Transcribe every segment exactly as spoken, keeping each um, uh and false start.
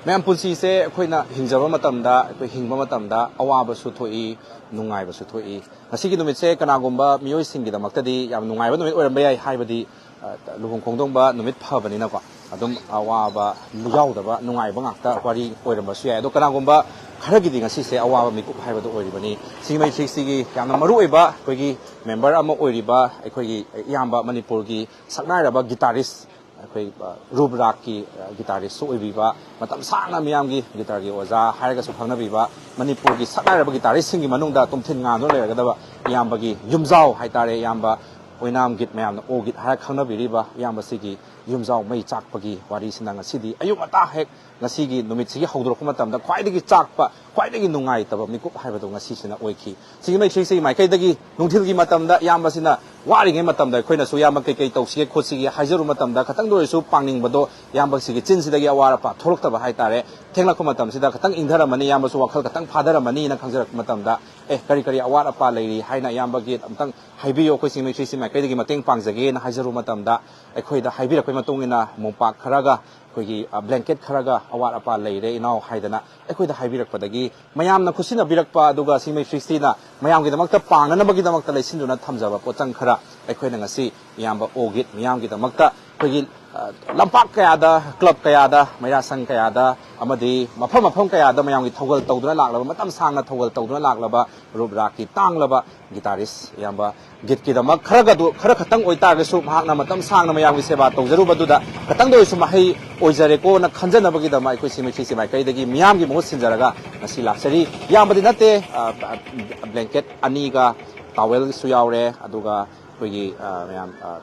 ꯃꯌꯥꯝ, ꯄꯨꯟꯁꯤꯁꯦ ꯑꯩꯈꯣꯏꯅ ꯍꯤꯡꯖꯕ ꯃꯇꯝꯗ, ꯑꯩꯈꯣꯏ ꯍꯤꯡꯕ ꯃꯇꯝꯗ ꯑꯋꯥꯕꯁꯨ ꯊꯣꯛꯏ, ꯅꯨꯡꯉꯥꯏꯕꯁꯨ ꯊꯣꯛꯏ꯫ ꯉꯁꯤꯒꯤ ꯅꯨꯃꯤꯠꯁꯦ ꯀꯅꯥꯒꯨꯝꯕ ꯃꯤꯑꯣꯏꯁꯤꯡꯒꯤꯗꯃꯛꯇꯗꯤ ꯌꯥꯝ ꯅꯨꯡꯉꯥꯏꯕ ꯅꯨꯃꯤꯠ ꯑꯣꯏꯔꯝꯕ ꯌꯥꯏ, ꯍꯥꯏꯕꯗꯤ, ꯑ, ꯂꯨꯍꯣꯡ ꯈꯣꯡꯗꯣꯡꯕ ꯅꯨꯃꯤꯠ ꯐꯕꯅꯤꯅꯀꯣ, ꯑꯗꯨꯝ ꯑꯋꯥꯕ ꯌꯥꯎꯗꯕ ꯅꯨꯡꯉꯥꯏꯕ ꯉꯥꯛꯇ ꯋꯥꯔꯤ ꯑꯣꯏꯔꯝꯕꯁꯨ ꯌꯥꯏ꯫ ꯑꯗꯣ ꯀꯅꯥꯒꯨꯝꯕ ꯈꯔꯒꯤꯗꯤ ꯉꯁꯤꯁꯦ ꯑꯋꯥꯕ ꯃꯤꯀꯨꯞ ꯍꯥꯏꯕꯗꯣ ꯑꯣꯏꯔꯤꯕꯅꯤ꯫ ꯁꯤꯡꯃꯩ ꯊ꯭ꯔꯤ ꯁꯤꯒꯤ ꯌꯥꯝꯅ ꯃꯔꯨꯑꯣꯏꯕ ꯑꯩꯈꯣꯏꯒꯤ ꯃꯦꯝꯕꯔ ꯑꯃ ꯑꯣꯏꯔꯤꯕ ꯑꯩꯈꯣꯏꯒꯤ ꯏꯌꯥꯝꯕ, ꯃꯅꯤꯄꯨꯔꯒꯤ ꯁꯛꯅꯥꯏꯔꯕ ꯒꯤꯇꯥꯔꯤꯁ, ꯑꯩꯈꯣꯏ, ꯑ, ꯔꯨꯞ ꯔꯥꯒꯀꯤ, ꯑ, ꯒꯤꯇꯥꯔꯤꯁꯁꯨ ꯑꯣꯏꯕꯤꯕ, ꯃꯇꯝ ꯁꯥꯡꯅ ꯃꯤꯌꯥꯝꯒꯤ ꯒꯤꯇꯥꯔꯒꯤ ꯑꯣꯖꯥ ꯍꯥꯏꯔꯒꯁꯨ ꯈꯪꯅꯕꯤꯕ, ꯃꯅꯤꯄꯨꯔꯒꯤ ꯁꯛꯅꯥꯏꯔꯕ ꯒꯤꯇꯥꯔꯤꯁꯁꯤꯡꯒꯤ ꯃꯅꯨꯡꯗ ꯇꯨꯝꯊꯤꯟ ꯉꯥꯟꯗꯨꯅ ꯂꯩꯔꯒꯗꯕ ꯏꯌꯥꯝꯕꯒꯤ ꯌꯨꯝꯖꯥꯎ ꯍꯥꯏꯇꯥꯔꯦ, ꯏꯌꯥꯝꯕ ꯑꯣꯏꯅꯥꯝ ꯒꯤꯠ, ꯃꯌꯥꯝꯅ ꯑꯣ ꯒꯤꯠ ꯍꯥꯏꯔ ꯈꯪꯅꯕꯤꯔꯤꯕ ꯏꯌꯥꯝꯕꯁꯤꯒꯤ ꯌꯨꯝꯖꯥꯎ ꯃꯩ ꯆꯥꯛꯄꯒꯤ ꯋꯥꯔꯤꯁꯤꯅ ꯉꯁꯤꯗꯤ ꯑꯌꯨꯛ ꯉꯟꯇꯥ ꯍꯦꯛ ꯉꯁꯤꯒꯤ ꯅꯨꯃꯤꯠꯁꯤꯒꯤ ꯍꯧꯗꯣꯔꯛꯄ ꯃꯇꯝꯗ ꯈ꯭ꯋꯥꯏꯗꯒꯤ ꯆꯥꯛꯄ, ꯈ꯭ꯋꯥꯏꯗꯒꯤ ꯅꯨꯡꯉꯥꯏꯇꯕ ꯃꯤꯀꯨꯞ ꯍꯥꯏꯕꯗꯣ ꯉꯁꯤꯁꯤꯅ ꯑꯣꯏꯈꯤ꯫ ꯁꯤꯒꯤ ꯃꯩꯁꯤꯡꯁꯤꯒꯤ ꯃꯥꯏꯀꯩꯗꯒꯤ ꯅꯨꯡꯊꯤꯜꯒꯤ ꯃꯇꯝꯗ ꯏꯌꯥꯝꯕꯁꯤꯅ ꯋꯥꯔꯤꯉꯩ ꯃꯇꯝꯗ ꯑꯩꯈꯣꯏꯅꯁꯨ ꯏꯌꯥꯝꯕ ꯀꯩꯀꯩ ꯇꯧꯁꯤꯒꯦ ꯈꯣꯠꯁꯤꯒꯦ ꯍꯥꯏꯖꯔꯨ ꯃꯇꯝꯗ ꯈꯇꯪꯗ ꯑꯣꯏꯔꯁꯨ ꯄꯥꯡꯅꯤꯡꯕꯗꯣ ꯏꯌꯥꯝꯕꯁꯤꯒꯤ ꯆꯤꯟꯁꯤꯗꯒꯤ ꯑꯋꯥꯠ ꯑꯄꯥ ꯊꯣꯛꯂꯛꯇꯕ ꯍꯥꯏꯇꯥꯔꯦ꯫ ꯊꯦꯡꯂꯛꯄ ꯃꯇꯝꯁꯤꯗ ꯈꯇꯪ ꯏꯪꯊꯔꯝꯃꯅꯤ, ꯏꯌꯥꯝꯕꯁꯨ ꯋꯥꯈꯜ ꯈꯇꯪ ꯐꯥꯊꯔꯝꯃꯅꯤꯅ ꯈꯪꯖꯔꯛꯄ ꯃꯇꯝꯗ, "ꯑꯦ, ꯀꯔꯤ ꯀꯔꯤ ꯑꯋꯥꯠ ꯑꯄꯥ ꯂꯩꯔꯤ?" ꯍꯥꯏꯅ ꯏꯌꯥꯝꯕꯒꯤ ꯑꯝꯇꯪ ꯍꯥꯏꯕꯤꯌꯨ, ꯑꯩꯈꯣꯏ ꯁꯤꯡꯃꯩ ꯊ꯭ꯔꯤ ꯁꯤ ꯃꯥꯏꯀꯩꯗꯒꯤ ꯃꯇꯦꯡ ꯄꯥꯡꯖꯒꯦꯅ ꯍꯥꯏꯖꯔꯨ ꯃꯇꯝꯗ, ꯑꯩꯈꯣꯏꯗ ꯍꯥꯏꯕꯤꯔꯛꯄꯒꯤ ꯃꯇꯨꯡ ꯏꯟꯅ ꯃꯣꯝꯄꯥꯛ ꯈꯔꯒ ꯑꯩꯈꯣꯏꯒꯤ, ꯑ, ꯕ꯭ꯂꯦꯡꯀꯦꯠ ꯈꯔꯒ ꯑꯋꯥꯠ ꯑꯄꯥ ꯂꯩꯔꯦ ꯏꯅꯥꯎ ꯍꯥꯏꯗꯅ ꯑꯩꯈꯣꯏꯗ ꯍꯥꯏꯕꯤꯔꯛꯄꯗꯒꯤ, ꯃꯌꯥꯝꯅ ꯈꯨꯠꯁꯤꯟꯅꯕꯤꯔꯛꯄ, ꯑꯗꯨꯒ ꯁꯤꯡꯃꯩ ꯊ꯭ꯔꯤ ꯁꯤꯅ ꯃꯌꯥꯝꯒꯤꯗꯃꯛꯇ ꯄꯥꯡꯅꯅꯕꯒꯤꯗꯃꯛꯇ ꯂꯩꯁꯤꯟꯗꯨꯅ ꯊꯝꯖꯕ ꯄꯣꯠꯆꯪ ꯈꯔ ꯑꯩꯈꯣꯏꯅ ꯉꯁꯤ ꯏꯌꯥꯝꯕ ꯑꯣꯒꯤꯠ ꯃꯤꯌꯥꯝꯒꯤꯗꯃꯛꯇ ꯑꯩꯈꯣꯏꯒꯤ, ꯑ, ꯂꯝꯄꯥꯛ ꯀꯌꯥꯗ, ꯀ꯭ꯂꯕ ꯀꯌꯥꯗ, ꯃꯩꯔꯥꯁꯪ ꯀꯌꯥꯗ ꯑꯃꯗꯤ ꯃꯐꯝ ꯃꯐꯝ ꯀꯌꯥꯗ ꯃꯌꯥꯝꯒꯤ ꯊꯧꯒꯜ ꯇꯧꯗꯨꯅ ꯂꯥꯛꯂꯕ, ꯃꯇꯝ ꯁꯥꯡꯅ ꯊꯧꯒꯜ ꯇꯧꯗꯨꯅ ꯂꯥꯛꯂꯕ ꯔꯨꯞ ꯔꯥꯒꯀꯤ ꯇꯥꯡꯂꯕ ꯒꯤꯇꯥꯔꯤꯁ ꯏꯌꯥꯝꯕ ꯒꯤꯠꯀꯤꯗꯃꯛ ꯈꯔꯒꯗꯨ, ꯈꯔ ꯈꯛꯇꯪ ꯑꯣꯏꯇꯥꯔꯒꯁꯨ ꯃꯍꯥꯛꯅ ꯃꯇꯝ ꯁꯥꯡꯅ ꯃꯌꯥꯝꯒꯤ ꯁꯦꯕꯥ ꯇꯧꯖꯔꯨꯕꯗꯨꯗ ꯈꯇꯪꯗ ꯑꯣꯏꯔꯁꯨ ꯃꯍꯩ ꯑꯣꯏꯖꯔꯦꯀꯣꯅ ꯈꯟꯖꯅꯕꯒꯤꯗꯃꯛ ꯑꯩꯈꯣꯏ ꯁꯤꯡꯃꯩ ꯊ꯭ꯔꯤ ꯁꯤ ꯃꯥꯏꯀꯩꯗꯒꯤ ꯃꯤꯌꯥꯝꯒꯤ ꯃꯍꯨꯠ ꯁꯤꯟꯖꯔꯒ ꯉꯁꯤ ꯂꯥꯛꯆꯔꯤ꯫ ꯌꯥꯝꯕꯗꯤ ꯅꯠꯇꯦ, ꯑ, ꯑ, ꯕ꯭ꯂꯦꯡꯀꯦꯠ ꯑꯅꯤꯒ ꯇꯥꯋꯦꯜꯁꯨ ꯌꯥꯎꯔꯦ, ꯑꯗꯨꯒ ꯑꯩꯈꯣꯏꯒꯤ, ꯑ, ꯃꯌꯥꯝ, ꯑ,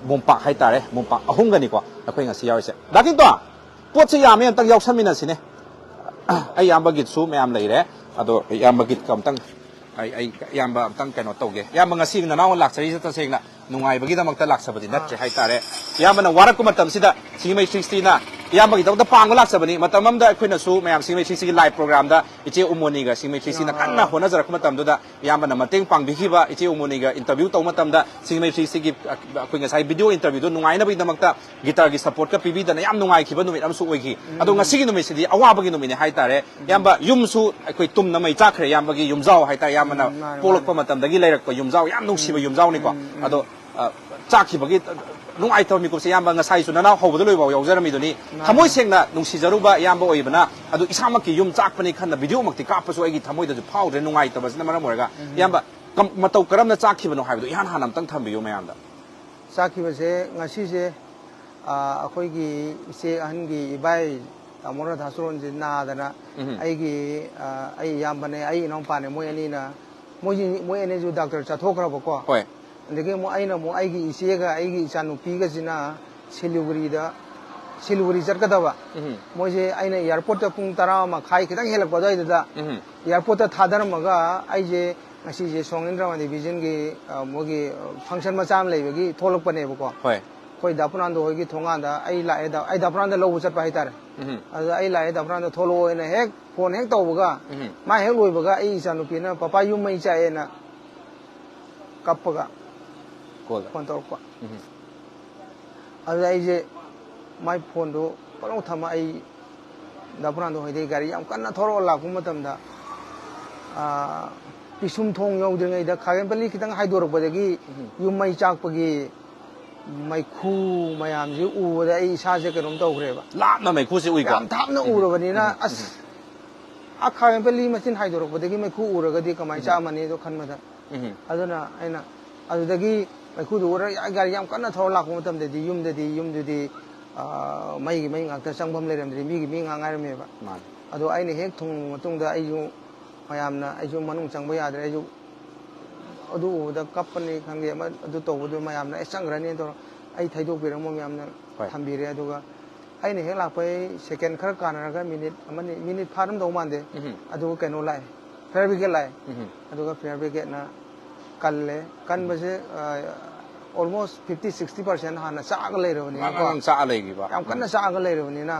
ꯃꯣꯝꯄꯥꯛ ꯍꯥꯏꯇꯥꯔꯦ, ꯃꯣꯝꯄꯥꯛ ꯑꯍꯨꯝꯒꯅꯤꯀꯣ ꯑꯩꯈꯣꯏ ꯉꯁꯤ ꯌꯥꯎꯔꯤꯁꯦ꯫ ꯗꯥ ꯀꯤꯡꯇꯣꯟ, ꯄꯣꯠꯁꯦ ꯌꯥꯝꯃꯦ, ꯑꯝꯇꯪ ꯌꯥꯎꯁꯟꯃꯤꯟꯅꯁꯤꯅꯦ꯫ ꯑꯩ ꯏꯌꯥꯝꯕ ꯒꯤꯠꯁꯨ ꯃꯌꯥꯝ ꯂꯩꯔꯦ, ꯑꯗꯣ ꯏꯌꯥꯝꯕ ꯒꯤꯠꯀ ꯑꯝꯇꯪ, ꯑꯩ, ꯑꯩ ꯏꯌꯥꯝꯕ ꯑꯝꯇꯪ ꯀꯩꯅꯣ ꯇꯧꯒꯦ꯫ ꯏꯌꯥꯝꯕ, ꯉꯁꯤ ꯅꯅꯥꯎꯅ ꯂꯥꯛꯆꯔꯤꯁꯦ ꯇꯁꯦꯡꯅ ꯅꯨꯡꯉꯥꯏꯕꯒꯤꯗꯃꯛꯇ ꯂꯥꯛꯆꯕꯗꯤ ꯅꯠꯇ꯭ꯔꯦ ꯍꯥꯏꯇꯥꯔꯦ꯫ ꯏꯌꯥꯝꯕꯅ ꯋꯥꯔꯛꯄ ꯃꯇꯝꯁꯤꯗ ꯁꯤꯡꯃꯩ ꯊ꯭ꯔꯤ ꯁꯤꯅ ꯏꯌꯥꯝꯕꯒꯤꯗꯃꯛꯇ ꯄꯥꯡꯕ ꯂꯥꯛꯆꯕꯅꯤ꯫ ꯃꯇꯝ ꯑꯃꯗ ꯑꯩꯈꯣꯏꯅꯁꯨ ꯃꯌꯥꯝ ꯁꯤꯡꯃꯩ ꯊ꯭ꯔꯤ ꯁꯤꯒꯤ ꯂꯥꯏꯚ ꯄ꯭ꯔꯣꯒ꯭ꯔꯥꯝꯗ ꯏꯆꯦ ꯎꯃꯣꯅꯤꯒ ꯁꯤꯡꯃꯩ ꯊ꯭ꯔꯤ ꯁꯤꯅ ꯀꯟꯅ ꯍꯣꯠꯅꯖꯔꯛꯄ ꯃꯇꯝꯗꯨꯗ ꯏꯌꯥꯝꯕꯅ ꯃꯇꯦꯡ ꯄꯥꯡꯕꯤꯈꯤꯕ, ꯏꯆꯦ ꯎꯃꯣꯅꯤꯒ ꯏꯟꯇꯔꯚ꯭ꯌꯨ ꯇꯧꯕ ꯃꯇꯝꯗ ꯁꯤꯡꯃꯩ ꯊ꯭ꯔꯤ ꯁꯤꯒꯤ, ꯑ, ꯑꯩꯈꯣꯏ ꯉꯁꯥꯏ ꯚꯤꯗꯤꯑꯣ ꯏꯟꯇꯔꯚ꯭ꯌꯨꯗꯣ ꯅꯨꯡꯉꯥꯏꯅꯕꯒꯤꯗꯃꯛꯇ ꯒꯤꯇꯥꯔꯒꯤ ꯁꯞꯄꯣꯔꯠꯀ ꯄꯤꯕꯤꯗꯅ ꯌꯥꯝ ꯅꯨꯡꯉꯥꯏꯈꯤꯕ ꯅꯨꯃꯤꯠ ꯑꯃꯁꯨ ꯑꯣꯏꯈꯤ꯫ ꯑꯗꯣ ꯉꯁꯤꯒꯤ ꯅꯨꯃꯤꯠꯁꯤꯗꯤ ꯑꯋꯥꯕꯒꯤ ꯅꯨꯃꯤꯠꯅꯤ ꯍꯥꯏꯇꯥꯔꯦ꯫ ꯏꯌꯥꯝꯕ, ꯌꯨꯝꯁꯨ ꯑꯩꯈꯣꯏ ꯇꯨꯝꯅ ꯃꯩ ꯆꯥꯛꯈ꯭ꯔꯦ, ꯏꯌꯥꯝꯕꯒꯤ ꯌꯨꯝꯖꯥꯎ ꯍꯥꯏꯇꯥꯔꯦ, ꯏꯌꯥꯝꯕꯅ ꯎꯝ, ꯃꯥꯅꯦ, ꯄꯣꯛꯂꯛꯄ ꯃꯥꯅꯦ꯫ ꯃꯇꯝꯗꯗꯒꯤ ꯂꯩꯔꯛꯄ ꯌꯨꯝꯖꯥꯎ, ꯌꯥꯝ ꯅꯨꯡꯁꯤꯕ ꯌꯨꯝꯖꯥꯎꯅꯤꯀꯣ꯫ ꯎꯝ, ꯎꯝ꯫ ꯑꯗꯣ, ꯑ, ꯆꯥꯛꯈꯤꯕꯒꯤ ꯅꯨꯡꯉꯥꯏꯇꯕ ꯃꯤꯀꯨꯞꯁꯦ ꯏꯌꯥꯝꯕ ꯉꯁꯥꯏꯁꯨ ꯅꯅꯥꯎ ꯍꯧꯕꯗ ꯂꯣꯏꯐꯥꯎ ꯌꯥꯎꯖꯔꯝꯃꯤꯗꯨꯅꯤ꯫ ꯃꯥꯅꯦ꯫ ꯊꯃꯣꯏ ꯁꯦꯡꯅ ꯅꯨꯡꯁꯤꯖꯔꯨꯕ ꯏꯌꯥꯝꯕ ꯑꯣꯏꯕꯅ, ꯑꯗꯨ ꯏꯁꯥꯃꯛꯀꯤ ꯌꯨꯝ ꯆꯥꯛꯄꯅꯤ ꯈꯟꯅ ꯚꯤꯗꯤꯑꯣꯃꯛꯇꯤ ꯀꯥꯞꯄꯁꯨ ꯑꯩꯒꯤ ꯊꯃꯣꯏꯗꯁꯨ ꯐꯥꯎꯗ꯭ꯔꯦ, ꯅꯨꯡꯉꯥꯏꯇꯕꯁꯤꯅ ꯃꯔꯝ ꯑꯣꯏꯔꯒ꯫ ꯎꯝ꯫ ꯏꯌꯥꯝꯕ, ꯀꯝ-, ꯃꯇꯧ ꯀꯔꯝꯅ ꯆꯥꯛꯈꯤꯕꯅꯣ ꯍꯥꯏꯕꯗꯨ ꯏꯍꯥꯟ ꯍꯥꯟꯅ ꯑꯝꯇꯪ ꯊꯝꯕꯤꯌꯨ ꯃꯌꯥꯝꯗ꯫ ꯆꯥꯛꯈꯤꯕꯁꯦ ꯉꯁꯤꯁꯦ, ꯑ, ꯑꯩꯈꯣꯏꯒꯤ ꯏꯆꯦ ꯑꯍꯟꯒꯤ ꯏꯕꯥꯏ ꯇꯥꯃꯣ ꯔꯥꯙꯥꯆꯔꯣꯟꯁꯦ ꯅꯥꯗꯅ ꯎꯝ꯫ ꯑꯩꯒꯤ, ꯑ, ꯑꯩ ꯏꯌꯥꯝꯕꯅꯦ, ꯑꯩ ꯏꯅꯥꯎꯄꯥꯅꯦ, ꯃꯣꯏ ꯑꯅꯤꯅ, ꯃꯣꯏꯁꯤ, ꯃꯣꯏ ꯑꯅꯤꯁꯨ ꯗꯥꯛꯇꯔ ꯆꯠꯊꯣꯛꯈ꯭ꯔꯕꯀꯣ꯫ ꯍꯣꯏ꯫ ꯑꯗꯒꯤ ꯑꯃꯨꯛ ꯑꯩꯅ ꯑꯃꯨꯛ ꯑꯩꯒꯤ ꯏꯆꯦꯒ ꯑꯩꯒꯤ ꯏꯆꯥꯅꯨꯄꯤꯒꯁꯤꯅ ꯁꯤꯂꯤꯒꯨꯔꯤꯗ, ꯁꯤꯂꯤꯒꯨꯔꯤ ꯆꯠꯀꯗꯕ꯫ ꯎꯝ꯫ ꯃꯣꯏꯁꯦ ꯑꯩꯅ ꯑꯦꯌꯥꯔꯄꯣꯔꯠꯇ ꯄꯨꯡ ꯇꯔꯥ ꯃꯈꯥꯏ ꯈꯤꯇꯪ ꯍꯦꯜꯂꯛꯄ ꯑꯗꯨꯋꯥꯏꯗꯨꯗ ꯎꯝ꯫ ꯑꯦꯌꯥꯔꯄꯣꯔꯠꯇ ꯊꯥꯗꯔꯝꯃꯒ ꯑꯩꯁꯦ ꯉꯁꯤꯁꯦ ꯁꯣꯡ ꯏꯟꯗ꯭ꯔꯃ ꯗꯦꯕꯤꯖꯟꯒꯤ, ꯑ, ꯃꯣꯏꯒꯤ, ꯑ, ꯐꯪꯁꯟ ꯃꯆꯥ ꯑꯃ ꯂꯩꯕꯒꯤ ꯊꯣꯛꯂꯛꯄꯅꯦꯕꯀꯣ꯫ ꯍꯣꯏ꯫ ꯑꯩꯈꯣꯏ ꯗꯥ ꯄꯨꯅꯥꯟꯗꯣ ꯍꯣꯏꯒꯤ ꯊꯣꯡꯒꯥꯟꯗ ꯑꯩ ꯂꯥꯛꯑꯦ, ꯗꯥ-, ꯑꯩ ꯗꯥ ꯄꯨꯅꯥꯟꯗ ꯂꯧꯕ ꯆꯠꯄ ꯍꯥꯏꯇꯥꯔꯦ꯫ ꯎꯝ꯫ ꯑꯗꯨꯗ ꯑꯩ ꯂꯥꯛꯑꯦ, ꯗꯥ ꯄꯨꯅꯥꯟꯗꯣ ꯊꯣꯛꯂꯛꯑꯣꯅ ꯍꯦꯛ ꯐꯣꯟ ꯍꯦꯛ ꯇꯧꯕꯒ, ꯎꯝ꯫ ꯃꯥ ꯍꯦꯛ ꯂꯣꯏꯕꯒ ꯑꯩ ꯏꯆꯥꯅꯨꯄꯤꯅ, "ꯄꯄꯥ, ꯌꯨꯝ ꯃꯩ ꯆꯥꯛꯑꯦꯅ" ꯀꯞꯄꯒ ꯀꯣꯜꯗ꯫ ꯐꯣꯟ ꯇꯧꯔꯛꯄ꯫ ꯎꯝ꯫ ꯑꯗꯨꯗ ꯑꯩꯁꯦ ꯃꯥꯏ ꯐꯣꯟꯗꯨ ꯄꯠꯂꯥꯎ ꯊꯝꯃ ꯑꯩ ꯗꯥ ꯄꯨꯅꯥꯟꯗꯣ ꯍꯣꯏꯗꯒꯤ ꯒꯥꯔꯤ ꯌꯥꯝ ꯀꯟꯅ ꯊꯧꯔꯒ ꯂꯥꯛꯄ ꯃꯇꯝꯗ, ꯑꯥ, ꯄꯤꯁꯨꯝ ꯊꯣꯡ ꯌꯧꯗ꯭ꯔꯤꯉꯩꯗ ꯈꯥꯒꯦꯝꯄꯜꯂꯤ ꯈꯤꯇꯪ ꯍꯥꯏꯗꯣꯔꯛꯄꯗꯒꯤ ꯎꯝ꯫ ꯌꯨꯝ ꯃꯩ ꯆꯥꯛꯄꯒꯤ ꯃꯩꯈꯨ ꯃꯌꯥꯝꯁꯤ ꯎꯕꯗ ꯑꯩ ꯏꯁꯥꯁꯦ ꯀꯩꯅꯣꯝ ꯇꯧꯈ꯭ꯔꯦꯕ꯫ ꯂꯥꯞꯅ ꯃꯩꯈꯨꯁꯦ ꯎꯏꯀꯣ? ꯌꯥꯝ ꯊꯥꯞꯅ ꯎꯝ꯫ ꯎꯔꯕꯅꯤꯅ, ꯎꯝ꯫ ꯑꯁ, ꯎꯝ꯫ ꯑꯥ ꯈꯥꯒꯦꯝꯄꯜꯂꯤ ꯃꯆꯤꯟ ꯍꯥꯏꯗꯣꯔꯛꯄꯗꯒꯤ ꯃꯩꯈꯨ ꯎꯔꯒꯗꯤ ꯀꯃꯥꯏꯅ ꯎꯝ꯫ ꯆꯥꯛꯑꯝꯃꯅꯤꯗꯣ ꯈꯟꯕꯗ꯫ ꯎꯝ꯫ ꯑꯗꯨꯅ ꯑꯩꯅ ꯑꯗꯨꯗꯒꯤ ꯃꯩꯈꯨꯗꯨ ꯎꯔ ꯒꯥꯔꯤ ꯌꯥꯝ ꯀꯟꯅ ꯊꯧꯔ ꯂꯥꯛꯄ ꯃꯇꯝꯗꯗꯤ ꯌꯨꯝꯗꯗꯤ, ꯌꯨꯝꯗꯨꯗꯤ, ꯑꯥ, ꯃꯩꯒꯤ ꯃꯩ ꯉꯥꯛꯇ ꯆꯪꯐꯝ ꯂꯩꯔꯝꯗ꯭ꯔꯤ, ꯃꯤꯒꯤ ꯃꯤ ꯉꯥꯛ ꯉꯥꯏꯔꯝꯃꯦꯕ꯫ ꯃꯥꯅꯤ꯫ ꯑꯗꯣ ꯑꯩꯅ ꯍꯦꯛ ꯊꯨꯡꯂꯕ ꯃꯇꯨꯡꯗ ꯑꯩꯁꯨ ꯃꯌꯥꯝꯅ, ꯑꯩꯁꯨ ꯃꯅꯨꯡ ꯆꯪꯕ ꯌꯥꯗ꯭ꯔꯦ, ꯑꯩꯁꯨ ꯑꯗꯨ ꯎꯕꯗ ꯀꯞꯄꯅꯤ ꯈꯪꯗꯦ, ꯑꯃ ꯑꯗꯨ ꯇꯧꯕꯗꯣ ꯃꯌꯥꯝꯅ "ꯑꯦ, ꯆꯪꯈ꯭ꯔꯅꯤ" ꯇꯧꯔ ꯑꯩ ꯊꯩꯗꯣꯛꯄꯤꯔꯝꯃ ꯃꯌꯥꯝꯅ ꯍꯣꯏ꯫ ꯊꯝꯕꯤꯔꯦ꯫ ꯑꯗꯨꯒ ꯑꯩꯅ ꯍꯦꯛ ꯂꯥꯛꯄꯩ ꯁꯦꯀꯦꯟ ꯈꯔ ꯀꯥꯟꯅꯔꯒ ꯃꯤꯅꯤꯠ ꯑꯃꯅꯤ, ꯃꯤꯅꯤꯠ ꯐꯥꯔꯝꯗꯧ ꯃꯥꯟꯗꯦ꯫ ꯎꯝ꯫ ꯑꯗꯨꯒ ꯀꯩꯅꯣ ꯂꯥꯛꯑꯦ, ꯐꯥꯌꯔ ꯕ꯭ꯔꯤꯒꯦꯗ ꯂꯥꯛꯑꯦ꯫ ꯎꯝ꯫ ꯑꯗꯨꯒ ꯐꯥꯌꯔ ꯕ꯭ꯔꯤꯒꯦꯗꯅ ꯀꯜꯂꯦ꯫ ꯀꯟꯕꯁꯦ, ꯑ, almost fifty sixty percent ꯍꯥꯟꯅ ꯆꯥꯛꯑꯒ ꯂꯩꯔꯕꯅꯤꯅꯀꯣ꯫ ꯆꯥꯛꯑ ꯂꯩꯔꯤꯕ꯫ ꯌꯥꯝ ꯀꯟꯅ ꯆꯥꯛꯑꯒ ꯂꯩꯔꯕꯅꯤꯅ꯫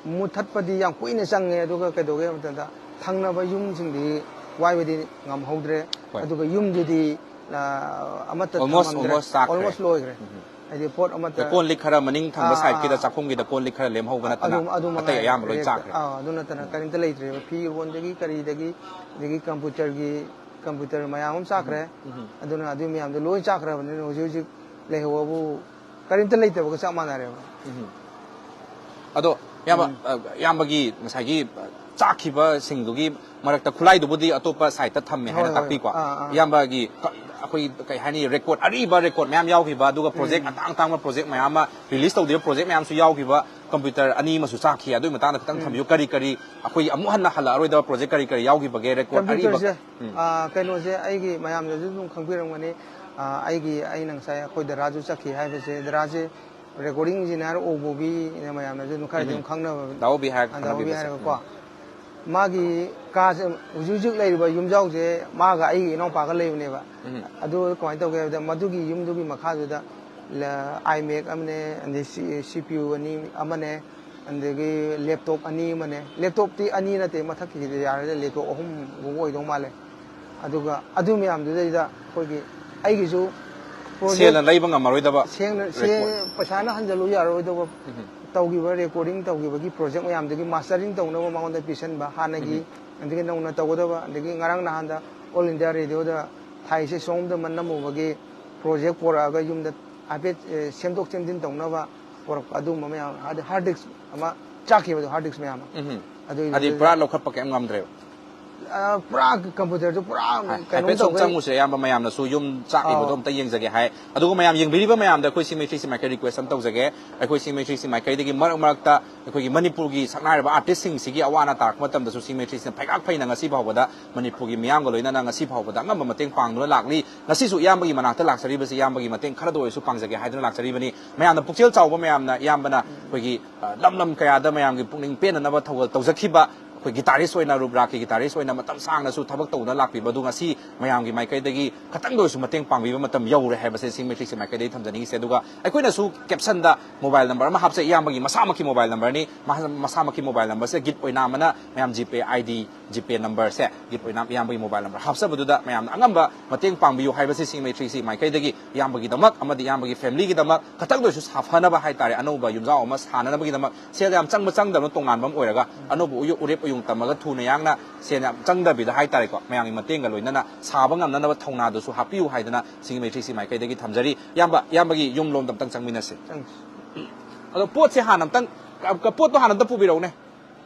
ꯃꯨꯠꯊꯠꯄꯗꯤ ꯌꯥꯝ ꯀꯨꯏꯅ ꯆꯪꯉꯦ꯫ ꯑꯗꯨꯒ ꯀꯩꯗꯧꯒꯦ ꯍꯥꯏꯕ ꯃꯇꯝꯗ, ꯊꯪꯅꯕ ꯌꯨꯝꯁꯤꯡꯗꯤ ꯋꯥꯏꯕꯗꯤ ꯉꯝꯍꯧꯗ꯭ꯔꯦ꯫ ꯍꯣꯏ꯫ ꯑꯗꯨꯒ ꯌꯨꯝꯗꯨꯗꯤ, ꯑ, ꯑꯃꯠꯇ Almost, ꯊꯝꯃꯝꯗ꯭ꯔꯦ꯫ almost ꯆꯥꯛꯈ꯭ꯔꯦ꯫ Almost ꯂꯣꯏꯈ꯭ꯔꯦ꯫ ꯍꯥꯏꯗꯤ ꯄꯣꯠ ꯑꯃꯠꯇ ꯀꯣꯟ ꯂꯤꯛ ꯈꯔ ꯃꯅꯤꯡ ꯊꯪꯕ ꯑꯥ, sideꯀꯤꯗ ꯑꯥ꯫ ꯆꯥꯛꯈꯨꯝꯒꯤꯗ ꯀꯣꯟ ꯂꯤꯛ ꯈꯔ ꯂꯦꯝꯍꯧꯕ ꯅꯠꯇꯅ ꯑꯗꯨ, ꯑꯗꯨ ꯑꯇꯩ ꯃꯉꯥꯏꯔꯦ꯫ ꯑꯌꯥꯝꯕ ꯂꯣꯏ ꯔꯦꯛꯇ꯫ ꯆꯥꯛꯈ꯭ꯔꯦ꯫ ꯑꯥ, ꯑꯗꯨ ꯅꯠꯇꯅ ꯀꯔꯤꯝꯇ ꯂꯩꯇ꯭ꯔꯦꯕ꯫ ꯐꯤꯔꯣꯟꯗꯒꯤ ꯀꯔꯤꯗꯒꯤ, ꯑꯗꯒꯤ computerꯒꯤ, computer ꯃꯌꯥꯝ ꯑꯃ ꯆꯥꯛꯈ꯭ꯔꯦ꯫ ꯑꯗꯨꯅ ꯑꯗꯨ ꯃꯌꯥꯝꯗꯣ ꯂꯣꯏ ꯆꯥꯛꯈ꯭ꯔꯕꯅꯤꯅ ꯍꯧꯖꯤꯛ ꯍꯧꯖꯤꯛ ꯂꯩꯍꯧꯕꯕꯨ ꯀꯔꯤꯝꯇ ꯂꯩꯇꯕꯒ ꯆꯞ ꯃꯥꯟꯅꯔꯦꯕ꯫ ꯑꯗꯣ ꯏꯌꯥꯝꯕ, ꯑ, ꯏꯌꯥꯝꯕꯒꯤ ꯉꯁꯥꯏꯒꯤ, ꯑ, ꯆꯥꯛꯈꯤꯕꯁꯤꯡꯗꯨꯒꯤ ꯃꯔꯛꯇ ꯈꯨꯠꯂꯥꯏꯗꯨꯕꯨꯗꯤ ꯑꯇꯣꯞꯄ sideꯇ ꯊꯝꯃꯦ ꯍꯥꯏꯅ ꯍꯣꯏ, ꯍꯣꯏ꯫ ꯇꯥꯛꯄꯤꯀꯣ꯫ ꯑꯥ, ꯑꯥ꯫ ꯏꯌꯥꯝꯕꯒꯤ ꯀ-, ꯑꯩꯈꯣꯏ ꯀꯩ ꯍꯥꯏꯅꯤ, record, ꯑꯔꯤꯕ record ꯃꯌꯥꯝ ꯌꯥꯎꯈꯤꯕ, ꯑꯗꯨꯒ project ꯑꯇꯥꯡ ꯑꯇꯥꯡꯕ project ꯃꯌꯥꯝ ꯑꯃ release ꯇꯧꯗ꯭ꯔꯤꯕ project ꯃꯌꯥꯝꯁꯨ ꯌꯥꯎꯈꯤꯕ, computer ꯑꯅꯤ ꯑꯃꯁꯨ ꯆꯥꯛꯈꯤ꯫ ꯑꯗꯨꯒꯤ ꯃꯇꯥꯡꯗ ꯈꯤꯇꯪ ꯊꯝꯕꯤꯌꯨ꯫ ꯀꯔꯤ ꯀꯔꯤ ꯑꯩꯈꯣꯏꯒꯤ ꯑꯃꯨꯛ ꯍꯟꯅ ꯍꯜꯂꯛꯑꯔꯣꯏꯗꯕ project ꯀꯔꯤ ꯀꯔꯤ ꯌꯥꯎꯈꯤꯕꯒꯦ, record ꯑꯔꯤꯕ? Computerꯁꯦ, ꯑꯥ, ꯀꯩꯅꯣꯁꯦ ꯑꯩꯒꯤ ꯃꯌꯥꯝꯅꯁꯨ ꯑꯗꯨꯝ ꯈꯪꯕꯤꯔꯝꯒꯅꯤ꯫ ꯑꯥ, ꯑꯩꯒꯤ, ꯑꯩꯅ ꯉꯁꯥꯏ ꯑꯩꯈꯣꯏ ꯗꯗꯥꯁꯨ ꯆꯠꯈꯤ ꯍꯥꯏꯕꯁꯦ, ꯗꯗꯥꯁꯦ recording engineer ꯑꯣꯕꯣꯕꯤꯅ ꯃꯌꯥꯝꯅꯁꯨ ꯑꯗꯨꯝ ꯈꯔꯗꯤ ꯑꯗꯨꯝ ꯈꯪꯅꯕ꯫ ꯗꯥ ꯑꯣꯕꯤ ꯍꯥꯏꯔꯒ ꯑꯥ, ꯗꯥ ꯑꯣꯕꯤ ꯈꯪꯅꯕꯤꯕꯁꯦ꯫ ꯍꯥꯏꯔꯒꯀꯣ꯫ ꯃꯥꯒꯤ ꯀꯥꯁꯦ, ꯍꯧꯖꯤꯛ ꯍꯧꯖꯤꯛ ꯂꯩꯔꯤꯕ ꯌꯨꯝꯖꯥꯎꯁꯦ ꯃꯥꯒ ꯑꯩꯒꯤ ꯏꯅꯥꯎꯄꯥꯒ ꯂꯩꯕꯅꯦꯕ꯫ ꯑꯗꯨ ꯀꯃꯥꯏꯅ ꯇꯧꯒꯦ ꯍꯥꯏꯕꯗ, ꯃꯗꯨꯒꯤ ꯌꯨꯝꯗꯨꯒꯤ ꯃꯈꯥꯗꯨꯗ ꯂ-, iMac ꯑꯃꯅꯦ, ꯑꯗꯩ ꯁꯤ-, CPU ꯑꯅꯤ ꯑꯃꯅꯦ, ꯑꯗꯒꯤ laptop ꯑꯅꯤ ꯑꯃꯅꯦ, laptopꯇꯤ ꯑꯅꯤ ꯅꯠꯇꯦ, ꯃꯊꯛꯀꯤꯗꯤ ꯌꯥꯔꯦ, laptop ꯑꯍꯨꯝꯒꯨꯝꯕ ꯑꯣꯏꯗꯧ ꯃꯥꯜꯂꯦ꯫ ꯑꯗꯨꯒ ꯑꯗꯨ ꯃꯌꯥꯝꯗꯨꯗꯩꯗ ꯑꯩꯈꯣꯏꯒꯤ, ꯑꯩꯒꯤꯁꯨ project ꯁꯦꯜꯅ ꯂꯩꯕ ꯉꯝꯃꯔꯣꯏꯗꯕ ꯁꯦꯡꯅ, record꯫ ꯁꯦ-, ꯄꯩꯁꯥꯅ ꯍꯟꯖꯜꯂꯨ ꯌꯥꯔꯣꯏꯗꯧꯕ ꯇꯧꯈꯤꯕ, recording ꯇꯧꯈꯤꯕꯒꯤ project ꯃꯌꯥꯝꯗꯨꯒꯤ mastering ꯇꯧꯅꯕ ꯃꯉꯣꯟꯗ ꯄꯤꯁꯟꯕ, ꯍꯥꯟꯅꯒꯤ, ꯑꯗꯒꯤ ꯅꯧꯅ ꯇꯧꯒꯗꯕ, ꯑꯗꯒꯤ ꯉꯔꯥꯡ ꯅꯍꯥꯟꯗ All India Radioꯗ ꯊꯥꯏꯁꯦ ꯁꯣꯝꯗ ꯅꯝꯃꯨꯕꯒꯤ project ꯄꯣꯔꯛꯑꯒ ꯌꯨꯝꯗ ꯍꯥꯏꯐꯦꯠ, ꯑꯦ, ꯁꯦꯝꯗꯣꯛ ꯁꯦꯝꯖꯤꯟ ꯇꯧꯅꯕ ꯄꯣꯔꯛꯄ ꯑꯗꯨꯒꯨꯝꯕ ꯃꯌꯥꯝ, ꯍꯥꯏꯗꯤ hard disk ꯑꯃ ꯆꯥꯛꯈꯤꯕꯗꯣ, hard disk ꯃꯌꯥꯝ ꯑꯃ꯫ ꯎꯝ꯫ ꯑꯗꯨꯒꯤ ꯍꯥꯏꯗꯤ ꯄꯨꯔꯥ ꯂꯧꯈꯠꯄ ꯀꯩꯝ ꯉꯝꯗ꯭ꯔꯦꯕ꯫ ꯑ, ꯄꯨꯔꯥ computerꯗꯨ ꯄꯨꯔꯥ ꯀꯩꯅꯣꯝ ꯍꯥꯏꯐꯦꯠ ꯁꯨꯝ ꯇꯧꯈꯩ꯫ ꯆꯪꯉꯨꯁꯦ, ꯑꯌꯥꯝꯕ ꯃꯌꯥꯝꯅꯁꯨ ꯌꯨꯝ ꯆꯥꯛꯏꯕꯗꯣ ꯑꯥꯎ꯫ ꯑꯝꯇ ꯌꯦꯡꯖꯒꯦ ꯍꯥꯏ꯫ ꯑꯗꯨꯒ ꯃꯌꯥꯝ ꯌꯦꯡꯕꯤꯔꯤꯕ ꯃꯌꯥꯝꯗ ꯑꯩꯈꯣꯏ ꯁꯤ ꯃꯩꯇ꯭ꯔꯤ ꯁꯤ ꯃꯥꯏꯀꯩ request ꯑꯃ ꯇꯧꯖꯒꯦ꯫ ꯑꯩꯈꯣꯏ ꯁꯤ ꯃꯩꯇ꯭ꯔꯤ ꯁꯤ ꯃꯥꯏꯀꯩꯗꯒꯤ ꯃꯔꯛ ꯃꯔꯛꯇ ꯑꯩꯈꯣꯏꯒꯤ ꯃꯅꯤꯄꯨꯔꯒꯤ ꯁꯛꯅꯥꯏꯔꯕ artistꯁꯤꯡꯁꯤꯒꯤ ꯑꯋꯥ ꯑꯅꯥ ꯇꯥꯔꯛꯄ ꯃꯇꯝꯗꯁꯨ ꯁꯤ ꯃꯩꯇ꯭ꯔꯤꯁꯤꯅ ꯐꯩꯒꯥꯛ ꯐꯩꯅ ꯉꯁꯤ ꯐꯥꯎꯕꯗ ꯃꯅꯤꯄꯨꯔꯒꯤ ꯃꯤꯌꯥꯝꯒ ꯂꯣꯏꯅꯅ ꯉꯁꯤ ꯐꯥꯎꯕꯗ ꯑꯉꯝꯕ ꯃꯇꯦꯡ ꯄꯥꯡꯗꯨꯅ ꯂꯥꯛꯂꯤ꯫ ꯉꯁꯤꯁꯨ ꯏꯌꯥꯝꯕꯒꯤ ꯃꯅꯥꯛꯇ ꯂꯥꯛꯆꯔꯤꯕꯁꯤ ꯏꯌꯥꯝꯕꯒꯤ ꯃꯇꯦꯡ ꯈꯔꯗ ꯑꯣꯏꯔꯁꯨ ꯄꯥꯡꯖꯒꯦ ꯍꯥꯏꯗꯨꯅ ꯂꯥꯛꯆꯔꯤꯕꯅꯤ꯫ ꯃꯌꯥꯝꯅ ꯄꯨꯛꯆꯦꯜ ꯆꯥꯎꯕ ꯃꯌꯥꯝꯅ ꯏꯌꯥꯝꯕꯅ ꯑꯩꯈꯣꯏꯒꯤ, ꯑ, ꯂꯝ ꯂꯝ ꯀꯌꯥꯗ ꯃꯌꯥꯝꯒꯤ ꯄꯨꯛꯅꯤꯡ ꯄꯦꯟꯅꯅꯕ ꯊꯧꯒꯜ ꯇꯧꯖꯈꯤꯕ ꯑꯩꯈꯣꯏ ꯒꯤꯇꯥꯔꯤꯁ ꯑꯣꯏꯅ, ꯔꯨꯕ꯭ꯔꯥꯛꯀꯤ ꯒꯤꯇꯥꯔꯤꯁ ꯑꯣꯏꯅ ꯃꯇꯝ ꯁꯥꯡꯅꯁꯨ ꯊꯕꯛ ꯇꯧꯗꯨꯅ ꯂꯥꯛꯄꯤꯕ ꯑꯗꯨ ꯉꯁꯤ ꯃꯌꯥꯝꯒꯤ ꯃꯥꯏꯀꯩꯗꯒꯤ ꯈꯇꯪꯗ ꯑꯣꯏꯔꯁꯨ ꯃꯇꯦꯡ ꯄꯥꯡꯕꯤꯕ ꯃꯇꯝ ꯌꯧꯔꯦ ꯍꯥꯏꯕꯁꯦ ꯁꯤꯡꯃꯩ ꯊ꯭ꯔꯤ ꯁꯤ ꯃꯥꯏꯀꯩꯗꯒꯤ ꯊꯝꯖꯅꯤꯡꯉꯤꯁꯦ꯫ ꯑꯗꯨꯒ ꯑꯩꯈꯣꯏꯅꯁꯨ ꯀꯦꯞꯁꯟꯗ ꯃꯣꯕꯥꯏꯜ ꯅꯝꯕꯔ ꯑꯃ ꯍꯥꯞꯆꯩ, ꯏꯌꯥꯝꯕꯒꯤ ꯃꯁꯥꯃꯛꯀꯤ ꯃꯣꯕꯥꯏꯜ ꯅꯝꯕꯔꯅꯤ꯫ ꯃꯍꯥꯛ-, ꯃꯁꯥꯃꯛꯀꯤ ꯃꯣꯕꯥꯏꯜ ꯅꯝꯕꯔꯁꯦ ꯒꯤꯐ ꯑꯣꯏꯅ ꯑꯃꯅ ꯃꯌꯥꯝ ꯖꯤꯄꯦ ꯑꯥꯏ ꯗꯤ, ꯖꯤꯄꯦ ꯅꯝꯕꯔꯁꯦ ꯒꯤꯐ ꯑꯣꯏꯅ ꯏꯌꯥꯝꯕꯒꯤ ꯃꯣꯕꯥꯏꯜ ꯅꯝꯕꯔ ꯍꯥꯞꯆꯕꯗꯨꯗ ꯃꯌꯥꯝꯅ ꯑꯉꯝꯕ ꯃꯇꯦꯡ ꯄꯥꯡꯕꯤꯌꯨ ꯍꯥꯏꯕꯁꯤ ꯁꯤꯡꯃꯩ ꯊ꯭ꯔꯤ ꯁꯤ ꯃꯥꯏꯀꯩꯗꯒꯤ ꯏꯌꯥꯝꯕꯒꯤꯗꯃꯛ ꯑꯃꯗꯤ ꯏꯌꯥꯝꯕꯒꯤ ꯐꯦꯃꯤꯂꯤꯒꯤꯗꯃꯛ ꯈꯇꯪꯗ ꯑꯣꯏꯔꯁꯨ ꯁꯥꯐꯅꯕ ꯍꯥꯏꯇꯥꯔꯦ, ꯑꯅꯧꯕ ꯌꯨꯝꯖꯥꯎ ꯑꯃ ꯁꯥꯅꯅꯕꯒꯤꯗꯃꯛ ꯁꯦꯜ ꯌꯥꯝ ꯆꯪꯕ ꯆꯪꯗꯕꯅ ꯇꯣꯉꯥꯟꯕ ꯑꯃ ꯑꯣꯏꯔꯒ ꯑꯅꯧꯕ ꯎꯌꯨ-, ꯎꯔꯦꯞ ꯎꯌꯨꯡ ꯇꯝꯃꯒ ꯊꯨꯅ ꯌꯥꯡꯅ ꯁꯦꯜ ꯌꯥꯝ ꯆꯪꯗꯕꯤꯗ ꯍꯥꯏꯇꯥꯔꯦꯀꯣ, ꯃꯌꯥꯝꯒꯤ ꯃꯇꯦꯡꯒ ꯂꯣꯏꯅꯅ ꯁꯥꯕ ꯉꯝꯅꯅꯕ ꯊꯧꯅꯥꯗꯨꯁꯨ ꯍꯥꯞꯄꯤꯌꯨ ꯍꯥꯏꯗꯅ ꯁꯤꯡꯃꯩ ꯊ꯭ꯔꯤ ꯁꯤ ꯃꯥꯏꯀꯩꯗꯒꯤ ꯊꯝꯖꯔꯤ꯫ ꯏꯌꯥꯝꯕ, ꯏꯌꯥꯝꯕꯒꯤ ꯌꯨꯝ ꯂꯣꯝꯗ ꯑꯝꯇꯪ ꯆꯪꯃꯤꯟꯅꯁꯤ꯫ ꯆꯪꯁꯤ꯫ ꯑꯗꯣ ꯄꯣꯠꯁꯦ ꯍꯥꯟꯅ ꯑꯝꯇꯪ, ꯀ-, ꯀ-, ꯄꯣꯠꯇꯣ ꯍꯥꯟꯅ ꯑꯝꯇ ꯄꯨꯕꯤꯔꯛꯎꯅꯦ꯫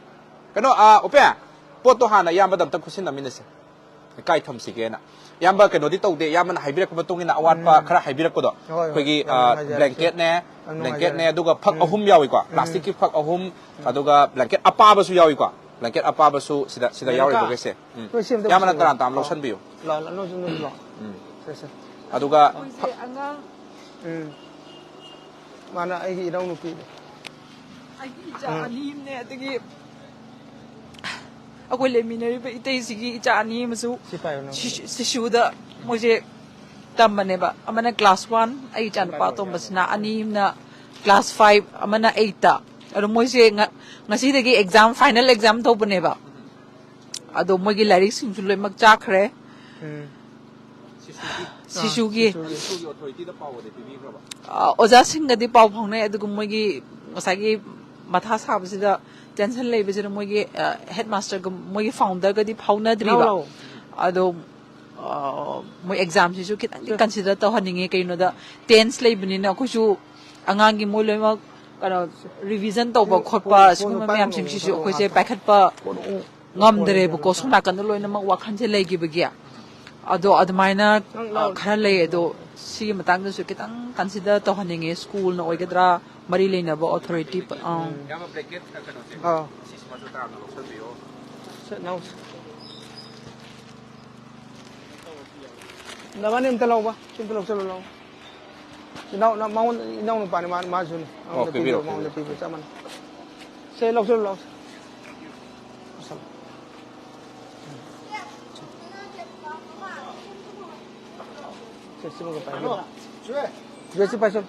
ꯀꯩꯅꯣ, ꯑ, ꯎꯄꯦ, ꯄꯣꯠꯇꯣ ꯍꯥꯟꯅ ꯏꯌꯥꯝꯕꯗ ꯑꯝꯇ ꯈꯨꯠꯁꯤꯟꯅꯃꯤꯟꯅꯁꯦ꯫ ꯀꯥꯏ ꯊꯝꯁꯤꯒꯦꯅ꯫ ꯏꯌꯥꯝꯕ ꯀꯩꯅꯣꯗꯤ ꯇꯧꯗꯦ, ꯏꯌꯥꯝꯕꯅ ꯍꯥꯏꯕꯤꯔꯛꯄ ꯃꯇꯨꯡ ꯏꯟꯅ ꯑꯋꯥꯠꯄ ꯎꯝ꯫ ꯈꯔ ꯍꯥꯏꯕꯤꯔꯛꯄꯗꯣ꯫ ꯍꯣꯏ, ꯍꯣꯏ, ꯑꯩꯈꯣꯏꯒꯤ, ꯌꯥꯝ ꯑ, ꯅꯨꯡꯉꯥꯏꯖꯔꯦ꯫ ꯕ꯭ꯂꯦꯡꯀꯦꯠꯅꯦ, ꯌꯥꯝ ꯕ꯭ꯂꯦꯡꯀꯦꯠꯅꯦ, ꯅꯨꯡꯉꯥꯏꯖꯔꯦ꯫ ꯑꯗꯨꯒ ꯐꯛ ꯎꯝ꯫ ꯑꯍꯨꯝ ꯌꯥꯎꯏꯀꯣ, ꯎꯝ꯫ ꯄ꯭ꯂꯥꯁꯇꯤꯛꯀꯤ ꯐꯛ ꯑꯍꯨꯝ, ꯎꯝ꯫ ꯑꯗꯨꯒ ꯕ꯭ꯂꯦꯡꯀꯦꯠ ꯑꯄꯥꯕꯁꯨ ꯌꯥꯎꯏꯀꯣ, ꯕ꯭ꯂꯦꯡꯀꯦꯠ ꯑꯄꯥꯕꯁꯨ ꯁꯤꯗ, ꯁꯤꯗ ꯂꯩꯔꯀꯥ? ꯌꯥꯎꯔꯤꯕꯈꯩꯁꯦ꯫ ꯎꯝ꯫ ꯅꯣꯏ ꯁꯤ ꯑꯝꯇ ꯏꯌꯥꯝꯕꯅ ꯄꯨꯁꯤꯜꯂꯣ꯫ ꯇꯔꯥꯝ ꯇꯔꯥꯝ ꯑꯣ꯫ ꯂꯧꯁꯟꯕꯤꯌꯨ꯫ ꯂꯥꯛꯑꯣ, ꯂꯥꯛꯑꯣ, ꯅꯣꯏꯁꯨ, ꯅꯣꯏꯁꯨ ꯂꯥꯛꯑꯣ꯫ ꯎꯝ꯫ ꯁꯦ, ꯁꯦ꯫ ꯑꯩꯈꯣꯏꯁꯦ ꯑꯉꯥꯡ ꯎꯝ꯫ ꯃꯥꯅ ꯑꯩꯒꯤ ꯏꯅꯥꯎ ꯅꯨꯄꯤꯅꯦ꯫ ꯑꯩꯒꯤ ꯏꯆꯥ ꯎꯝ꯫ ꯑꯅꯤ ꯑꯃꯅꯦ, ꯑꯗꯒꯤ ꯑꯩꯈꯣꯏ ꯂꯩꯃꯤꯟꯅꯔꯤꯕ ꯏꯇꯩꯁꯤꯒꯤ ꯏꯆꯥ ꯑꯅꯤ ꯑꯃꯁꯨ ꯁꯤ ꯄꯥꯏꯌꯨ ꯅꯪ꯫ ꯁꯤꯁꯨ-, ꯁꯤꯁꯨꯗ ꯃꯣꯏꯁꯦ ꯇꯝꯕꯅꯦꯕ꯫ ꯑꯃꯅ class one, ꯑꯩ ꯏꯆꯥꯅꯨꯄꯥ ꯑꯇꯣꯝꯕꯁꯤꯅ, ꯑꯅꯤ ꯑꯃꯅ class five, ꯑꯃꯅ eight꯫ ꯑꯗꯣ ꯃꯣꯏꯁꯦ ꯉ-, ꯉꯁꯤꯗꯒꯤ exam, final exam ꯇꯧꯕꯅꯦꯕ꯫ ꯑꯗꯣ ꯃꯣꯏꯒꯤ ꯂꯥꯏꯔꯤꯛꯁꯤꯡꯁꯨ ꯂꯣꯏꯅꯃꯛ ꯆꯥꯈ꯭ꯔꯦ꯫ ꯎꯝ꯫ ꯁꯤꯁꯨꯒꯤ꯫ ꯁꯤꯁꯨꯒꯤ꯫ ꯑꯥ, ꯁꯤꯁꯨꯒꯤ ꯑꯣꯊꯣꯔꯤꯇꯤꯗ ꯄꯥꯎꯒꯗꯤ ꯄꯤꯕꯤꯈ꯭ꯔꯕ? ꯑ, ꯑꯣꯖꯥꯁꯤꯡꯒꯗꯤ ꯄꯥꯎ ꯐꯥꯎꯅꯩ, ꯑꯗꯨꯒ ꯃꯣꯏꯒꯤ ꯉꯁꯥꯏꯒꯤ ꯃꯊꯥ ꯁꯥꯕꯁꯤꯗ, ꯇꯦꯟꯁꯟ ꯂꯩꯕꯁꯤꯗ ꯃꯣꯏꯒꯤ, ꯑ, ꯍꯦꯗꯃꯥꯁꯇꯔꯒ ꯃꯣꯏꯒꯤ ꯐꯥꯎꯟꯗꯔꯒꯗꯤ ꯐꯥꯎꯅꯗ꯭ꯔꯤꯕ꯫ ꯂꯥꯎ, ꯂꯥꯎ꯫ ꯑꯗꯣ, ꯑ, ꯃꯣꯏ ꯑꯦꯛꯖꯥꯝꯁꯤꯁꯨ ꯈꯤꯇꯪꯗꯤ ꯀꯟꯁꯤꯗꯔ ꯇꯧꯍꯟꯅꯤꯡꯉꯦ꯫ ꯀꯩꯒꯤꯅꯣꯗ ꯇꯦꯟꯁ ꯂꯩꯕꯅꯤꯅ ꯑꯩꯈꯣꯏꯁꯨ ꯑꯉꯥꯡꯒꯤ ꯃꯣꯏ ꯂꯣꯏꯅꯃꯛ ꯀꯩꯅꯣ, ꯔꯤꯚꯤꯖꯟ ꯇꯧꯕ ꯈꯣꯠꯄ, ꯁꯤꯒꯨꯝꯕ ꯃꯌꯥꯝꯁꯤꯡꯁꯤꯁꯨ ꯑꯩꯈꯣꯏꯁꯦ ꯄꯥꯏꯈꯠꯄ ꯉꯝꯗ꯭ꯔꯦꯕꯀꯣ, ꯁꯣꯝ ꯅꯥꯀꯟꯗ ꯂꯣꯏꯅꯃꯛ ꯋꯥꯈꯜꯁꯦ ꯂꯩꯈꯤꯕꯒꯤ꯫ ꯑꯗꯣ ꯑꯗꯨꯃꯥꯏꯅ, ꯑ, ꯈꯔ ꯂꯩ꯫ ꯑꯗꯣ ꯁꯤꯒꯤ ꯃꯇꯥꯡꯗꯁꯨ ꯈꯤꯇꯪ ꯀꯟꯁꯤꯗꯔ ꯇꯧꯍꯟꯅꯤꯡꯉꯦ, ꯁ꯭ꯀꯨꯜꯅ ꯑꯣꯏꯒꯗ꯭ꯔꯥ, ꯃꯔꯤ ꯂꯩꯅꯕ ꯑꯣꯊꯣꯔꯤꯇꯤ꯫ ꯑꯥ꯫ ꯏꯌꯥꯝꯕ, ꯕ꯭ꯂꯦꯡꯀꯦꯠ, ꯑ, ꯀꯩꯅꯣꯁꯦ, ꯑꯥ꯫ ꯁꯤꯁꯤꯃꯁꯨ ꯇꯔꯥꯝꯅ ꯂꯧꯁꯟꯕꯤꯌꯣ꯫ ꯁꯦ, ꯂꯧꯁꯦ꯫ ꯅꯕꯥꯅꯤ ꯑꯝꯇ ꯂꯧꯕ, ꯁꯤ ꯑꯝꯇ ꯂꯧꯁꯜꯂꯨ, ꯂꯧ꯫ ꯏꯅꯥꯎ, ꯅ-, ꯃꯉꯣꯟꯗ, ꯏꯅꯥꯎ ꯅꯨꯄꯥꯅꯤ, ꯃꯥ-, ꯃꯥꯁꯨꯅꯤ꯫ ꯑꯣ, ꯃꯉꯣꯟꯗ ꯄꯤꯕꯤꯔꯣ, ꯄꯤꯕꯤꯔꯣ, ꯃꯉꯣꯟꯗ ꯄꯤꯕꯤꯔꯣ꯫ ꯄꯤꯕꯤꯌꯨ, ꯆꯞ ꯃꯥꯟꯅꯩ꯫ ꯁꯦ, ꯂꯧꯁꯜꯂꯨ, ꯂꯧꯁꯦ꯫ ꯁꯤꯃꯒ ꯄꯥꯏꯕꯤꯔꯣ꯫ ꯁꯨꯔꯦ꯫ ꯁꯨꯔꯦ, ꯁꯤ ꯄꯥꯏꯁꯣ꯫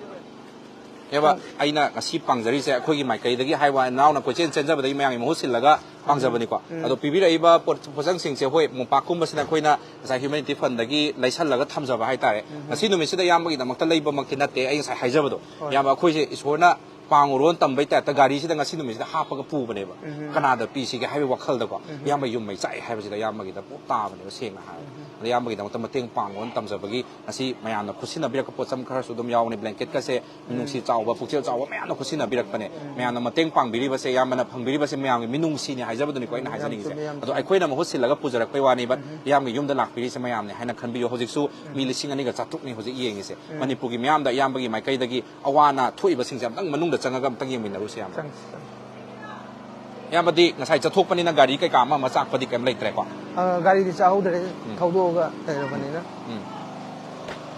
ꯑꯦꯕ, ꯑꯩꯅ ꯉꯁꯤ ꯄꯥꯡꯖꯔꯤꯁꯦ ꯑꯩꯈꯣꯏꯒꯤ ꯃꯥꯏꯀꯩꯗꯒꯤ ꯍꯥꯏ ꯋꯥ ꯅꯅꯥꯎꯅ ꯀꯣꯏꯆꯦꯟ ꯆꯦꯟꯖꯕꯗꯒꯤ ꯃꯌꯥꯝꯒꯤ ꯃꯍꯨꯠ ꯁꯤꯜꯂꯒ ꯄꯥꯡꯖꯕꯅꯤꯀꯣ꯫ ꯎꯝ꯫ ꯑꯗꯣ ꯄꯤꯕꯤꯔꯛꯏꯕ ꯄꯣꯠ-, ꯄꯣꯠꯆꯪꯁꯤꯡꯁꯦ, ꯍꯣꯏ, ꯃꯣꯝꯄꯥꯛꯀꯨꯝꯕꯁꯤꯅ ꯑꯩꯈꯣꯏꯅ ꯉꯁꯥꯏ ꯍ꯭ꯌꯨꯃꯦꯅꯤꯇꯤ ꯐꯟꯗꯒꯤ ꯂꯩꯁꯜꯂꯒ ꯊꯝꯖꯕ ꯍꯥꯏꯇꯥꯔꯦ꯫ ꯎꯝ꯫ ꯉꯁꯤ ꯅꯨꯃꯤꯠꯁꯤꯗ ꯏꯌꯥꯝꯕꯒꯤꯗꯃꯛꯇ ꯂꯩꯕꯃꯛꯇꯤ ꯅꯠꯇꯦ, ꯑꯩ ꯉꯁꯥꯏ ꯍꯥꯏꯖꯕꯗꯣ꯫ ꯍꯣꯏ꯫ ꯏꯌꯥꯝꯕ, ꯑꯩꯈꯣꯏꯁꯦ ꯏꯁꯣꯔꯅ ꯄꯥꯡꯉꯨꯔꯣꯅ ꯇꯝꯕꯩ ꯇꯥꯏꯞꯇ ꯒꯥꯔꯤꯁꯤꯗ ꯉꯁꯤ ꯅꯨꯃꯤꯠꯁꯤꯗ ꯍꯥꯞꯄꯒ ꯄꯨꯕꯅꯦꯕ꯫ ꯎꯝ꯫ ꯀꯅꯥꯗ ꯄꯤꯁꯤꯒꯦ ꯍꯥꯏꯕꯒꯤ ꯋꯥꯈꯜꯗꯀꯣ꯫ ꯎꯝ꯫ ꯏꯌꯥꯝꯕ ꯌꯨꯝ ꯃꯩ ꯆꯥꯛꯑꯦ ꯍꯥꯏꯕꯁꯤꯗ ꯏꯌꯥꯝꯕꯒꯤꯗ ꯄꯣꯞ ꯇꯥꯕꯅꯦꯕ, ꯁꯦꯡꯅ ꯍꯥꯏꯔꯕꯗ꯫ ꯎꯝ꯫ ꯑꯗ ꯏꯌꯥꯝꯕꯒꯤꯗꯃꯛꯇ ꯃꯇꯦꯡ ꯄꯥꯡꯉꯣꯅ ꯇꯝꯖꯕꯒꯤ ꯉꯁꯤ ꯃꯌꯥꯝꯅ ꯈꯨꯠꯁꯤꯟꯅꯕꯤꯔꯛꯄ ꯄꯣꯠꯆꯝ ꯈꯔꯁꯨ ꯑꯗꯨꯝ ꯌꯥꯎꯕꯅꯦ꯫ ꯕ꯭ꯂꯦꯡꯀꯦꯠꯀꯁꯦ ꯃꯤꯅꯨꯡꯁꯤ ꯆꯥꯎꯕ, ꯄꯨꯛꯆꯦꯜ ꯆꯥꯎꯕ ꯃꯌꯥꯝꯅ ꯈꯨꯠꯁꯤꯟꯅꯕꯤꯔꯛꯄꯅꯦ꯫ ꯎꯝ꯫ ꯃꯌꯥꯝꯅ ꯃꯇꯦꯡ ꯄꯥꯡꯕꯤꯔꯤꯕꯁꯦ, ꯏꯌꯥꯝꯕꯅ ꯐꯪꯕꯤꯔꯤꯕꯁꯦ ꯃꯌꯥꯝꯒꯤ ꯃꯤꯅꯨꯡꯁꯤꯅꯤ ꯍꯥꯏꯖꯕꯗꯨꯅꯤꯀꯣ ꯑꯩꯅ ꯌꯥꯝ ꯍꯥꯏꯖꯅꯤꯡꯉꯤꯁꯦ꯫ ꯆꯨꯝꯃꯦ, ꯌꯥꯝ ꯑꯗꯣ ꯆꯨꯝꯃꯦ꯫ ꯑꯩꯈꯣꯏꯅ ꯃꯍꯨꯠ ꯁꯤꯜꯂꯒ ꯄꯨꯖꯔꯛꯄꯩ ꯋꯥꯅꯦꯕ꯫ ꯎꯝ꯫ ꯏꯌꯥꯝꯕꯒꯤ ꯌꯨꯝꯗ ꯂꯥꯛꯄꯤꯔꯤꯁꯦ ꯃꯌꯥꯝꯅꯦ ꯍꯥꯏꯅ ꯈꯟꯕꯤꯌꯨ꯫ ꯍꯧꯖꯤꯛꯁꯨ ꯃꯤ ꯎꯝ꯫ ꯂꯤꯁꯤꯡ ꯑꯅꯤꯒ ꯆꯥꯇ꯭ꯔꯨꯛꯅꯤ ꯍꯧꯖꯤꯛ ꯌꯦꯡꯉꯤꯁꯦ꯫ ꯎꯝ꯫ ꯃꯅꯤꯄꯨꯔꯒꯤ ꯃꯤꯌꯥꯝꯗ ꯏꯌꯥꯝꯕꯒꯤ ꯃꯥꯏꯀꯩꯗꯒꯤ ꯑꯋꯥ ꯑꯅꯥ ꯊꯣꯛꯏꯕꯁꯤꯡꯁꯦ ꯑꯝꯇꯪ ꯃꯅꯨꯡꯗ ꯆꯪꯉꯒ ꯑꯝꯇꯪ ꯌꯦꯡꯃꯤꯟꯅꯔꯨꯁꯦ, ꯏꯌꯥꯝꯕ꯫ ꯆꯪꯁꯤ, ꯆꯪꯁꯤ꯫ ꯏꯌꯥꯝꯕꯗꯤ ꯉꯁꯥꯏ ꯆꯠꯊꯣꯛꯄꯅꯤꯅ ꯒꯥꯔꯤ ꯀꯩꯀꯥ ꯑꯃ ꯑꯃ ꯆꯥꯛꯄꯗꯤ ꯀꯩꯝ ꯂꯩꯇ꯭ꯔꯦꯀꯣ? ꯑ, ꯒꯥꯔꯤꯗꯤ ꯆꯥꯍꯧꯗ꯭ꯔꯦ, ꯎꯝ꯫ ꯊꯧꯗꯣꯛꯑꯒ ꯂꯩꯔꯕꯅꯤꯅ꯫ ꯎꯝ꯫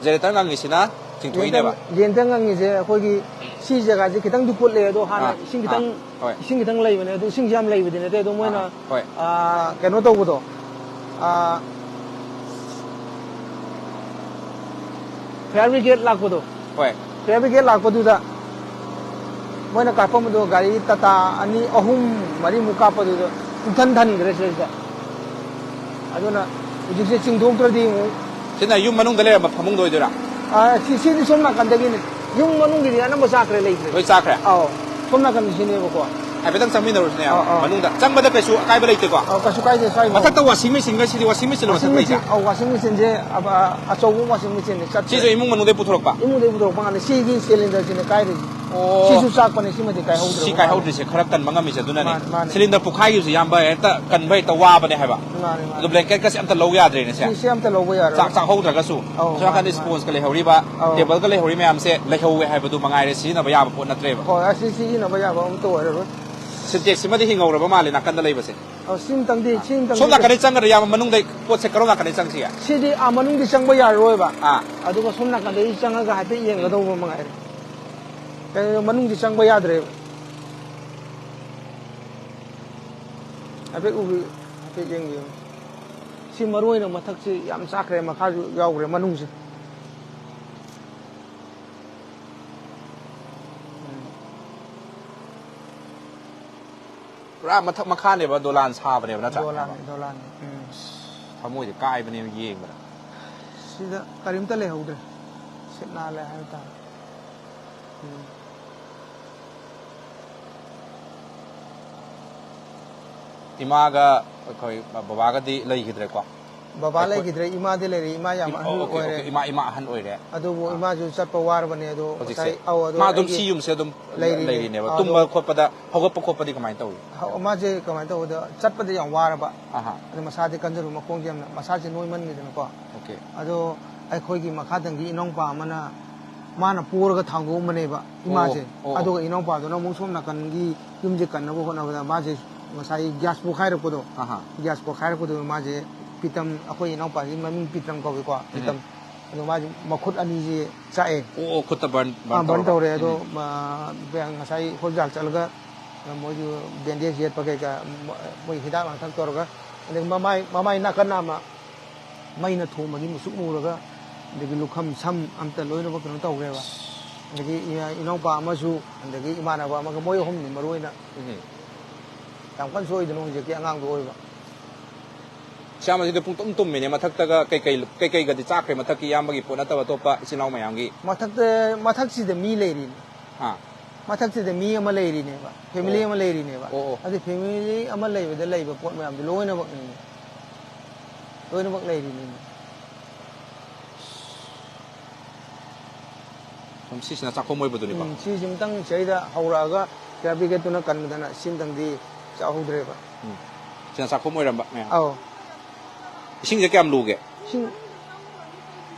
ꯖꯦꯅꯦꯔꯦꯇꯔ ꯉꯪꯉꯤꯁꯤꯅ ꯆꯤꯡꯊꯣꯛꯏꯅꯦꯕ? ꯖꯦꯅꯦꯔꯦꯇꯔ, ꯖꯦꯅꯦꯔꯦꯇꯔ ꯉꯪꯉꯤꯁꯦ ꯑꯩꯈꯣꯏꯒꯤ ꯁꯤ ꯖꯒꯥꯁꯦ ꯈꯤꯇꯪꯗꯤ ꯀꯨꯠꯂꯦ, ꯑꯗꯣ ꯍꯥꯟꯅ ꯑꯥ, ꯏꯁꯤꯡ ꯈꯤꯇꯪ, ꯑꯥ, ꯍꯣꯏ꯫ ꯏꯁꯤꯡ ꯈꯤꯇꯪ ꯂꯩꯕꯅꯦ, ꯑꯗꯣ ꯏꯁꯤꯡꯁꯦ ꯌꯥꯝ ꯂꯩꯕꯗꯤ ꯅꯠꯇꯦ, ꯑꯗꯣ ꯃꯣꯏꯅ, ꯑꯥ, ꯍꯣꯏ꯫ ꯑꯥ, ꯀꯩꯅꯣ ꯇꯧꯕꯗꯣ, ꯑꯥ, ꯐꯥꯌꯔ ꯕ꯭ꯔꯤꯒꯦꯗ ꯂꯥꯛꯄꯗꯣ꯫ ꯍꯣꯏ꯫ ꯐꯥꯌꯔ ꯕ꯭ꯔꯤꯒꯦꯗ ꯂꯥꯛꯄꯗꯨꯗ ꯃꯣꯏꯅ ꯀꯥꯞꯄꯝꯕꯗꯣ ꯒꯥꯔꯤ ꯇꯥꯇꯥ ꯑꯅꯤ, ꯑꯍꯨꯝ, ꯃꯔꯤꯃꯨꯛ ꯀꯥꯞꯄꯗꯨꯗ ꯄꯨꯡꯊꯟ ꯊꯟꯈ꯭ꯔꯦ ꯁꯤꯗꯩꯁꯤꯗ꯫ ꯑꯗꯨꯅ ꯍꯧꯖꯤꯛꯁꯦ ꯆꯤꯡꯊꯣꯛꯇ꯭ꯔꯗꯤ ꯑꯃꯨꯛ ꯁꯤꯅ ꯌꯨꯝ ꯃꯅꯨꯡꯗ ꯂꯩꯔꯝꯕ ꯐꯃꯨꯡꯗ ꯑꯣꯏꯗꯣꯏꯔꯥ? ꯑꯥ, ꯁꯤ, ꯁꯤꯗꯤ ꯁꯣꯝ ꯅꯥꯀꯟꯗꯒꯤꯅꯤ꯫ ꯌꯨꯝ ꯃꯅꯨꯡꯒꯤꯗꯤ ꯑꯅꯝꯕ ꯆꯥꯛꯈ꯭ꯔꯦ, ꯂꯩꯇ꯭ꯔꯦ꯫ ꯂꯣꯏ ꯆꯥꯛꯈ꯭ꯔꯦ? ꯑꯧ꯫ ꯁꯣꯝ ꯅꯥꯀꯟꯁꯤꯅꯦꯕꯀꯣ꯫ ꯍꯥꯏꯐꯦꯠꯇꯪ ꯆꯪꯃꯤꯟꯅꯔꯨꯁꯤꯅꯦ, ꯑꯧ, ꯑꯧ꯫ ꯃꯅꯨꯡꯗ꯫ ꯆꯪꯕꯗ ꯀꯩꯁꯨ ꯑꯀꯥꯏꯕ ꯂꯩꯇꯦꯀꯣ? ꯑꯧ, ꯀꯩꯁꯨ ꯀꯥꯏꯗꯦ, ꯁ꯭ꯋꯥꯏ ꯃꯊꯛꯇ ꯋꯥꯁꯤꯡ ꯃꯦꯆꯤꯟꯒ ꯁꯤꯗꯤ, ꯋꯥꯁꯤꯡ ꯃꯦꯆꯤꯟ ꯃꯊꯛ ꯂꯩꯇ꯭ꯔꯥ? ꯃꯦꯆꯤꯟ, ꯑꯧ, ꯋꯥꯁꯤꯡ ꯃꯦꯆꯤꯟꯁꯦ ꯑ-, ꯑ-, ꯑꯆꯧꯕ ꯋꯥꯁꯤꯡ ꯃꯦꯆꯤꯟꯅꯦ, ꯆꯠꯇ꯭ꯔꯦ꯫ ꯁꯤꯁꯨ ꯏꯃꯨꯡ ꯃꯅꯨꯡꯗꯩ ꯄꯨꯊꯣꯔꯛꯄ? ꯏꯃꯨꯡꯗꯩ ꯄꯨꯊꯣꯔꯛꯄ ꯉꯥꯛꯇꯅꯦ꯫ ꯁꯤꯒꯤ ꯁꯤꯂꯤꯟꯗꯔꯁꯤꯅꯦ ꯀꯥꯏꯔꯤꯁꯦ꯫ ꯑꯣ꯫ ꯁꯤꯁꯨ ꯆꯥꯛꯄꯅꯦ, ꯁꯤꯃꯗꯤ ꯀꯥꯏꯍꯧꯗ꯭ꯔꯕ ꯁꯤ ꯃꯥꯜꯂꯦ꯫ ꯀꯥꯏꯍꯧꯗ꯭ꯔꯤꯁꯦ ꯈꯔ ꯀꯟꯕ ꯉꯝꯃꯤꯁꯦ ꯑꯗꯨꯅꯅꯦ꯫ ꯃꯥꯅꯦ, ꯃꯥꯅꯦ꯫ ꯁꯤꯂꯤꯟꯗꯔ ꯄꯨꯈꯥꯏꯈꯤꯕꯁꯦ ꯏꯌꯥꯝꯕ ꯍꯦꯛꯇ ꯀꯟꯕ ꯍꯦꯛꯇ ꯋꯥꯕꯅꯦ ꯍꯥꯏꯕ꯫ ꯃꯥꯅꯦ, ꯃꯥꯅꯦ꯫ ꯑꯗꯣ ꯕ꯭ꯂꯦꯡꯀꯦꯠꯀꯁꯦ ꯑꯝꯇ ꯂꯧ ꯌꯥꯗ꯭ꯔꯦꯅꯦ ꯁꯦ꯫ ꯁꯤ, ꯁꯤ ꯑꯝꯇ ꯂꯧꯕ ꯌꯥꯔꯣꯏ꯫ ꯆꯥꯛ ꯆꯥꯍꯧꯗ꯭ꯔꯒꯁꯨ꯫ ꯑꯧ, ꯁꯣꯝ ꯅꯥꯀꯟꯗ ꯃꯥꯅꯦ, ꯃꯥꯅꯦ꯫ ꯁ꯭ꯄꯣꯟꯖꯀ ꯂꯩꯍꯧꯔꯤꯕ, ꯑꯧ꯫ ꯇꯦꯕꯜꯒ ꯂꯩꯍꯧꯔꯤ ꯃꯌꯥꯝꯁꯦ ꯂꯩꯍꯧꯋꯦ ꯍꯥꯏꯕꯗꯨ ꯃꯉꯥꯏꯔꯦ, ꯁꯤꯖꯤꯟꯅꯕ ꯌꯥꯕ ꯄꯣꯠ ꯅꯠꯇ꯭ꯔꯦꯕ꯫ ꯍꯣꯏ, ꯑꯁꯤ ꯁꯤꯖꯤꯟꯅꯕ ꯌꯥꯕ ꯑꯝꯇ ꯑꯣꯏꯔꯔꯣꯏ꯫ ꯁꯤꯟꯇꯦꯛꯁ ꯁꯤꯃꯗꯤ ꯍꯤꯡꯍꯧꯔꯕ ꯃꯥꯜꯂꯦ ꯅꯥꯀꯟꯗ ꯂꯩꯕꯁꯦ꯫ ꯑꯧ, ꯁꯤꯝꯇꯪꯗꯤ, ꯑꯥ꯫ ꯁꯤꯝꯇꯪꯗꯤ ꯁꯣꯝ ꯅꯥꯀꯟꯗꯩ ꯆꯪꯒꯗ꯭ꯔꯥ, ꯏꯌꯥꯝꯕ, ꯃꯅꯨꯡꯗꯩ ꯄꯣꯠꯁꯦ ꯀꯔꯣꯝ ꯅꯥꯀꯟꯗꯩ ꯆꯪꯁꯤꯒꯦ? ꯁꯤꯗꯤ, ꯑꯥ, ꯃꯅꯨꯡꯗꯤ ꯆꯪꯕ ꯌꯥꯔꯔꯣꯏꯕ꯫ ꯑꯥ꯫ ꯑꯗꯨꯒ ꯁꯣꯝ ꯅꯥꯀꯟꯗꯩ ꯆꯪꯉꯒ ꯍꯥꯏꯐꯦꯠ ꯌꯦꯡꯒꯗꯧꯕ ꯃꯉꯥꯏꯔꯦ꯫ ꯀꯩꯅꯣ, ꯃꯅꯨꯡꯗꯤ ꯆꯪꯕ ꯌꯥꯗ꯭ꯔꯦꯕ꯫ ꯍꯥꯏꯐꯦꯠ ꯎꯕꯤ-, ꯍꯥꯏꯐꯦꯠ ꯌꯦꯡꯕꯤꯌꯨ꯫ ꯁꯤ ꯃꯔꯨ ꯑꯣꯏꯅ ꯃꯊꯛꯁꯤ ꯌꯥꯝ ꯆꯥꯛꯈ꯭ꯔꯦ, ꯃꯈꯥꯁꯨ ꯌꯥꯎꯈ꯭ꯔꯦ ꯃꯅꯨꯡꯁꯦ꯫ ꯄꯨꯔꯥ ꯃꯊꯛ ꯃꯈꯥꯅꯦꯕ ꯗꯣꯂꯥꯟ ꯁꯥꯕꯅꯦꯕ, ꯅꯠꯇ꯭ꯔꯥ? ꯗꯣꯂꯥꯟ ꯗꯣꯂꯥꯟ ꯎꯝ꯫ ꯊꯃꯣꯏꯗꯤ ꯀꯥꯏꯕꯅꯦꯕ ꯌꯦꯡꯕꯗ꯫ ꯁꯤꯗ ꯀꯔꯤꯝꯇ ꯂꯩꯍꯧꯗ꯭ꯔꯦ꯫ ꯁꯤꯠ ꯅꯥꯜꯂꯦ ꯍꯥꯏꯕ ꯇꯥꯔꯦ꯫ ꯎꯝ꯫ ꯏꯃꯥꯒ ꯑꯩꯈꯣꯏ ꯕꯕꯥꯒꯗꯤ ꯂꯩꯈꯤꯗ꯭ꯔꯦꯀꯣ? ꯕꯕꯥ ꯑꯩꯈꯣꯏ- ꯂꯩꯈꯤꯗ꯭ꯔꯦ, ꯏꯃꯥꯗꯤ ꯂꯩꯔꯤ, ꯏꯃꯥ ꯌꯥꯝ ꯏꯃꯥ- ꯑꯍꯜ ꯑꯣꯀꯦ, ꯑꯣꯏꯔꯦ꯫ ꯑꯣꯀꯦ, ꯏꯃꯥ ꯏꯃꯥ ꯑꯍꯟ ꯑꯣꯏꯔꯦ꯫ ꯑꯗꯨꯕꯨ ꯏꯃꯥꯁꯨ ꯆꯠꯄ ꯋꯥꯔꯕꯅꯦ ꯑꯗꯣ ꯍꯧꯖꯤꯛꯁꯦ ꯉꯁꯥꯏ ꯑꯧ ꯑꯗꯣ ꯃꯥ ꯑꯗꯨꯝ ꯑꯩꯒꯤ- ꯁꯤ ꯌꯨꯝꯁꯦ ꯑꯗꯨꯝ ꯂꯩꯔꯤꯅꯦ꯫ ꯂꯩꯔꯤꯅꯦꯕ꯫ ꯑꯧ, ꯇꯨꯝꯕ ꯑꯗꯣ- ꯈꯣꯠꯄꯗ, ꯍꯧꯒꯠꯄ ꯈꯣꯠꯄꯗꯤ ꯀꯃꯥꯏꯅ ꯇꯧꯏ? ꯍꯧ- ꯃꯥꯁꯦ ꯀꯃꯥꯏꯅ ꯇꯧꯕꯗ ꯆꯠꯄꯗ ꯌꯥꯝ ꯋꯥꯔꯕ꯫ ꯑꯍꯥ꯫ ꯑꯗꯣ ꯃꯁꯥꯗꯤ ꯀꯟꯖꯔꯨ, ꯃꯈꯣꯡꯁꯦ ꯌꯥꯝꯅ ꯃꯁꯥꯁꯦ ꯅꯣꯏꯃꯟꯈꯤꯗꯅꯀꯣ꯫ ꯑꯣꯀꯦ꯫ ꯑꯗꯣ ꯑꯩꯈꯣꯏꯒꯤ ꯃꯈꯥꯗꯪꯒꯤ ꯏꯅꯥꯎꯄꯥ ꯑꯃꯅ ꯃꯥꯅ ꯄꯣꯔꯒ ꯊꯥꯡꯗꯣꯛꯑꯝꯕꯅꯦꯕ ꯏꯃꯥꯁꯦ꯫ ꯑꯣ, ꯑꯣ꯫ ꯑꯗꯨꯒ ꯏꯅꯥꯎꯄꯥꯗꯨꯅ ꯑꯃꯨꯛ ꯁꯣꯝ ꯅꯥꯀꯟꯒꯤ ꯌꯨꯝꯁꯦ ꯀꯟꯅꯕ ꯍꯣꯠꯅꯕꯗ ꯃꯥꯁꯦ ꯉꯁꯥꯏ ꯒ꯭ꯌꯥꯁ ꯄꯣꯛꯈꯥꯏꯔꯛꯄꯗꯣ꯫ ꯑꯍꯥ꯫ ꯒ꯭ꯌꯥꯁ ꯄꯣꯛꯈꯥꯏꯔꯛꯄꯗꯨ ꯃꯥꯁꯦ ꯄꯤꯇꯝ, ꯑꯩꯈꯣꯏ ꯏꯅꯥꯎꯄꯥꯁꯤ ꯃꯃꯤꯡ ꯄꯤꯇꯝ ꯀꯧꯏꯀꯣ꯫ ꯄꯤꯇꯝ꯫ ꯑꯗꯣ ꯃꯥꯁꯦ ꯃꯈꯨꯠ ꯑꯅꯤꯁꯦ ꯆꯥꯛꯑꯦ꯫ ꯑꯣ, ꯑꯣ, ꯈꯨꯠꯇ ꯕꯔꯟ ꯑꯥ, ꯕꯔꯟ ꯇꯧꯔꯕ? ꯇꯧꯔꯦ꯫ ꯑꯗꯣ ꯎꯝ꯫ ꯃꯥ- ꯉꯁꯥꯏ ꯍꯣꯁꯄꯤꯇꯥꯜ ꯆꯠꯂꯒ ꯃꯣꯏꯁꯨ ꯕꯦꯟꯗꯦꯖ ꯌꯦꯠꯄ ꯀꯩꯀꯥ, ꯃꯣꯏ ꯍꯤꯗꯥꯛ ꯂꯥꯡꯊꯛ ꯇꯧꯔꯒ, ꯑꯗꯒꯤ ꯃꯃꯥꯏ ꯃꯃꯥꯏ ꯅꯥꯀꯟ ꯑꯃ ꯃꯩꯅ ꯊꯣꯡꯕꯒꯤ ꯃꯨꯁꯨꯛ ꯃꯨꯔꯒ, ꯑꯗꯒꯤ ꯂꯨꯈꯝ ꯁꯝ ꯑꯝꯇ ꯂꯣꯏꯅꯃꯛ ꯀꯩꯅꯣ ꯇꯧꯈ꯭ꯔꯦꯕ꯫ ꯑꯗꯒꯤ ꯏ- ꯏꯅꯥꯎꯄꯥ ꯑꯃꯁꯨ, ꯑꯗꯒꯤ ꯏꯃꯥꯟꯅꯕ ꯑꯃꯒ, ꯃꯣꯏ ꯑꯍꯨꯝꯅꯤ ꯃꯔꯨ ꯑꯣꯏꯅ꯫ ꯎꯝ꯫ ꯌꯥꯝ ꯀꯟꯅ ꯁꯣꯛꯏꯗꯅ ꯍꯧꯖꯤꯛꯀꯤ ꯑꯉꯥꯡꯗꯣ ꯑꯣꯏꯕ꯫ ꯏꯆꯥ ꯃꯁꯤꯗ ꯄꯨꯡꯇꯨꯝ ꯇꯨꯝꯃꯤꯅꯦ, ꯃꯊꯛꯇꯒ ꯀꯩꯀꯩ ꯀꯩꯀꯩꯒꯗꯤ ꯆꯥꯈ꯭ꯔꯦ, ꯃꯊꯛꯀꯤ ꯏꯌꯥꯝꯕꯒꯤ ꯄꯣꯠ ꯅꯠꯇꯕ ꯑꯇꯣꯞꯄ ꯏꯆꯤꯜ ꯏꯅꯥꯎ ꯃꯌꯥꯝꯒꯤ? ꯃꯊꯛꯇ ꯃꯊꯛꯁꯤꯗ ꯃꯤ ꯂꯩꯔꯤꯅꯦ꯫ ꯑꯥ꯫ ꯃꯊꯛꯁꯤꯗ ꯃꯤ ꯑꯃ ꯂꯩꯔꯤꯅꯦꯕ, ꯐꯦꯃꯤꯂꯤ ꯑꯣ꯫ ꯑꯃ ꯂꯩꯔꯤꯅꯦꯕ꯫ ꯑꯣ, ꯑꯣ꯫ ꯑꯗꯨ ꯐꯦꯃꯤꯂꯤ ꯑꯃ ꯂꯩꯕꯗ ꯂꯩꯕ ꯄꯣꯠ ꯃꯌꯥꯝꯗꯣ ꯂꯣꯏꯅꯃꯛꯅꯤꯅꯦ, ꯂꯣꯏꯅꯃꯛ ꯂꯩꯔꯤꯅꯤꯅꯦ꯫ ꯁꯨꯝ ꯁꯤꯁꯤꯅ ꯆꯥꯛꯈꯨꯝ ꯑꯣꯏꯕꯗꯨꯅꯤꯀꯣ? ꯎꯝ, ꯁꯤꯁꯤꯝꯇꯪ ꯁꯤꯗꯩꯗ ꯍꯧꯔꯛꯑꯒ ꯐꯤꯌꯔ ꯕ꯭ꯔꯤꯒꯦꯗꯇꯨꯅ ꯀꯟꯕꯗꯅ ꯁꯤꯝꯇꯪꯗꯤ ꯆꯥꯍꯧꯗ꯭ꯔꯦꯕ꯫ ꯎꯝ꯫ ꯁꯤꯅ ꯆꯥꯛꯈꯨꯝ ꯑꯣꯏꯔꯝꯕ ꯃꯌꯥꯝ꯫ ꯑꯧ꯫ ꯏꯁꯤꯡꯁꯦ ꯀꯌꯥꯝ ꯂꯨꯒꯦ? ꯏꯁꯤꯡ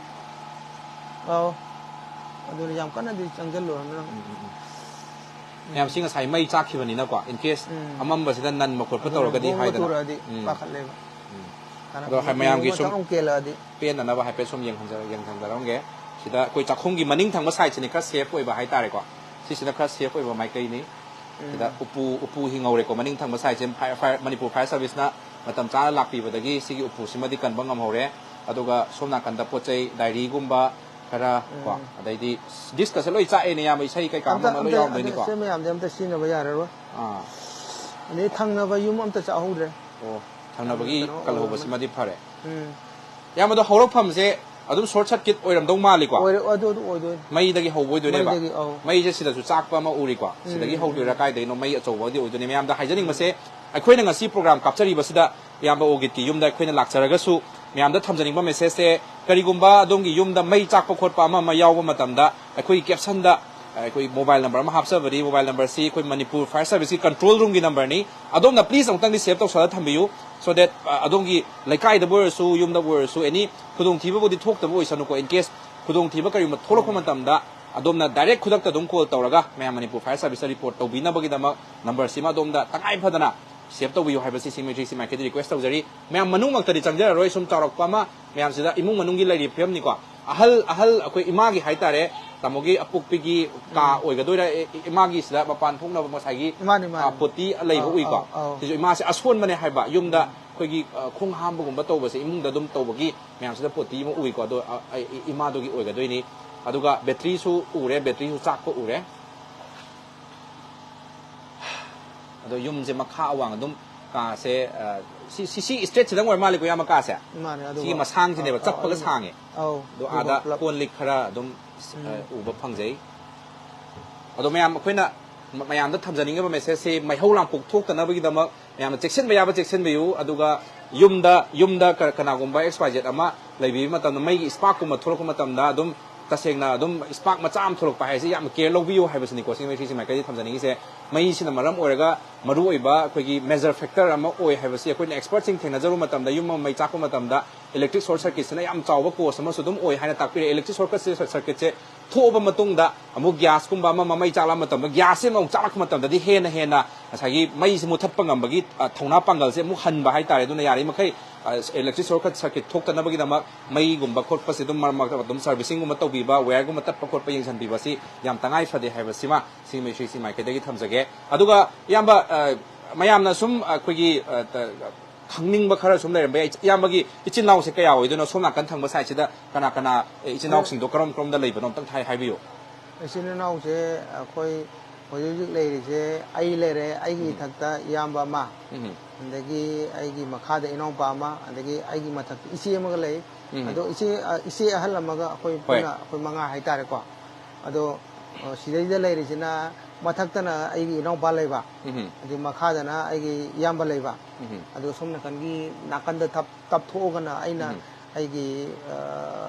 ꯑꯧ꯫ ꯑꯗꯨꯅ ꯌꯥꯝ ꯀꯟꯅꯗꯤ ꯆꯪꯁꯤꯜꯂꯨꯔꯅꯨ ꯅꯪ꯫ ꯎꯝ, ꯎꯝ, ꯎꯝ꯫ ꯃꯌꯥꯝ ꯁꯤ ꯉꯁꯥꯏ ꯃꯩ ꯆꯥꯛꯈꯤꯕꯅꯤꯅꯀꯣ, in case ꯎꯝ꯫ ꯑꯃꯝꯕꯁꯤꯗ ꯅꯟꯕ ꯈꯣꯠꯄ ꯑꯗꯨꯅ ꯇꯧꯔꯒꯗꯤ ꯕꯣꯝꯒ ꯍꯥꯏꯗꯅ꯫ ꯇꯨꯔꯛꯑꯗꯤ ꯎꯝ꯫ ꯄꯥꯈꯠꯂꯦꯕ꯫ ꯎꯝ꯫ ꯀꯥꯟꯅ ꯑꯗꯣ ꯐꯪꯗꯦ꯫ ꯃꯌꯥꯝꯒꯤ ꯕꯣꯝ ꯁꯨꯝ ꯑꯃꯇꯪ ꯀꯦꯜꯂꯛꯑꯗꯤ꯫ ꯄꯦꯟꯅꯅꯕ ꯍꯥꯏꯐꯦꯠ ꯁꯨꯝ ꯌꯦꯡꯍꯟꯖ-, ꯌꯦꯡꯍꯟꯖꯔꯝꯒꯦ꯫ ꯁꯤꯗ ꯑꯩꯈꯣꯏ ꯆꯥꯛꯈꯨꯝꯒꯤ ꯃꯅꯤꯡ ꯊꯪꯕ side ꯁꯤꯅꯤ ꯈꯔ safe ꯑꯣꯏꯕ ꯍꯥꯏꯇꯥꯔꯦꯀꯣ꯫ ꯁꯤꯁꯤꯅ ꯈꯔ safe ꯑꯣꯏꯕ ꯃꯥꯏꯀꯩꯅꯤ꯫ ꯁꯤꯗ ꯎꯝ꯫ ꯎꯄꯨ, ꯎꯄꯨ ꯍꯤꯡꯍꯧꯔꯦꯀꯣ, ꯃꯅꯤꯡ ꯊꯪꯕ side ꯁꯦ fire, fire, Manipur Fire Service ꯅ ꯃꯇꯝ ꯆꯥꯅ ꯂꯥꯛꯄꯤꯕꯗꯒꯤ ꯁꯤꯒꯤ ꯎꯄꯨꯁꯤꯃꯗꯤ ꯀꯟꯕ ꯉꯝꯍꯧꯔꯦ꯫ ꯑꯗꯨꯒ ꯁꯣꯝ ꯅꯥꯀꯟꯗ ꯄꯣꯠ ꯆꯩ, diary ꯒꯨꯝꯕ ꯈꯔ ꯀꯣ, ꯎꯝ꯫ ꯑꯗꯩꯗꯤ disc ꯀꯁꯦ ꯂꯣꯏ ꯆꯥꯛꯑꯦꯅꯦ, ꯏꯌꯥꯝꯕ, ꯏꯁꯩ ꯀꯩꯀꯥ ꯑꯃ ꯑꯝꯇ ꯑꯃ ꯂꯣꯏ ꯑꯝꯇ ꯌꯥꯎꯔꯝꯗꯣꯏꯅꯤꯀꯣ꯫ ꯑꯝꯇ ꯁꯤ ꯃꯌꯥꯝꯁꯦ ꯑꯝꯇ ꯁꯤꯖꯤꯟꯅꯕ ꯌꯥꯔꯔꯣꯏ꯫ ꯑꯥ꯫ ꯑꯗꯩ ꯊꯪꯅꯕ ꯌꯨꯝ ꯑꯝꯇ ꯆꯥꯍꯧꯗ꯭ꯔꯦ꯫ ꯑꯣ, ꯊꯪꯅꯕꯒꯤ ꯀꯩꯅꯣ ꯀꯜꯍꯧꯕꯁꯤꯃꯗꯤ ꯐꯔꯦ꯫ ꯎꯝ꯫ ꯏꯌꯥꯝꯕꯗꯣ, ꯍꯧꯔꯛꯐꯝꯁꯦ ꯑꯗꯨꯝ ꯁꯣꯔꯠ ꯁꯔꯀꯤꯠ ꯑꯣꯏꯔꯝꯗꯧ ꯃꯥꯜꯂꯤꯀꯣ? ꯑꯣꯏꯔꯦ, ꯑꯗꯨ ꯑꯗꯨ ꯑꯣꯏꯗꯣꯏꯅꯤ꯫ ꯃꯩꯗꯒꯤ ꯍꯧꯕ ꯑꯣꯏꯗꯣꯏꯅꯦꯕ꯫ ꯃꯩꯗꯒꯤ, ꯑꯧ꯫ ꯃꯩꯁꯦ ꯁꯤꯗꯁꯨ ꯆꯥꯛꯄ ꯑꯃ ꯎꯔꯤꯀꯣ? ꯁꯤꯗꯒꯤ ꯎꯝ, ꯍꯧꯗꯣꯏꯔꯥ ꯎꯝ꯫ ꯀꯥꯏꯗꯒꯤꯅꯣ ꯃꯩ ꯑꯆꯧꯕꯗꯤ ꯑꯣꯏꯗꯣꯏꯅꯦ꯫ ꯃꯌꯥꯝꯗ ꯍꯥꯏꯖꯅꯤꯡꯕꯁꯦ, ꯑꯩꯈꯣꯏꯅ ꯉꯁꯤ ꯄ꯭ꯔꯣꯒ꯭ꯔꯥꯝ ꯀꯥꯞꯆꯔꯤꯕꯁꯤꯗ ꯏꯌꯥꯝꯕ ꯑꯣꯒꯤꯠꯀꯤ ꯌꯨꯝꯗ ꯑꯩꯈꯣꯏꯅ ꯂꯥꯛꯆꯔꯒꯁꯨ, ꯃꯌꯥꯝꯗ ꯊꯝꯖꯅꯤꯡꯕ ꯃꯦꯁꯦꯖꯁꯦ, ꯀꯔꯤꯒꯨꯝꯕ ꯑꯗꯣꯝꯒꯤ ꯌꯨꯝꯗ ꯃꯩ ꯆꯥꯛꯄ ꯈꯣꯠꯄ ꯑꯃ ꯑꯃ ꯌꯥꯎꯕ ꯃꯇꯝꯗ, ꯑꯩꯈꯣꯏꯒꯤ ꯀꯦꯞꯁꯟꯗ ꯑꯩꯈꯣꯏ ꯃꯣꯕꯥꯏꯜ ꯅꯝꯕꯔ ꯑꯃ ꯍꯥꯞꯆꯕꯅꯤ꯫ ꯃꯣꯕꯥꯏꯜ ꯅꯝꯕꯔꯁꯤ ꯑꯩꯈꯣꯏ ꯃꯅꯤꯄꯨꯔ ꯐꯥꯌꯔ ꯁꯥꯔꯚꯤꯁꯀꯤ ꯀꯟꯇ꯭ꯔꯣꯜ ꯔꯨꯝꯒꯤ ꯅꯝꯕꯔꯅꯤ꯫ ꯑꯗꯣꯝꯅ ꯄ꯭ꯂꯤꯁ ꯑꯃꯨꯛꯇꯪꯗꯤ ꯁꯦꯚ ꯇꯧꯁꯜꯂꯒ ꯊꯝꯕꯤꯌꯨ, so that ꯑꯗꯣꯝꯒꯤ ꯂꯩꯀꯥꯏꯗꯕꯨ ꯑꯣꯏꯔꯁꯨ, ꯌꯨꯝꯗꯕꯨ ꯑꯣꯏꯔꯁꯨ, ꯑꯦꯅꯤ ꯈꯨꯗꯣꯡꯊꯤꯕꯕꯨꯗꯤ ꯊꯣꯛꯇꯕ ꯑꯣꯏꯁꯅꯨꯀꯣ꯫ In case ꯈꯨꯗꯣꯡꯊꯤꯕ ꯀꯔꯤꯒꯨꯝꯕ ꯊꯣꯛꯂꯛꯄ ꯃꯇꯝꯗ, ꯑꯗꯣꯝꯅ ꯗꯥꯏꯔꯦꯛ ꯈꯨꯗꯛꯇ ꯑꯗꯨꯝ ꯀꯣꯜ ꯇꯧꯔꯒ ꯃꯌꯥꯝ ꯃꯅꯤꯄꯨꯔ ꯐꯥꯌꯔ ꯁꯥꯔꯚꯤꯁꯇ ꯔꯤꯄꯣꯔꯠ ꯇꯧꯕꯤꯅꯕꯒꯤꯗꯃꯛ ꯅꯝꯕꯔꯁꯤꯃ ꯑꯗꯣꯝꯗ ꯇꯉꯥꯏ ꯐꯗꯅ ꯁꯦꯚ ꯇꯧꯕꯤꯌꯨ ꯍꯥꯏꯕꯁꯤ ꯁꯤꯃꯤꯇ꯭ꯔꯤꯁꯤ ꯃꯥꯏꯀꯩꯗ ꯔꯤꯀ꯭ꯋꯦꯁ ꯇꯧꯖꯔꯤ꯫ ꯃꯌꯥꯝ ꯃꯅꯨꯡꯃꯛꯇꯗꯤ ꯆꯪꯖꯔꯔꯣꯏ, ꯁꯨꯝ ꯆꯥꯎꯔꯥꯛꯄ ꯑꯃ ꯃꯌꯥꯝꯁꯤꯗ ꯏꯃꯨꯡ ꯃꯅꯨꯡꯒꯤ ꯂꯩꯔꯤꯕ ꯐꯤꯕꯝꯅꯤꯀꯣ꯫ ꯑꯍꯜ, ꯑꯍꯜ ꯑꯩꯈꯣꯏ ꯏꯃꯥꯒꯤ ꯍꯥꯏꯇꯥꯔꯦ, ꯇꯥꯃꯣꯒꯤ ꯑꯄꯣꯛꯄꯤꯒꯤ ꯀꯥ ꯑꯣꯏꯒꯗꯣꯏꯔꯥ? ꯏ-, ꯏ-, ꯏꯃꯥꯒꯤꯁꯤꯗ ꯃꯄꯥꯟ ꯊꯣꯛꯅꯕ ꯉꯁꯥꯏꯒꯤ, ꯃꯥꯅꯤ, ꯃꯥꯅꯤ꯫ ꯑ, ꯄꯣꯇꯤ ꯂꯩꯕ ꯑꯧ, ꯎꯏꯀꯣ꯫ ꯑꯧ, ꯑꯧ꯫ ꯁꯤꯁꯨ ꯏꯃꯥꯁꯦ ꯑꯁꯣꯟꯕꯅꯦ ꯍꯥꯏꯕ, ꯌꯨꯝꯗ ꯑꯩꯈꯣꯏꯒꯤ, ꯑ, ꯈꯣꯡ ꯍꯥꯝꯕꯒꯨꯝꯕ ꯇꯧꯕꯁꯦ ꯏꯃꯨꯡꯗ ꯑꯗꯨꯝ ꯇꯧꯕꯒꯤ ꯃꯌꯥꯝꯁꯤꯗ ꯄꯣꯇꯤ ꯑꯃ ꯎꯏꯀꯣ꯫ ꯑꯗꯣ, ꯑ, ꯑꯩ, ꯏ-, ꯏꯃꯥꯗꯨꯒꯤ ꯑꯣꯏꯒꯗꯣꯏꯅꯤ꯫ ꯑꯗꯨꯒ ꯕꯦꯇ꯭ꯔꯤꯁꯨ ꯎꯔꯦ, ꯕꯦꯇ꯭ꯔꯤꯁꯨ ꯆꯥꯛꯄ ꯎꯔꯦ꯫ ꯑꯗꯣ ꯌꯨꯝꯁꯦ ꯃꯈꯥ ꯑꯋꯥꯡ ꯑꯗꯨꯝ ꯀꯥꯁꯦ, ꯑ, ꯁꯤ, ꯁꯤ, ꯁꯤ ꯏꯁꯇ꯭ꯔꯦꯠꯁꯤꯗꯪ ꯑꯣꯏꯔ ꯃꯥꯜꯂꯦꯀꯣ, ꯏꯌꯥꯝꯕ, ꯀꯥꯁꯦ? ꯃꯥꯅꯦ, ꯑꯗꯨꯒ ꯁꯤꯒꯤ ꯃꯁꯥꯡꯁꯤꯅꯦꯕ, ꯑ, ꯑ, ꯆꯠꯄꯒ ꯑꯗꯨꯒ ꯁꯥꯡꯉꯦ꯫ ꯑꯧ, ꯑꯗꯣ ꯑꯗꯨꯒ ꯑꯥꯗ ꯄꯨꯂꯞ꯫ ꯀꯣꯟ ꯂꯤꯛ ꯈꯔ ꯑꯗꯨꯝ, ꯑ, ꯎꯝ꯫ ꯎꯕ ꯐꯪꯖꯩ꯫ ꯑꯗꯣ ꯃꯌꯥꯝ, ꯑꯩꯈꯣꯏꯅ ꯃ-, ꯃꯌꯥꯝꯗ ꯊꯝꯖꯅꯤꯡꯉꯤꯕ ꯃꯦꯁꯦꯖꯁꯤ, ꯃꯩꯍꯧ ꯂꯥꯡꯄꯣꯛ ꯊꯣꯛꯇꯅꯕꯒꯤꯗꯃꯛ ꯃꯌꯥꯝꯅ ꯆꯦꯛꯁꯤꯟꯕ ꯌꯥꯕ ꯆꯦꯛꯁꯤꯟꯕꯤꯌꯨ꯫ ꯑꯗꯨꯒ ꯌꯨꯝꯗ, ꯌꯨꯝꯗ ꯀ-, ꯀꯅꯥꯒꯨꯝꯕ ꯑꯦꯛꯁ ꯋꯥꯏ ꯖꯦꯠ ꯑꯃ ꯂꯩꯕꯤꯕ ꯃꯇꯝꯗ, ꯃꯩꯒꯤ ꯏꯁꯄꯥꯔꯛꯀꯨꯝꯕ ꯊꯣꯛꯂꯛꯄ ꯃꯇꯝꯗ, ꯑꯗꯨꯝ ꯇꯁꯦꯡꯅ ꯑꯗꯨꯝ ꯏꯁꯄꯥꯔꯛ ꯃꯆꯥ ꯑꯃ ꯊꯣꯛꯂꯛꯄ ꯍꯥꯏꯁꯦ ꯌꯥꯝ ꯀꯦꯌꯔ ꯂꯧꯕꯤꯌꯨ ꯍꯥꯏꯕꯁꯤꯅꯤꯀꯣ, ꯁꯤꯃꯤꯇ꯭ꯔꯤꯁꯤ ꯃꯥꯏꯀꯩꯗꯒꯤ ꯊꯝꯖꯅꯤꯡꯉꯤꯁꯦ꯫ ꯃꯩꯁꯤꯅ ꯃꯔꯝ ꯑꯣꯏꯔꯒ ꯃꯔꯨꯑꯣꯏꯕ ꯑꯩꯈꯣꯏꯒꯤ ꯃꯦꯖꯔ ꯐꯦꯛꯇꯔ ꯑꯃ ꯑꯣꯏ ꯍꯥꯏꯕꯁꯤ ꯑꯩꯈꯣꯏꯅ ꯑꯦꯛꯁꯄꯔꯠꯁꯤꯡ ꯊꯦꯡꯅꯖꯔꯨꯕ ꯃꯇꯝꯗ, ꯌꯨꯝ ꯑꯃ ꯃꯩ ꯆꯥꯛꯄ ꯃꯇꯝꯗ ꯏꯂꯦꯛꯇ꯭ꯔꯤꯛ ꯁꯣꯔꯠ ꯁꯔꯀꯤꯠꯁꯤꯅ ꯌꯥꯝ ꯆꯥꯎꯕ ꯀꯣꯁ ꯑꯃꯁꯨ ꯑꯗꯨꯝ ꯑꯣꯏ ꯍꯥꯏꯅ ꯇꯥꯛꯄꯤꯔꯛꯑꯦ꯫ ꯏꯂꯦꯛꯇ꯭ꯔꯤꯛ ꯁꯣꯔꯠ ꯁꯔꯀꯤꯠꯁꯦ ꯊꯣꯛꯑꯕ ꯃꯇꯨꯡꯗ ꯑꯃꯨꯛ ꯒ꯭ꯌꯥꯁꯀꯨꯝꯕ ꯑꯃ ꯃꯃꯩ ꯆꯥꯛꯂꯛꯄ ꯃꯇꯝꯗ, ꯒ꯭ꯌꯥꯁꯁꯦ ꯑꯃꯨꯛ ꯆꯥꯛꯂꯛꯄ ꯃꯇꯝꯗꯗꯤ ꯍꯦꯟꯅ ꯍꯦꯟꯅ ꯉꯁꯥꯏꯒꯤ ꯃꯩꯁꯦ ꯃꯨꯊꯠꯄ ꯉꯝꯕꯒꯤ, ꯑ, ꯊꯧꯅꯥ ꯄꯥꯡꯒꯜꯁꯦ ꯑꯃꯨꯛ ꯍꯟꯕ ꯍꯥꯏꯇꯥꯔꯦ꯫ ꯑꯗꯨꯅ ꯌꯥꯔꯤꯃꯈꯩ, ꯑ, ꯏꯂꯦꯛꯇ꯭ꯔꯤꯛ ꯁꯣꯔꯠ ꯁꯔꯀꯤꯠ ꯊꯣꯛꯇꯅꯕꯒꯤꯗꯃꯛ ꯃꯩꯒꯨꯝꯕ ꯈꯣꯠꯄꯁꯦ ꯑꯗꯨꯝ ꯃꯔꯛ ꯃꯔꯛꯇ ꯑꯗꯨꯝ ꯁꯥꯔꯚꯤꯁꯤꯡꯒꯨꯝꯕ ꯇꯧꯕꯤꯕ, ꯋꯥꯌꯔꯒꯨꯝꯕ ꯇꯠꯄ ꯈꯣꯠꯄ ꯌꯦꯡꯁꯤꯟꯕꯤꯕꯁꯤ ꯌꯥꯝ ꯇꯉꯥꯏ ꯐꯗꯦ ꯍꯥꯏꯕꯁꯤꯃ ꯁꯤꯃꯤꯇ꯭ꯔꯤꯁꯤ ꯃꯥꯏꯀꯩꯗꯒꯤ ꯊꯝꯖꯒꯦ꯫ ꯑꯗꯨꯒ ꯏꯌꯥꯝꯕ, ꯑ, ꯃꯌꯥꯝꯅ ꯁꯨꯝ ꯑꯩꯈꯣꯏꯒꯤ, ꯑ, ꯇ-, ꯈꯪꯅꯤꯡꯕ ꯈꯔ ꯁꯨꯝ ꯂꯩꯔꯝꯕ ꯌꯥꯏ꯫ ꯏꯌꯥꯝꯕꯒꯤ ꯏꯆꯤꯟ ꯏꯅꯥꯎꯁꯦ ꯀꯌꯥ ꯑꯣꯏꯗꯣꯏꯅꯣ? ꯁꯣꯝ ꯅꯥꯀꯟ ꯊꯪꯕ ꯁꯥꯏꯠꯁꯤꯗ ꯀꯅꯥ ꯀꯅꯥ, ꯑꯦ, ꯏꯆꯤꯟ ꯏꯅꯥꯎꯁꯤꯡꯗꯣ ꯀꯔꯝ ꯀꯔꯝꯗ ꯂꯩꯕꯅꯣ ꯑꯝꯇꯪ ꯊꯥꯏ ꯍꯥꯏꯕꯤꯌꯨ꯫ ꯏꯆꯤꯟ ꯏꯅꯥꯎꯁꯦ ꯑꯩꯈꯣꯏ ꯍꯧꯖꯤꯛ ꯍꯧꯖꯤꯛ ꯂꯩꯔꯤꯁꯦ ꯑꯩ ꯂꯩꯔꯦ, ꯑꯩꯒꯤ ꯎꯝ꯫ ꯏꯊꯛꯇ ꯏꯌꯥꯝꯕ ꯑꯃ, ꯎꯝ꯫ ꯑꯗꯒꯤ ꯑꯩꯒꯤ ꯃꯈꯥꯗ ꯏꯅꯥꯎꯄꯥ ꯑꯃ, ꯑꯗꯒꯤ ꯑꯩꯒꯤ ꯃꯊꯛꯇ ꯏꯆꯦ ꯑꯃꯒ ꯂꯩ꯫ ꯎꯝ꯫ ꯑꯗꯣ ꯏꯆꯦ, ꯑ, ꯏꯆꯦ ꯑꯍꯜ ꯑꯃꯒ ꯑꯩꯈꯣꯏ ꯍꯣꯏ꯫ ꯄꯨꯟꯅ ꯑꯩꯈꯣꯏ ꯃꯉꯥ ꯍꯥꯏꯇꯥꯔꯦꯀꯣ꯫ ꯑꯗꯣ, ꯑ, ꯁꯤꯗꯩꯗ ꯂꯩꯔꯤꯁꯤꯅ ꯃꯊꯛꯇꯅ ꯑꯩꯒꯤ ꯏꯅꯥꯎꯄꯥ ꯂꯩꯕ, ꯎꯝ꯫ ꯑꯗꯩ ꯃꯈꯥꯗꯅ ꯑꯩꯒꯤ ꯏꯌꯥꯝꯕ ꯂꯩꯕ꯫ ꯎꯝ꯫ ꯑꯗꯣ ꯁꯣꯝ ꯅꯥꯀꯟꯒꯤ ꯅꯥꯀꯟꯗ ꯊꯞ-, ꯇꯞꯊꯣꯛꯑꯒꯅ ꯑꯩꯅ ꯎꯝ꯫ ꯑꯩꯒꯤ, ꯑ,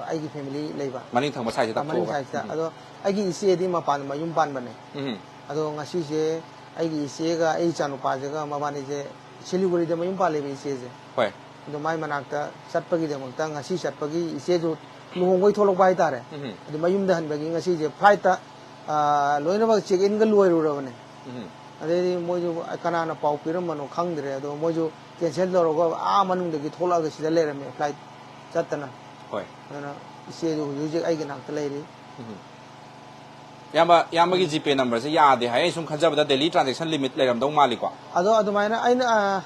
ꯑꯩꯒꯤ family ꯂꯩꯕ꯫ ꯃꯅꯤꯡ ꯊꯪꯕ side ꯁꯤꯗ ꯑ, ꯃꯅꯤꯡ ꯇꯞꯊꯣꯛꯑꯒ꯫ Side ꯁꯤꯗ꯫ ꯎꯝ꯫ ꯑꯗꯣ ꯑꯩꯒꯤ ꯏꯆꯦꯗꯤ ꯃꯄꯥꯟ ꯃꯌꯨꯝ ꯄꯥꯟꯕꯅꯦ꯫ ꯎꯝ꯫ ꯑꯗꯣ ꯉꯁꯤꯁꯦ ꯑꯩꯒꯤ ꯏꯆꯦꯒ ꯑꯩ ꯏꯆꯥꯅꯨꯄꯥꯁꯤꯒ ꯃꯕꯥꯅꯤꯁꯦ ꯁꯤꯂꯤꯒꯨꯔꯤꯗ ꯃꯌꯨꯝ ꯄꯥꯜꯂꯦꯕ ꯏꯆꯦꯁꯦ꯫ ꯍꯣꯏ꯫ ꯑꯗꯣ ꯃꯥꯏ ꯃꯅꯥꯛꯇ ꯆꯠꯄꯒꯤꯗꯃꯛꯇ ꯉꯁꯤ ꯆꯠꯄꯒꯤ ꯏꯆꯦꯁꯨ ꯂꯨꯍꯣꯡꯕꯩ ꯊꯣꯛꯂꯛꯄ ꯍꯥꯏꯇꯥꯔꯦ꯫ ꯎꯝ꯫ ꯑꯗꯨ ꯃꯌꯨꯝꯗ ꯍꯟꯕꯒꯤ ꯉꯁꯤꯁꯦ flight ꯇ, ꯑ, ꯂꯣꯏꯅꯃꯛ check in ꯒ ꯂꯣꯏꯔꯨꯔꯕꯅꯦ꯫ ꯎꯝ꯫ ꯑꯗꯩꯗꯤ ꯃꯣꯏꯁꯨ ꯀꯅꯥꯅ ꯄꯥꯎ ꯄꯤꯔꯝꯕꯅꯣ ꯈꯪꯗ꯭ꯔꯦ꯫ ꯑꯗꯣ ꯃꯣꯏꯁꯨ cancel ꯇꯧꯔꯒ ꯑꯥ ꯃꯅꯨꯡꯗꯒꯤ ꯊꯣꯛꯂꯛꯑꯒ ꯁꯤꯗ ꯂꯩꯔꯝꯃꯦ flight ꯆꯠꯇꯅ꯫ ꯍꯣꯏ꯫ ꯑꯗꯨꯅ ꯏꯆꯦꯁꯨ ꯍꯧꯖꯤꯛ ꯍꯧꯖꯤꯛ ꯑꯩꯒꯤ ꯅꯥꯛꯇ ꯂꯩꯔꯤ꯫ ꯎꯝ꯫ ꯏꯌꯥꯝꯕ, ꯏꯌꯥꯝꯕꯒꯤ ꯎꯝ꯫ GPay number ꯁꯦ ꯌꯥꯗꯦ ꯍꯥꯏ꯫ ꯑꯩ ꯁꯨꯝ ꯈꯟꯖꯕꯗ daily transaction limit ꯂꯩꯔꯝꯗꯧ ꯃꯥꯜꯂꯤꯀꯣ? ꯑꯗꯣ ꯑꯗꯨꯃꯥꯏꯅ ꯑꯩꯅ, ꯑ,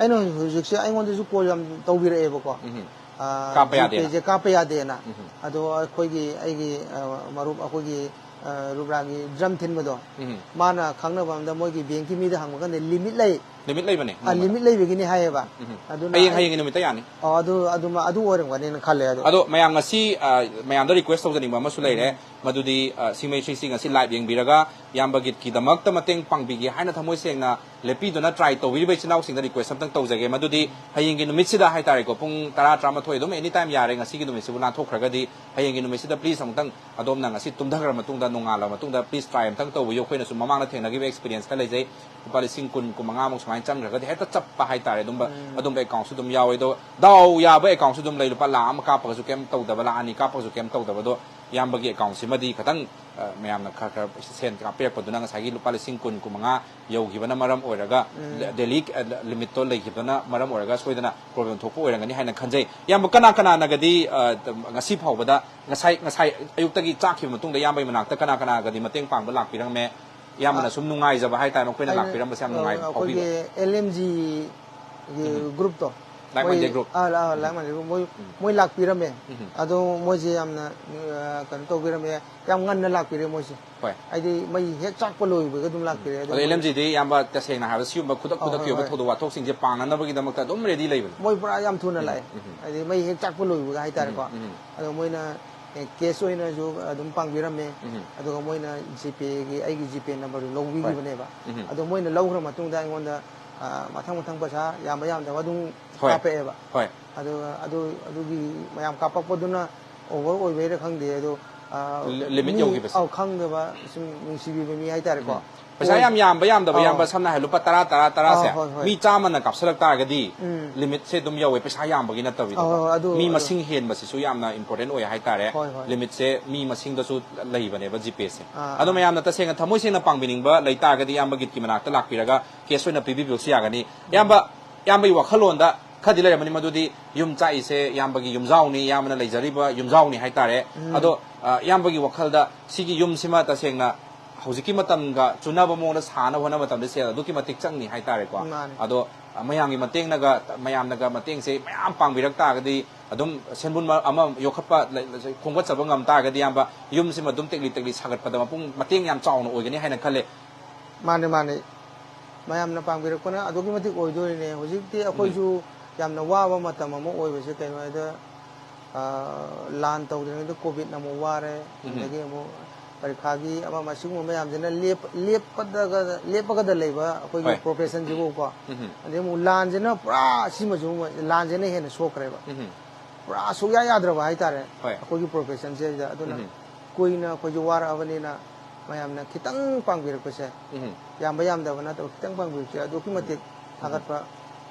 ꯑꯩꯅ ꯍꯧꯖꯤꯛꯁꯦ ꯑꯩꯉꯣꯟꯗꯁꯨ call ꯌꯥꯝ ꯇꯧꯕꯤꯔꯛꯑꯦꯕꯀꯣ꯫ ꯎꯝ꯫ ꯑ, ꯀꯥꯞꯄ ꯌꯥꯗꯦꯅ꯫ GPay ꯁꯦ ꯀꯥꯞꯄ ꯌꯥꯗꯦꯅ꯫ ꯎꯝ꯫ ꯑꯗꯣ ꯑꯩꯈꯣꯏꯒꯤ, ꯑꯩꯒꯤ, ꯑ, ꯃꯔꯨꯞ ꯑꯩꯈꯣꯏꯒꯤ, ꯑ, ꯔꯨꯕ꯭ꯔꯥꯒꯤ drum ꯊꯤꯟꯕꯗꯣ, ꯎꯝ꯫ ꯃꯥꯅ ꯈꯪꯅꯕ ꯑꯃꯗ ꯃꯣꯏꯒꯤ bank ꯀꯤ ꯃꯤꯗ ꯍꯪꯕ ꯀꯥꯟꯗ limit ꯂꯩ꯫ Limit ꯂꯩꯕꯅꯦ, ꯑ, ꯅꯣꯡꯃꯗ꯫ Limit ꯂꯩꯕꯒꯤꯅꯤ ꯍꯥꯏꯌꯦꯕ꯫ ꯎꯝ꯫ ꯑꯗꯨꯅ ꯍꯌꯦꯡ, ꯑꯩ ꯍꯌꯦꯡꯒꯤ ꯅꯨꯃꯤꯠꯇ ꯌꯥꯅꯤ꯫ ꯑꯣ, ꯑꯗꯨ, ꯑꯗꯨꯃ, ꯑꯗꯨ ꯑꯣꯏꯔꯝꯒꯅꯤꯅ ꯈꯜꯂꯦ ꯑꯗꯣ꯫ ꯑꯗꯣ ꯃꯌꯥꯝ ꯉꯁꯤ, ꯑ, ꯃꯌꯥꯝꯗ request ꯇꯧꯖꯅꯤꯡꯕ ꯑꯃꯁꯨ ꯂꯩꯔꯦ, ꯎꯝ꯫ ꯃꯗꯨꯗꯤ, ꯑ, ꯁꯤꯡꯃꯩ ꯊ꯭ꯔꯤ ꯁꯤ ꯉꯁꯤ live ꯌꯦꯡꯕꯤꯔꯒ ꯏꯌꯥꯝꯕ ꯒꯤꯠꯀꯤꯗꯃꯛꯇ ꯃꯇꯦꯡ ꯄꯥꯡꯕꯤꯒꯦ ꯍꯥꯏꯅ ꯊꯃꯣꯏ ꯁꯦꯡꯅ ꯂꯦꯞꯄꯤꯗꯨꯅ try ꯇꯧꯕꯤꯔꯤꯕ ꯏꯆꯤꯟ ꯏꯅꯥꯎꯁꯤꯡꯗ request ꯑꯝꯇꯪ ꯇꯧꯖꯒꯦ꯫ ꯃꯗꯨꯗꯤ ꯍꯌꯦꯡꯒꯤ ꯅꯨꯃꯤꯠꯁꯤꯗ ꯍꯥꯏꯇꯥꯔꯦꯀꯣ, ꯄꯨꯡ ꯇꯔꯥ, ꯇꯔꯥꯃꯥꯊꯣꯏ ꯑꯗꯨꯝ anytime ꯌꯥꯔꯦ, ꯉꯁꯤꯒꯤ ꯅꯨꯃꯤꯠꯁꯤꯕꯨ ꯂꯥꯟꯊꯣꯛꯈ꯭ꯔꯒꯗꯤ, ꯍꯌꯦꯡꯒꯤ ꯅꯨꯃꯤꯠꯁꯤꯗ please ꯑꯃꯨꯛꯇꯪ ꯑꯗꯣꯝꯅ ꯉꯁꯤ ꯇꯨꯝꯊꯈ꯭ꯔ ꯃꯇꯨꯡꯗ, ꯅꯣꯡꯉꯥꯜꯂꯕ ꯃꯇꯨꯡꯗ please try ꯑꯝꯇꯪ ꯇꯧꯕꯤꯌꯨ꯫ ꯑꯩꯈꯣꯏꯅꯁꯨ ꯃꯃꯥꯡꯗ ꯊꯦꯡꯅꯈꯤꯕ experience ꯈꯔ ꯂꯩꯖꯩ꯫ ꯂꯨꯄꯥ ꯂꯤꯁꯤꯡ ꯀꯨꯟ, ꯀꯨꯟꯃꯉꯥꯃꯨꯛ ꯁꯨꯃꯥꯏꯅ ꯆꯪꯈ꯭ꯔꯒꯗꯤ ꯍꯦꯛꯇ ꯆꯞꯄ ꯍꯥꯏꯇꯥꯔꯦ꯫ ꯑꯗꯨꯝꯕ, ꯎꯝ꯫ ꯑꯗꯨꯝꯕ account ꯁꯨ ꯑꯗꯨꯝ ꯌꯥꯎꯋꯦ꯫ ꯑꯗꯣ ꯗꯥꯎ ꯌꯥꯕ account ꯁꯨ ꯑꯗꯨꯝ ꯂꯩ, ꯂꯨꯄꯥ ꯂꯥꯈ ꯑꯃ ꯀꯥꯞꯄꯒꯁꯨ ꯀꯩꯝ ꯇꯧꯗꯕ, ꯂꯥꯈ ꯑꯅꯤ ꯀꯥꯞꯄꯒꯁꯨ ꯀꯩꯝ ꯇꯧꯗꯕ꯫ ꯑꯗꯣ ꯏꯌꯥꯝꯕꯒꯤ account ꯁꯤꯃꯗꯤ ꯈꯤꯇꯪ, ꯑ, ꯃꯌꯥꯝꯅ ꯈꯔ ꯈꯔ ꯁꯦꯟ ꯀꯥꯞꯄꯤꯔꯛꯄꯗꯨꯅ ꯉꯁꯥꯏꯒꯤ ꯂꯨꯄꯥ ꯂꯤꯁꯤꯡ ꯀꯨꯟ, ꯀꯨꯟꯃꯉꯥ ꯌꯧꯈꯤꯕꯅ ꯃꯔꯝ ꯑꯣꯏꯔꯒ, ꯎꯝ꯫ Daily, ꯑ, limit ꯇꯣ ꯂꯩꯈꯤꯕꯅ ꯃꯔꯝ ꯑꯣꯏꯔꯒ ꯁꯣꯏꯗꯅ problem ꯊꯣꯛꯄ ꯑꯣꯏꯔꯝꯒꯅꯤ ꯍꯥꯏꯅ ꯈꯟꯖꯩ꯫ ꯏꯌꯥꯝꯕ, ꯀꯅꯥ ꯀꯅꯥꯅꯒꯗꯤ, ꯑ, ꯉꯁꯤ ꯐꯥꯎꯕꯗ, ꯉꯁꯥꯏ, ꯉꯁꯥꯏ ꯑꯌꯨꯛꯇꯒꯤ ꯆꯥꯛꯈꯤꯕ ꯃꯇꯨꯡꯗ ꯏꯌꯥꯝꯕꯒꯤ ꯃꯅꯥꯛꯇ ꯀꯅꯥ ꯀꯅꯥꯒꯗꯤ ꯃꯇꯦꯡ ꯄꯥꯡꯕ ꯂꯥꯛꯄꯤꯔꯝꯃꯦ? ꯏꯌꯥꯝꯕꯅ ꯑ, ꯁꯨꯝ ꯅꯨꯡꯉꯥꯏꯖꯕ ꯍꯥꯏꯇꯥꯔꯦ, ꯃꯈꯣꯏꯅ ꯑꯩꯅ, ꯂꯥꯛꯄꯤꯔꯝꯕꯁꯦ ꯌꯥꯝ ꯑ, ꯅꯨꯡꯉꯥꯏꯕ ꯑꯩꯈꯣꯏꯒꯤ ꯐꯥꯎꯕꯤꯕ? L M G ꯒꯤ ꯎꯝ꯫ Group ꯇꯣ, Like Minded Group. ꯑꯥ, ꯂꯥꯛ- Like Minded Group. ꯃꯣꯏ ꯃꯣꯏ ꯂꯥꯛꯄꯤꯔꯝꯃꯦ꯫ ꯑꯗꯣ ꯃꯣꯏꯁꯦ ꯌꯥꯝꯅ ꯑ, ꯀꯩꯅꯣ ꯇꯧꯕꯤꯔꯝꯃꯦ꯫ ꯌꯥꯝ ꯉꯟꯅ ꯂꯥꯛꯄꯤꯔꯦ ꯃꯣꯏꯁꯦ꯫ ꯍꯣꯏ꯫ ꯍꯥꯏꯗꯤ ꯃꯩ ꯍꯦꯛ ꯆꯥꯛꯄ ꯂꯣꯏꯕꯒ ꯑꯗꯨꯝ ꯂꯥꯛꯄꯤꯔꯦ꯫ ꯑꯗꯣ ꯑꯗꯣ ꯑꯦꯜ ꯑꯦꯝ ꯖꯤꯗꯤ ꯏꯌꯥꯝꯕ, ꯇꯁꯦꯡꯅ ꯍꯥꯏꯔꯕꯗ, ꯁꯤꯒꯨꯝꯕ ꯈꯨꯗꯛ ꯑꯧ, ꯈꯨꯗꯛꯀꯤ ꯍꯣꯏ, ꯑꯣꯏꯕ ꯍꯣꯏ꯫ ꯊꯧꯗꯣꯛ ꯋꯥꯊꯣꯛꯁꯤꯡꯁꯦ ꯄꯥꯡꯅꯅꯕꯒꯤꯗꯃꯛꯇ ꯑꯗꯨꯝ ꯔꯦꯗꯤ ꯂꯩꯕꯅꯤ꯫ ꯃꯣꯏ ꯄꯨꯔꯥ ꯌꯥꯝ ꯊꯨꯅ ꯂꯥꯛꯑꯦ꯫ ꯍꯥꯏꯗꯤ ꯃꯩ ꯍꯦꯛ ꯆꯥꯛꯄ ꯂꯣꯏꯕꯒ ꯍꯥꯏꯇꯥꯔꯦꯀꯣ꯫ ꯑꯗꯣ ꯃꯣꯏꯅ ꯀꯦꯁ ꯑꯣꯏꯅꯁꯨ ꯑꯗꯨꯝ ꯄꯥꯡꯕꯤꯔꯝꯃꯦ꯫ ꯑꯗꯨꯒ ꯃꯣꯏꯅ ꯖꯤꯄꯦꯒꯤ, ꯑꯩꯒꯤ ꯖꯤꯄꯦ ꯅꯝꯕꯔꯗꯨ ꯂꯧꯕꯤꯈꯤꯕꯅꯦꯕ꯫ ꯑꯗꯣ ꯃꯣꯏꯅ ꯂꯧꯈ꯭ꯔ ꯃꯇꯨꯡꯗ ꯑꯩꯉꯣꯟꯗ ꯑ, ꯃꯊꯪ ꯃꯊꯪ ꯄꯩꯁꯥ ꯌꯥꯝꯕ ꯌꯥꯝꯗꯕ ꯑꯗꯨꯝ ꯍꯣꯏ꯫ ꯀꯥꯞꯄꯛꯑꯦꯕ꯫ ꯍꯣꯏ꯫ ꯑꯗꯨꯒ ꯑꯗꯨ ꯑꯗꯨꯒꯤ ꯃꯌꯥꯝ ꯀꯥꯞꯄꯛꯄꯗꯨꯅ ꯑꯣꯚꯔ ꯑꯣꯏꯕꯩꯔꯥ ꯈꯪꯗꯦ꯫ ꯑꯗꯣ ꯑ, ꯂꯤ- limit ꯃꯤ ꯌꯧꯈꯤꯕꯁꯦ꯫ ꯑꯧ, ꯈꯪꯗꯕ ꯁꯨꯝ ꯅꯨꯡꯁꯤꯕꯤꯕ ꯃꯤ ꯍꯥꯏꯇꯥꯔꯦꯀꯣ꯫ ꯄꯩꯁꯥ ꯌꯥꯝ ꯌꯥꯝꯕ ꯌꯥꯝꯗꯕ, ꯑꯧ꯫ ꯏꯌꯥꯝꯕ, ꯁꯝꯅ ꯍꯥꯏ, ꯂꯨꯄꯥ ꯇꯔꯥ, ꯇꯔꯥ, ꯇꯔꯥꯁꯦ ꯑꯧ, ꯍꯣꯏ, ꯍꯣꯏ꯫ ꯃꯤ ꯆꯥꯝꯃꯅ ꯀꯥꯞꯁꯤꯜꯂꯛ ꯇꯥꯔꯒꯗꯤ ꯎꯝ꯫ ꯂꯤꯃꯤꯠꯁꯦ ꯑꯗꯨꯝ ꯌꯧꯋꯦ, ꯄꯩꯁꯥ ꯌꯥꯝꯕꯒꯤ ꯅꯠꯇꯕꯤꯗ꯫ ꯑꯧ, ꯑꯗꯨ- ꯃꯤ ꯑꯗꯨ- ꯃꯁꯤꯡ ꯍꯦꯟꯕꯁꯤꯁꯨ ꯌꯥꯝꯅ ꯏꯝꯄꯣꯔꯇꯦꯟ ꯑꯣꯏ ꯍꯥꯏꯇꯥꯔꯦ꯫ ꯍꯣꯏ, ꯍꯣꯏ꯫ ꯂꯤꯃꯤꯠꯁꯦ ꯃꯤ ꯃꯁꯤꯡꯗꯁꯨ ꯂꯩꯕꯅꯦꯕ ꯖꯤꯄꯦꯁꯦ꯫ ꯑꯥ, ꯑꯗꯣ ꯑꯥ꯫ ꯃꯌꯥꯝꯅ ꯇꯁꯦꯡꯅ ꯊꯃꯣꯏ ꯁꯦꯡꯅ ꯄꯥꯡꯕꯤꯅꯤꯡꯕ ꯂꯩꯇꯥꯔꯒꯗꯤ ꯏꯌꯥꯝꯕ ꯒꯤꯠꯀꯤ ꯃꯅꯥꯛꯇ ꯂꯥꯛꯄꯤꯔꯒ ꯀꯦꯁ ꯑꯣꯏꯅ ꯄꯤꯕꯤꯕꯁꯨ ꯌꯥꯒꯅꯤ꯫ ꯏꯌꯥꯝꯕ, ꯏꯌꯥꯝꯕꯒꯤ ꯋꯥꯈꯜꯂꯣꯟꯗ ꯈꯔꯗꯤ ꯂꯩꯔꯝꯃꯅꯤ, ꯃꯗꯨꯗꯤ ꯌꯨꯝ ꯆꯥꯛꯏꯁꯦ ꯏꯌꯥꯝꯕꯒꯤ ꯌꯨꯝꯖꯥꯎꯅꯤ, ꯏꯌꯥꯝꯕꯅ ꯂꯩꯖꯔꯤꯕ ꯌꯨꯝꯖꯥꯎꯅꯤ ꯍꯥꯏꯇꯥꯔꯦ꯫ ꯑꯗꯣ ꯑ, ꯏꯌꯥꯝꯕꯒꯤ ꯋꯥꯈꯜꯗ ꯁꯤꯒꯤ ꯌꯨꯝꯁꯤꯃ ꯇꯁꯦꯡꯅ ꯍꯧꯖꯤꯛꯀꯤ ꯃꯇꯝꯒ ꯆꯨꯅꯕ ꯃꯑꯣꯡꯗ ꯁꯥꯅꯕ ꯍꯣꯠꯅꯕ ꯃꯇꯝꯗ ꯁꯦꯜ ꯑꯗꯨꯛꯀꯤ ꯃꯇꯤꯛ ꯆꯪꯅꯤ ꯍꯥꯏꯇꯥꯔꯦꯀꯣ꯫ ꯃꯥꯅꯦ꯫ ꯑꯗꯣ ꯑ, ꯃꯌꯥꯝꯒꯤ ꯃꯇꯦꯡꯅꯒ, ꯃꯌꯥꯝꯅꯒ ꯃꯇꯦꯡꯁꯦ ꯃꯌꯥꯝ ꯄꯥꯡꯕꯤꯔꯛ ꯇꯥꯔꯒꯗꯤ, ꯑꯗꯨꯝ ꯁꯦꯟꯕꯨꯟ ꯑꯃ ꯌꯣꯛꯈꯠꯄ, ꯂꯩ- ꯂꯩ- ꯈꯣꯝꯒꯠꯆꯕ ꯉꯝ ꯇꯥꯔꯒꯗꯤ, ꯏꯌꯥꯝꯕ, ꯌꯨꯝꯁꯤꯃ ꯑꯗꯨꯝ ꯇꯦꯛꯂꯤ ꯇꯦꯛꯂꯤ ꯁꯥꯒꯠꯄꯗ ꯃꯄꯨꯡ ꯃꯇꯦꯡ ꯌꯥꯝ ꯆꯥꯎꯅ ꯑꯣꯏꯒꯅꯤ ꯍꯥꯏꯅ ꯈꯜꯂꯦ꯫ ꯃꯥꯅꯦ, ꯃꯥꯅꯦ꯫ ꯃꯌꯥꯝꯅ ꯄꯥꯡꯕꯤꯔꯛꯄꯅ ꯑꯗꯨꯛꯀꯤ ꯃꯇꯤꯛ ꯑꯣꯏꯗꯣꯔꯤꯅꯦ꯫ ꯍꯧꯖꯤꯛꯇꯤ ꯑꯩꯈꯣꯏꯁꯨ ꯌꯥꯝꯅ ꯋꯥꯕ ꯃꯇꯝ ꯑꯃ ꯑꯣꯏꯕꯁꯦ ꯀꯩꯅꯣ ꯍꯥꯏꯗ, ꯑ, ꯂꯥꯟ ꯇꯧꯗ꯭ꯔꯤꯉꯩꯗ ꯀꯣꯚꯤꯗꯅ ꯑꯃꯨꯛ ꯋꯥꯔꯦ, ꯑꯗꯒꯤ ꯑꯃꯨꯛ ꯄꯔꯤꯈꯥꯒꯤ ꯑꯃ ꯑꯃ ꯁꯤꯒꯨꯝꯕ ꯃꯌꯥꯝꯁꯤꯅ ꯂꯦꯞ- ꯂꯦꯞꯄꯗꯒ- ꯂꯦꯞꯄꯒꯗ ꯂꯩꯕ ꯑꯩꯈꯣꯏꯒꯤ ꯍꯣꯏ꯫ ꯄ꯭ꯔꯣꯐꯦꯁꯟꯁꯤꯕꯨꯀꯣ꯫ ꯎꯝ꯫ ꯑꯗꯩ ꯑꯃꯨꯛ ꯂꯥꯟꯁꯤꯅ ꯄꯨꯔꯥ ꯁꯤꯃꯁꯨ ꯑꯃꯨꯛ ꯂꯥꯟꯁꯤꯅ ꯍꯦꯟꯅ ꯁꯣꯛꯈ꯭ꯔꯦꯕ꯫ ꯎꯝ꯫ ꯄꯨꯔꯥ ꯁꯨꯛꯌꯥ ꯌꯥꯗ꯭ꯔꯕ ꯍꯥꯏꯇꯥꯔꯦ꯫ ꯍꯣꯏ꯫ ꯑꯩꯈꯣꯏꯒꯤ ꯄ꯭ꯔꯣꯐꯦꯁꯟꯁꯤꯗ꯫ ꯑꯗꯨꯅ ꯎꯝ꯫ ꯀꯨꯏꯅ ꯑꯩꯈꯣꯏꯁꯨ ꯋꯥꯔꯛꯑꯕꯅꯤꯅ ꯃꯌꯥꯝꯅ ꯈꯤꯇꯪ ꯄꯥꯡꯕꯤꯔꯛꯄꯁꯦ, ꯎꯝ꯫ ꯌꯥꯝꯕ ꯌꯥꯝꯗꯕ ꯅꯠꯇꯕ ꯈꯤꯇꯪ ꯄꯥꯡꯕꯤꯔꯛꯄꯁꯦ ꯑꯗꯨꯛꯀꯤ ꯃꯇꯤꯛ ꯊꯥꯒꯠꯄ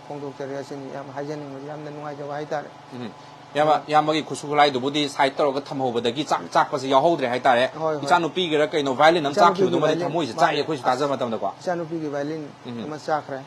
ꯐꯣꯡꯗꯣꯛꯆꯔꯤ꯫ ꯑꯁꯤꯅꯤ ꯌꯥꯝ ꯍꯥꯏꯖꯅꯤꯡꯕꯗꯤ, ꯌꯥꯝꯅ ꯅꯨꯡꯉꯥꯏꯖꯕ ꯍꯥꯏꯇꯥꯔꯦ꯫ ꯎꯝ꯫ ꯏꯌꯥꯝꯕ, ꯏꯌꯥꯝꯕꯒꯤ ꯈꯨꯠꯁꯨ ꯈꯨꯠꯂꯥꯏꯗꯨꯕꯨꯗꯤ ꯁꯥꯏꯠ ꯇꯧꯔꯒ ꯊꯝꯍꯧꯕꯗꯒꯤ ꯆꯥꯛ ꯆꯥꯛꯄꯁꯦ ꯌꯥꯎꯍꯧꯗ꯭ꯔꯦ ꯍꯥꯏꯇꯥꯔꯦ꯫ ꯍꯣꯏ, ꯍꯣꯏ꯫ ꯏꯆꯥꯅꯨꯄꯤꯒꯤꯔ ꯀꯩꯅꯣ, ꯚꯥꯏꯂꯤꯟ ꯑꯃ ꯏꯆꯥꯅꯨꯄꯤꯒꯤ ꯆꯥꯛꯈꯤꯕꯗꯨꯃꯗꯤ ꯚꯥꯏꯂꯤꯟ, ꯊꯃꯣꯏꯁꯦ ꯆꯥꯛꯑꯦ ꯃꯥꯅꯦ꯫ ꯑꯩꯈꯣꯏꯁꯨ ꯇꯥꯖ ꯑꯁ, ꯃꯇꯝꯗꯀꯣ꯫ ꯏꯆꯥꯅꯨꯄꯤꯒꯤ ꯚꯥꯏꯂꯤꯟ ꯎꯝ꯫ ꯑꯃ ꯆꯥꯈ꯭ꯔꯦ꯫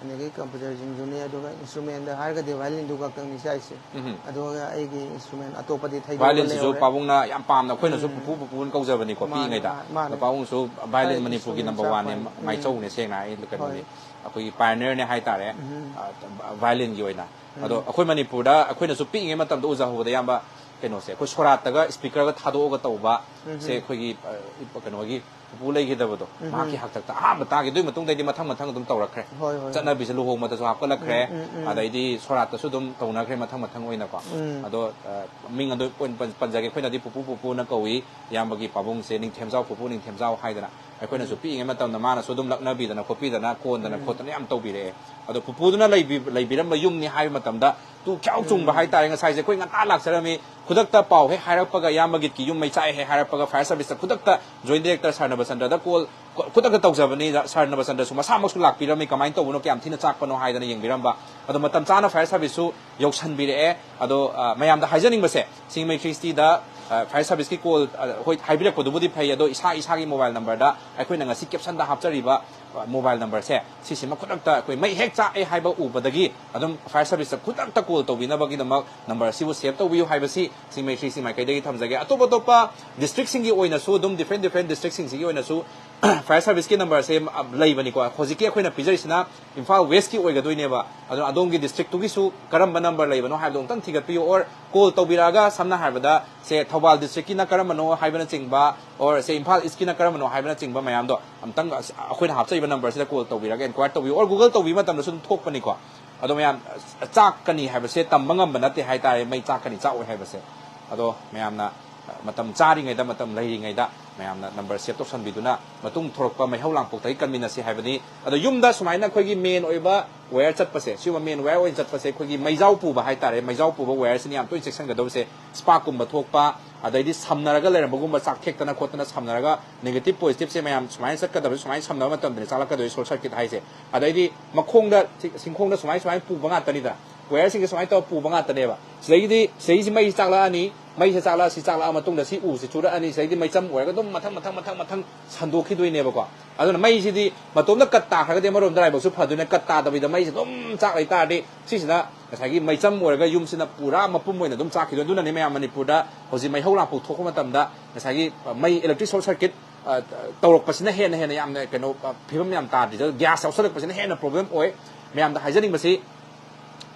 ꯑꯗꯒꯤ ꯀꯝꯄ꯭ꯌꯨꯇꯔꯁꯤꯡꯁꯨꯅꯦ, ꯑꯗꯨꯒ ꯏꯟꯁꯇ꯭ꯔꯨꯃꯦꯟꯗ ꯍꯥꯏꯔꯒꯗꯤ ꯚꯥꯏꯂꯤꯟꯗꯨ ꯈꯛꯇꯪꯅꯤ ꯆꯥꯛꯏꯁꯦ꯫ ꯎꯝ꯫ ꯑꯗꯨꯒ ꯑꯩꯒꯤ ꯏꯟꯁꯇ꯭ꯔꯨꯃꯦꯟ ꯑꯇꯣꯞꯄꯗꯤ ꯊꯩꯗꯣꯛꯑꯒ ꯚꯥꯏꯂꯤꯟꯁꯤꯁꯨ ꯂꯩꯍꯧꯔꯦ꯫ ꯄꯥꯕꯨꯡꯅ ꯌꯥꯝ ꯄꯥꯝꯅ, ꯑꯩꯈꯣꯏꯅꯁꯨ ꯎꯝ꯫ ꯄꯨꯄꯨ ꯄꯨꯄꯨꯅ ꯀꯧꯖꯕꯅꯤꯀꯣ꯫ ꯃꯥꯅꯦ, ꯄꯤꯛꯏꯉꯩꯗ꯫ ꯃꯥ-, ꯃꯥꯅꯦ꯫ ꯑꯗꯣ ꯄꯥꯕꯨꯡꯁꯨ ꯚꯥꯏꯂꯤꯟ ꯍꯥꯏꯗꯤ ꯃꯅꯤꯄꯨꯔꯒꯤ ꯏꯟꯁꯇ꯭ꯔꯨꯃꯦꯟ ꯅꯝꯕꯔ ꯋꯥꯟꯅꯦ꯫ ꯆꯥꯛꯄ ꯍꯥꯏ-, ꯎꯝ꯫ ꯃꯥꯏꯆꯧꯅꯦ, ꯁꯦꯡꯅ ꯍꯥꯏ ꯀꯩꯅꯣꯅꯤ꯫ ꯍꯣꯏ꯫ ꯑꯩꯈꯣꯏꯒꯤ ꯄꯥꯏꯅꯔꯅꯦ ꯍꯥꯏꯇꯥꯔꯦ꯫ ꯎꯝ꯫ ꯑ, ꯚꯥꯏꯂꯤꯟꯒꯤ ꯑꯣꯏꯅ꯫ ꯑꯗꯣ ꯎꯝ꯫ ꯑꯩꯈꯣꯏ ꯃꯅꯤꯄꯨꯔꯗ ꯑꯩꯈꯣꯏꯅꯁꯨ ꯄꯤꯛꯏꯉꯩ ꯃꯇꯝꯗ ꯎꯖꯍꯧꯕꯗ ꯑꯌꯥꯝꯕ ꯀꯩꯅꯣꯁꯦ, ꯑꯩꯈꯣꯏ ꯁꯣꯔꯥꯠꯇꯒ ꯏꯁꯄꯤꯀꯔꯒ ꯊꯥꯗꯣꯛꯑꯒ ꯇꯧꯕ ꯎꯝ꯫ ꯁꯦ, ꯑꯩꯈꯣꯏꯒꯤ, ꯑ, ꯀꯩꯅꯣꯒꯤ ꯄꯨꯄꯨ ꯂꯩꯈꯤꯗꯕꯗꯣ, ꯎꯝ꯫ ꯃꯍꯥꯛꯀꯤ ꯍꯥꯛꯇꯛꯇ ꯑꯍꯥꯟꯕ ꯇꯥꯈꯤ꯫ ꯑꯗꯨꯒꯤ ꯃꯇꯨꯡꯗꯩꯗꯤ ꯃꯊꯪ ꯃꯊꯪ ꯑꯗꯨꯝ ꯇꯧꯔꯛꯈ꯭ꯔꯦ꯫ ꯍꯣꯏ, ꯍꯣꯏ, ꯍꯣꯏ꯫ ꯆꯠꯅꯕꯤꯁꯦ ꯂꯨꯍꯣꯡꯕꯗꯁꯨ ꯍꯥꯞꯀꯠꯂꯛꯈ꯭ꯔꯦ꯫ ꯎꯝ, ꯎꯝ, ꯎꯝ꯫ ꯑꯗꯩꯗꯤ ꯁꯣꯔꯥꯠꯇꯁꯨ ꯑꯗꯨꯝ ꯇꯧꯅꯈ꯭ꯔꯦ ꯃꯊꯪ ꯃꯊꯪ ꯑꯣꯏꯅꯀꯣ꯫ ꯎꯝ꯫ ꯑꯗꯣ, ꯑ, ꯃꯤꯡ ꯑꯗꯨ ꯑꯣꯏꯅ ꯄꯟ-, ꯄꯟꯖꯒꯦ꯫ ꯑꯩꯈꯣꯏꯅꯗꯤ ꯄꯨꯄꯨ ꯄꯨꯄꯨꯅ ꯀꯧꯏ꯫ ꯏꯌꯥꯝꯕꯒꯤ ꯄꯥꯕꯨꯡꯁꯦ ꯅꯤꯡꯊꯦꯝꯖꯥꯎ, ꯄꯨꯄꯨ ꯅꯤꯡꯊꯦꯝꯖꯥꯎ ꯍꯥꯏꯗꯅ꯫ ꯑꯩꯈꯣꯏꯅꯁꯨ ꯎꯝ꯫ ꯄꯤꯛꯏꯉꯩ ꯃꯇꯝꯗ ꯃꯥꯅꯁꯨ ꯑꯗꯨꯝ ꯂꯛꯅꯕꯤꯗꯅ ꯈꯣꯠꯄꯤꯗꯅ, ꯀꯣꯟꯗꯅ ꯎꯝ꯫ ꯈꯣꯠꯇꯅ ꯌꯥꯝ ꯇꯧꯕꯤꯔꯛꯑꯦ꯫ ꯑꯗꯣ ꯄꯨꯄꯨꯗꯨꯅ ꯂꯩꯕꯤ-, ꯂꯩꯕꯤꯔꯝꯕ ꯌꯨꯝꯅꯤ ꯍꯥꯏꯕ ꯃꯇꯝꯗ ꯇꯨ ꯈ꯭ꯌꯥꯎ ꯆꯨꯡꯕ ꯎꯝ꯫ ꯍꯥꯏꯇꯥꯔꯦ꯫ ꯉꯁꯥꯏꯁꯦ ꯑꯩꯈꯣꯏ ꯉꯟꯇꯥ ꯂꯥꯛꯆꯔꯝꯃꯤ, ꯈꯨꯗꯛꯇ ꯄꯥꯎ ꯍꯦꯛ ꯍꯥꯏꯔꯛꯄꯒ, ꯏꯌꯥꯝꯕ ꯒꯤꯠꯀꯤ ꯌꯨꯝ ꯃꯩ ꯆꯥꯛꯑꯦ ꯍꯦꯛ ꯍꯥꯏꯔꯛꯄꯒ, ꯐꯥꯌꯔ ꯁꯥꯔꯚꯤꯁꯇ ꯈꯨꯗꯛꯇ ꯖꯣꯏꯟ ꯗꯥꯏꯔꯦꯛꯇꯔ ꯁꯥꯔ ꯅꯕꯆꯟꯗ꯭ꯔꯗ ꯀꯣꯜ, ꯈꯨ-, ꯈꯨꯗꯛꯇ ꯇꯧꯖꯕꯅꯤ꯫ ꯁꯥꯔ ꯅꯕꯆꯟꯗ꯭ꯔꯁꯨ ꯃꯁꯥꯃꯛꯁꯨ ꯂꯥꯛꯄꯤꯔꯝꯃꯤ꯫ ꯀꯃꯥꯏꯅ ꯇꯧꯕꯅꯣ, ꯀꯌꯥꯝ ꯊꯤꯅ ꯆꯥꯛꯄꯅꯣ ꯍꯥꯏꯗꯅ ꯌꯦꯡꯕꯤꯔꯝꯕ꯫ ꯑꯗꯣ ꯃꯇꯝ ꯆꯥꯅ ꯐꯥꯌꯔ ꯁꯥꯔꯚꯤꯁꯁꯨ ꯌꯧꯁꯟꯕꯤꯔꯛꯑꯦ꯫ ꯑꯗꯣ, ꯑ, ꯃꯌꯥꯝꯗ ꯍꯥꯏꯖꯅꯤꯡꯕꯁꯦ, ꯁꯤꯡꯃꯩ ꯈ꯭ꯔꯤꯁꯇꯤꯗ, ꯑ, ꯐꯥꯌꯔ ꯁꯥꯔꯚꯤꯁꯀꯤ ꯀꯣꯜ, ꯑ, ꯍꯣꯏ, ꯍꯥꯏꯕꯤꯔꯛꯄꯗꯨꯕꯨꯗꯤ ꯐꯩ, ꯑꯗꯣ ꯏꯁꯥ ꯏꯁꯥꯒꯤ ꯃꯣꯕꯥꯏꯜ ꯅꯝꯕꯔꯗ ꯑꯩꯈꯣꯏꯅ ꯉꯁꯤ ꯀꯦꯞꯁꯟꯗ ꯍꯥꯞꯆꯔꯤꯕ, ꯑ, ꯃꯣꯕꯥꯏꯜ ꯅꯝꯕꯔꯁꯦ, ꯁꯤꯁꯤꯃ ꯈꯨꯗꯛꯇ ꯑꯩꯈꯣꯏ ꯃꯩ ꯍꯦꯛ ꯆꯥꯛꯑꯦ ꯍꯥꯏꯕ ꯎꯕꯗꯒꯤ ꯑꯗꯨꯝ ꯐꯥꯌꯔ ꯁꯥꯔꯚꯤꯁꯇ ꯈꯨꯗꯛꯇ ꯀꯣꯜ ꯇꯧꯕꯤꯅꯕꯒꯤꯗꯃꯛ ꯅꯝꯕꯔ ꯑꯁꯤꯕꯨ ꯁꯦꯚ ꯇꯧꯕꯤꯌꯨ ꯍꯥꯏꯕꯁꯤ ꯁꯤꯡꯃꯩ ꯈ꯭ꯔꯤꯁꯇꯤ ꯃꯥꯏꯀꯩꯗꯒꯤ ꯊꯝꯖꯒꯦ꯫ ꯑꯇꯣꯞ ꯑꯇꯣꯞꯄ ꯗꯤꯁꯇ꯭ꯔꯤꯛꯁꯤꯡꯒꯤ ꯑꯣꯏꯅꯁꯨ ꯑꯗꯨꯝ, ꯗꯤꯐ꯭ꯔꯦꯟ ꯗꯤꯐ꯭ꯔꯦꯟ ꯗꯤꯁꯇ꯭ꯔꯤꯛꯁꯤꯡꯁꯤꯒꯤ ꯑꯣꯏꯅꯁꯨ ꯐꯥꯌꯔ ꯁꯥꯔꯚꯤꯁꯀꯤ ꯅꯝꯕꯔꯁꯦ, ꯑ, ꯂꯩꯕꯅꯤꯀꯣ꯫ ꯍꯧꯖꯤꯛꯀꯤ ꯑꯩꯈꯣꯏꯅ ꯄꯤꯖꯔꯤꯁꯤꯅ ꯏꯝꯐꯥꯜ ꯋꯦꯁꯀꯤ ꯑꯣꯏꯒꯗꯣꯏꯅꯦꯕ꯫ ꯑꯗꯨꯅ ꯑꯗꯣꯝꯒꯤ ꯗꯤꯁꯇ꯭ꯔꯤꯛꯇꯨꯒꯤꯁꯨ ꯀꯔꯝꯕ ꯅꯝꯕꯔ ꯂꯩꯕꯅꯣ ꯍꯥꯏꯕꯗꯣ ꯑꯃꯨꯛꯇꯪ ꯊꯤꯒꯠꯄꯤꯌꯨ꯫ ꯑꯣꯔ ꯀꯣꯜ ꯇꯧꯕꯤꯔꯛꯑꯒ, ꯁꯝꯅ ꯍꯥꯏꯔꯕꯗ, ꯁꯦ, ꯊꯧꯕꯥꯜ ꯗꯤꯁꯇ꯭ꯔꯤꯛꯀꯤꯅ ꯀꯔꯝꯕꯅꯣ ꯍꯥꯏꯕꯅꯆꯤꯡꯕ, ꯑꯣꯔ ꯁꯦ, ꯏꯝꯐꯥꯜ ꯏꯁꯀꯤꯅ ꯀꯔꯝꯕꯅꯣ ꯍꯥꯏꯕꯅꯆꯤꯡꯕ ꯃꯌꯥꯝꯗꯣ ꯑꯝꯇꯪ ꯑꯁ-, ꯑꯩꯈꯣꯏꯅ ꯍꯥꯞꯆꯔꯤꯕ ꯅꯝꯕꯔꯁꯤꯗ ꯀꯣꯜ ꯇꯧꯕꯤꯔꯒ ꯏꯟꯀ꯭ꯋꯥꯏꯔ ꯇꯧꯕꯤꯌꯨ꯫ ꯑꯣꯔ ꯒꯨꯒꯜ ꯇꯧꯕꯤꯕ ꯃꯇꯝꯗꯁꯨ ꯑꯗꯨꯝ ꯊꯣꯛꯄꯅꯤꯀꯣ꯫ ꯑꯗꯣ ꯃꯌꯥꯝ, ꯑꯁ, ꯆꯥꯛꯀꯅꯤ ꯍꯥꯏꯕꯁꯦ ꯇꯝꯕ ꯉꯝꯕ ꯅꯠꯇꯦ ꯍꯥꯏꯇꯥꯔꯦ, ꯃꯩ ꯆꯥꯛꯀꯅꯤ, ꯆꯥꯛꯑꯣꯏ ꯍꯥꯏꯕꯁꯦ꯫ ꯑꯗꯣ ꯃꯌꯥꯝꯅ, ꯑ, ꯃꯇꯝ ꯆꯥꯔꯤꯉꯩꯗ, ꯃꯇꯝ ꯂꯩꯔꯤꯉꯩꯗ ꯃꯌꯥꯝꯅ ꯅꯝꯕꯔ ꯁꯦꯚ ꯇꯧꯁꯟꯕꯤꯗꯨꯅ ꯃꯇꯨꯡ ꯊꯣꯔꯛꯄ ꯃꯩꯍꯧ ꯂꯥꯡꯄꯣꯛꯇꯒꯤ ꯀꯟꯃꯤꯟꯅꯁꯤ ꯍꯥꯏꯕꯅꯤ꯫ ꯑꯗꯣ ꯌꯨꯝꯗ ꯁꯨꯃꯥꯏꯅ ꯑꯩꯈꯣꯏꯒꯤ ꯃꯦꯟ ꯑꯣꯏꯕ ꯋꯥꯌꯔ ꯆꯠꯄꯁꯦ, ꯁꯤꯒꯨꯝꯕ ꯃꯦꯟ ꯋꯥꯌꯔ ꯑꯣꯏꯅ ꯆꯠꯄꯁꯦ, ꯑꯩꯈꯣꯏꯒꯤ ꯃꯩꯖꯥꯎ ꯄꯨꯕ ꯍꯥꯏꯇꯥꯔꯦ, ꯃꯩꯖꯥꯎ ꯄꯨꯕ ꯋꯥꯌꯔꯁꯤꯅ ꯌꯥꯝ ꯇꯣꯏꯅ ꯆꯦꯛꯁꯤꯟꯒꯗꯕꯁꯦ꯫ ꯁ꯭ꯄꯥꯔꯛꯀꯨꯝꯕ ꯊꯣꯛꯄ, ꯑꯗꯩꯗꯤ ꯁꯝꯅꯔꯒ ꯂꯩꯔꯝꯕꯒꯨꯝꯕ, ꯆꯥꯛ ꯊꯦꯛꯇꯅ ꯈꯣꯠꯇꯅ ꯁꯝꯅꯔꯒ, ꯅꯦꯒꯦꯇꯤꯚ ꯄꯣꯖꯤꯇꯤꯚꯁꯦ ꯃꯌꯥꯝ ꯁꯨꯃꯥꯏꯅ ꯆꯠꯀꯗꯕꯁꯦ, ꯁꯨꯃꯥꯏꯅ ꯁꯝꯅꯕ ꯃꯇꯝꯗꯅꯦ ꯆꯥꯛꯂꯛꯀꯗꯣꯏꯁꯦ ꯁꯣꯔꯠ ꯁꯔꯀꯤꯠ ꯍꯥꯏꯁꯦ꯫ ꯑꯗꯩꯗꯤ ꯃꯈꯣꯡꯗ, ꯁꯤ-, ꯁꯤꯡꯈꯣꯡꯗ ꯁꯨꯃꯥꯏꯅ ꯁꯨꯃꯥꯏꯅ ꯄꯨꯕ ꯉꯥꯛꯇꯅꯤꯗ, ꯋꯥꯌꯔꯁꯤꯡꯁꯦ ꯁꯨꯃꯥꯏꯅ ꯇꯧꯔ ꯄꯨꯕ ꯉꯥꯛꯇꯅꯦꯕ꯫ ꯁꯤꯗꯒꯤꯗꯤ ꯁꯤꯗꯩꯁꯤ ꯃꯩꯁꯤ ꯆꯥꯛꯂꯛꯑꯅꯤ, ꯃꯩꯁꯦ ꯆꯥꯛꯂꯛꯑ, ꯁꯤ ꯆꯥꯛꯂꯛꯑ ꯃꯇꯨꯡꯗ ꯁꯤ ꯎꯁꯤ ꯆꯨꯔꯛꯑꯅꯤ, ꯁꯤꯗꯩꯗꯤ ꯃꯩꯆꯝ ꯑꯣꯏꯔꯒ ꯑꯗꯨꯝ ꯃꯊꯪ ꯃꯊꯪ ꯃꯊꯪ ꯃꯊꯪ ꯁꯟꯗꯣꯛꯈꯤꯗꯣꯏꯅꯦꯕꯀꯣ꯫ ꯑꯗꯨꯅ ꯃꯩꯁꯤꯗꯤ ꯃꯇꯣꯝꯇ ꯀꯠ ꯇꯥꯈ꯭ꯔꯒꯗꯤ ꯑꯃꯔꯣꯝꯗ ꯂꯥꯏꯕꯛꯁꯨ ꯐꯗꯣꯏꯅꯦ, ꯀꯠ ꯇꯥꯗꯕꯤꯗ ꯃꯩꯁꯦ ꯑꯗꯨꯝ ꯆꯥꯛ ꯂꯩꯇꯥꯔꯗꯤ ꯁꯤꯁꯤꯅ ꯉꯁꯥꯏꯒꯤ ꯃꯩꯆꯝ ꯑꯣꯏꯔꯒ ꯌꯨꯝꯁꯤꯅ ꯄꯨꯔꯥ ꯃꯄꯨꯝ ꯑꯣꯏꯅ ꯑꯗꯨꯝ ꯆꯥꯛꯈꯤꯗꯣꯏꯅꯦ꯫ ꯑꯗꯨꯅꯅꯦ ꯃꯌꯥꯝ ꯃꯅꯤꯄꯨꯔꯗ ꯍꯧꯖꯤꯛ ꯃꯩꯍꯧ ꯂꯥꯡꯄꯣꯛ ꯊꯣꯛꯄ ꯃꯇꯝꯗ ꯉꯁꯥꯏꯒꯤ ꯃꯩ electric short circuit ꯑ, ꯇꯧꯔꯛꯄꯁꯤꯅ ꯍꯦꯟꯅ ꯍꯦꯟꯅ ꯌꯥꯝꯅ ꯀꯩꯅꯣ, ꯑ, ꯐꯤꯕꯝ ꯌꯥꯝ ꯇꯥꯗ꯭ꯔꯤꯗ, gas ꯌꯥꯎꯁꯜꯂꯛꯄꯁꯤꯅ ꯍꯦꯟꯅ problem ꯑꯣꯏ꯫ ꯃꯌꯥꯝꯗ ꯍꯥꯏꯖꯅꯤꯡꯕꯁꯤ,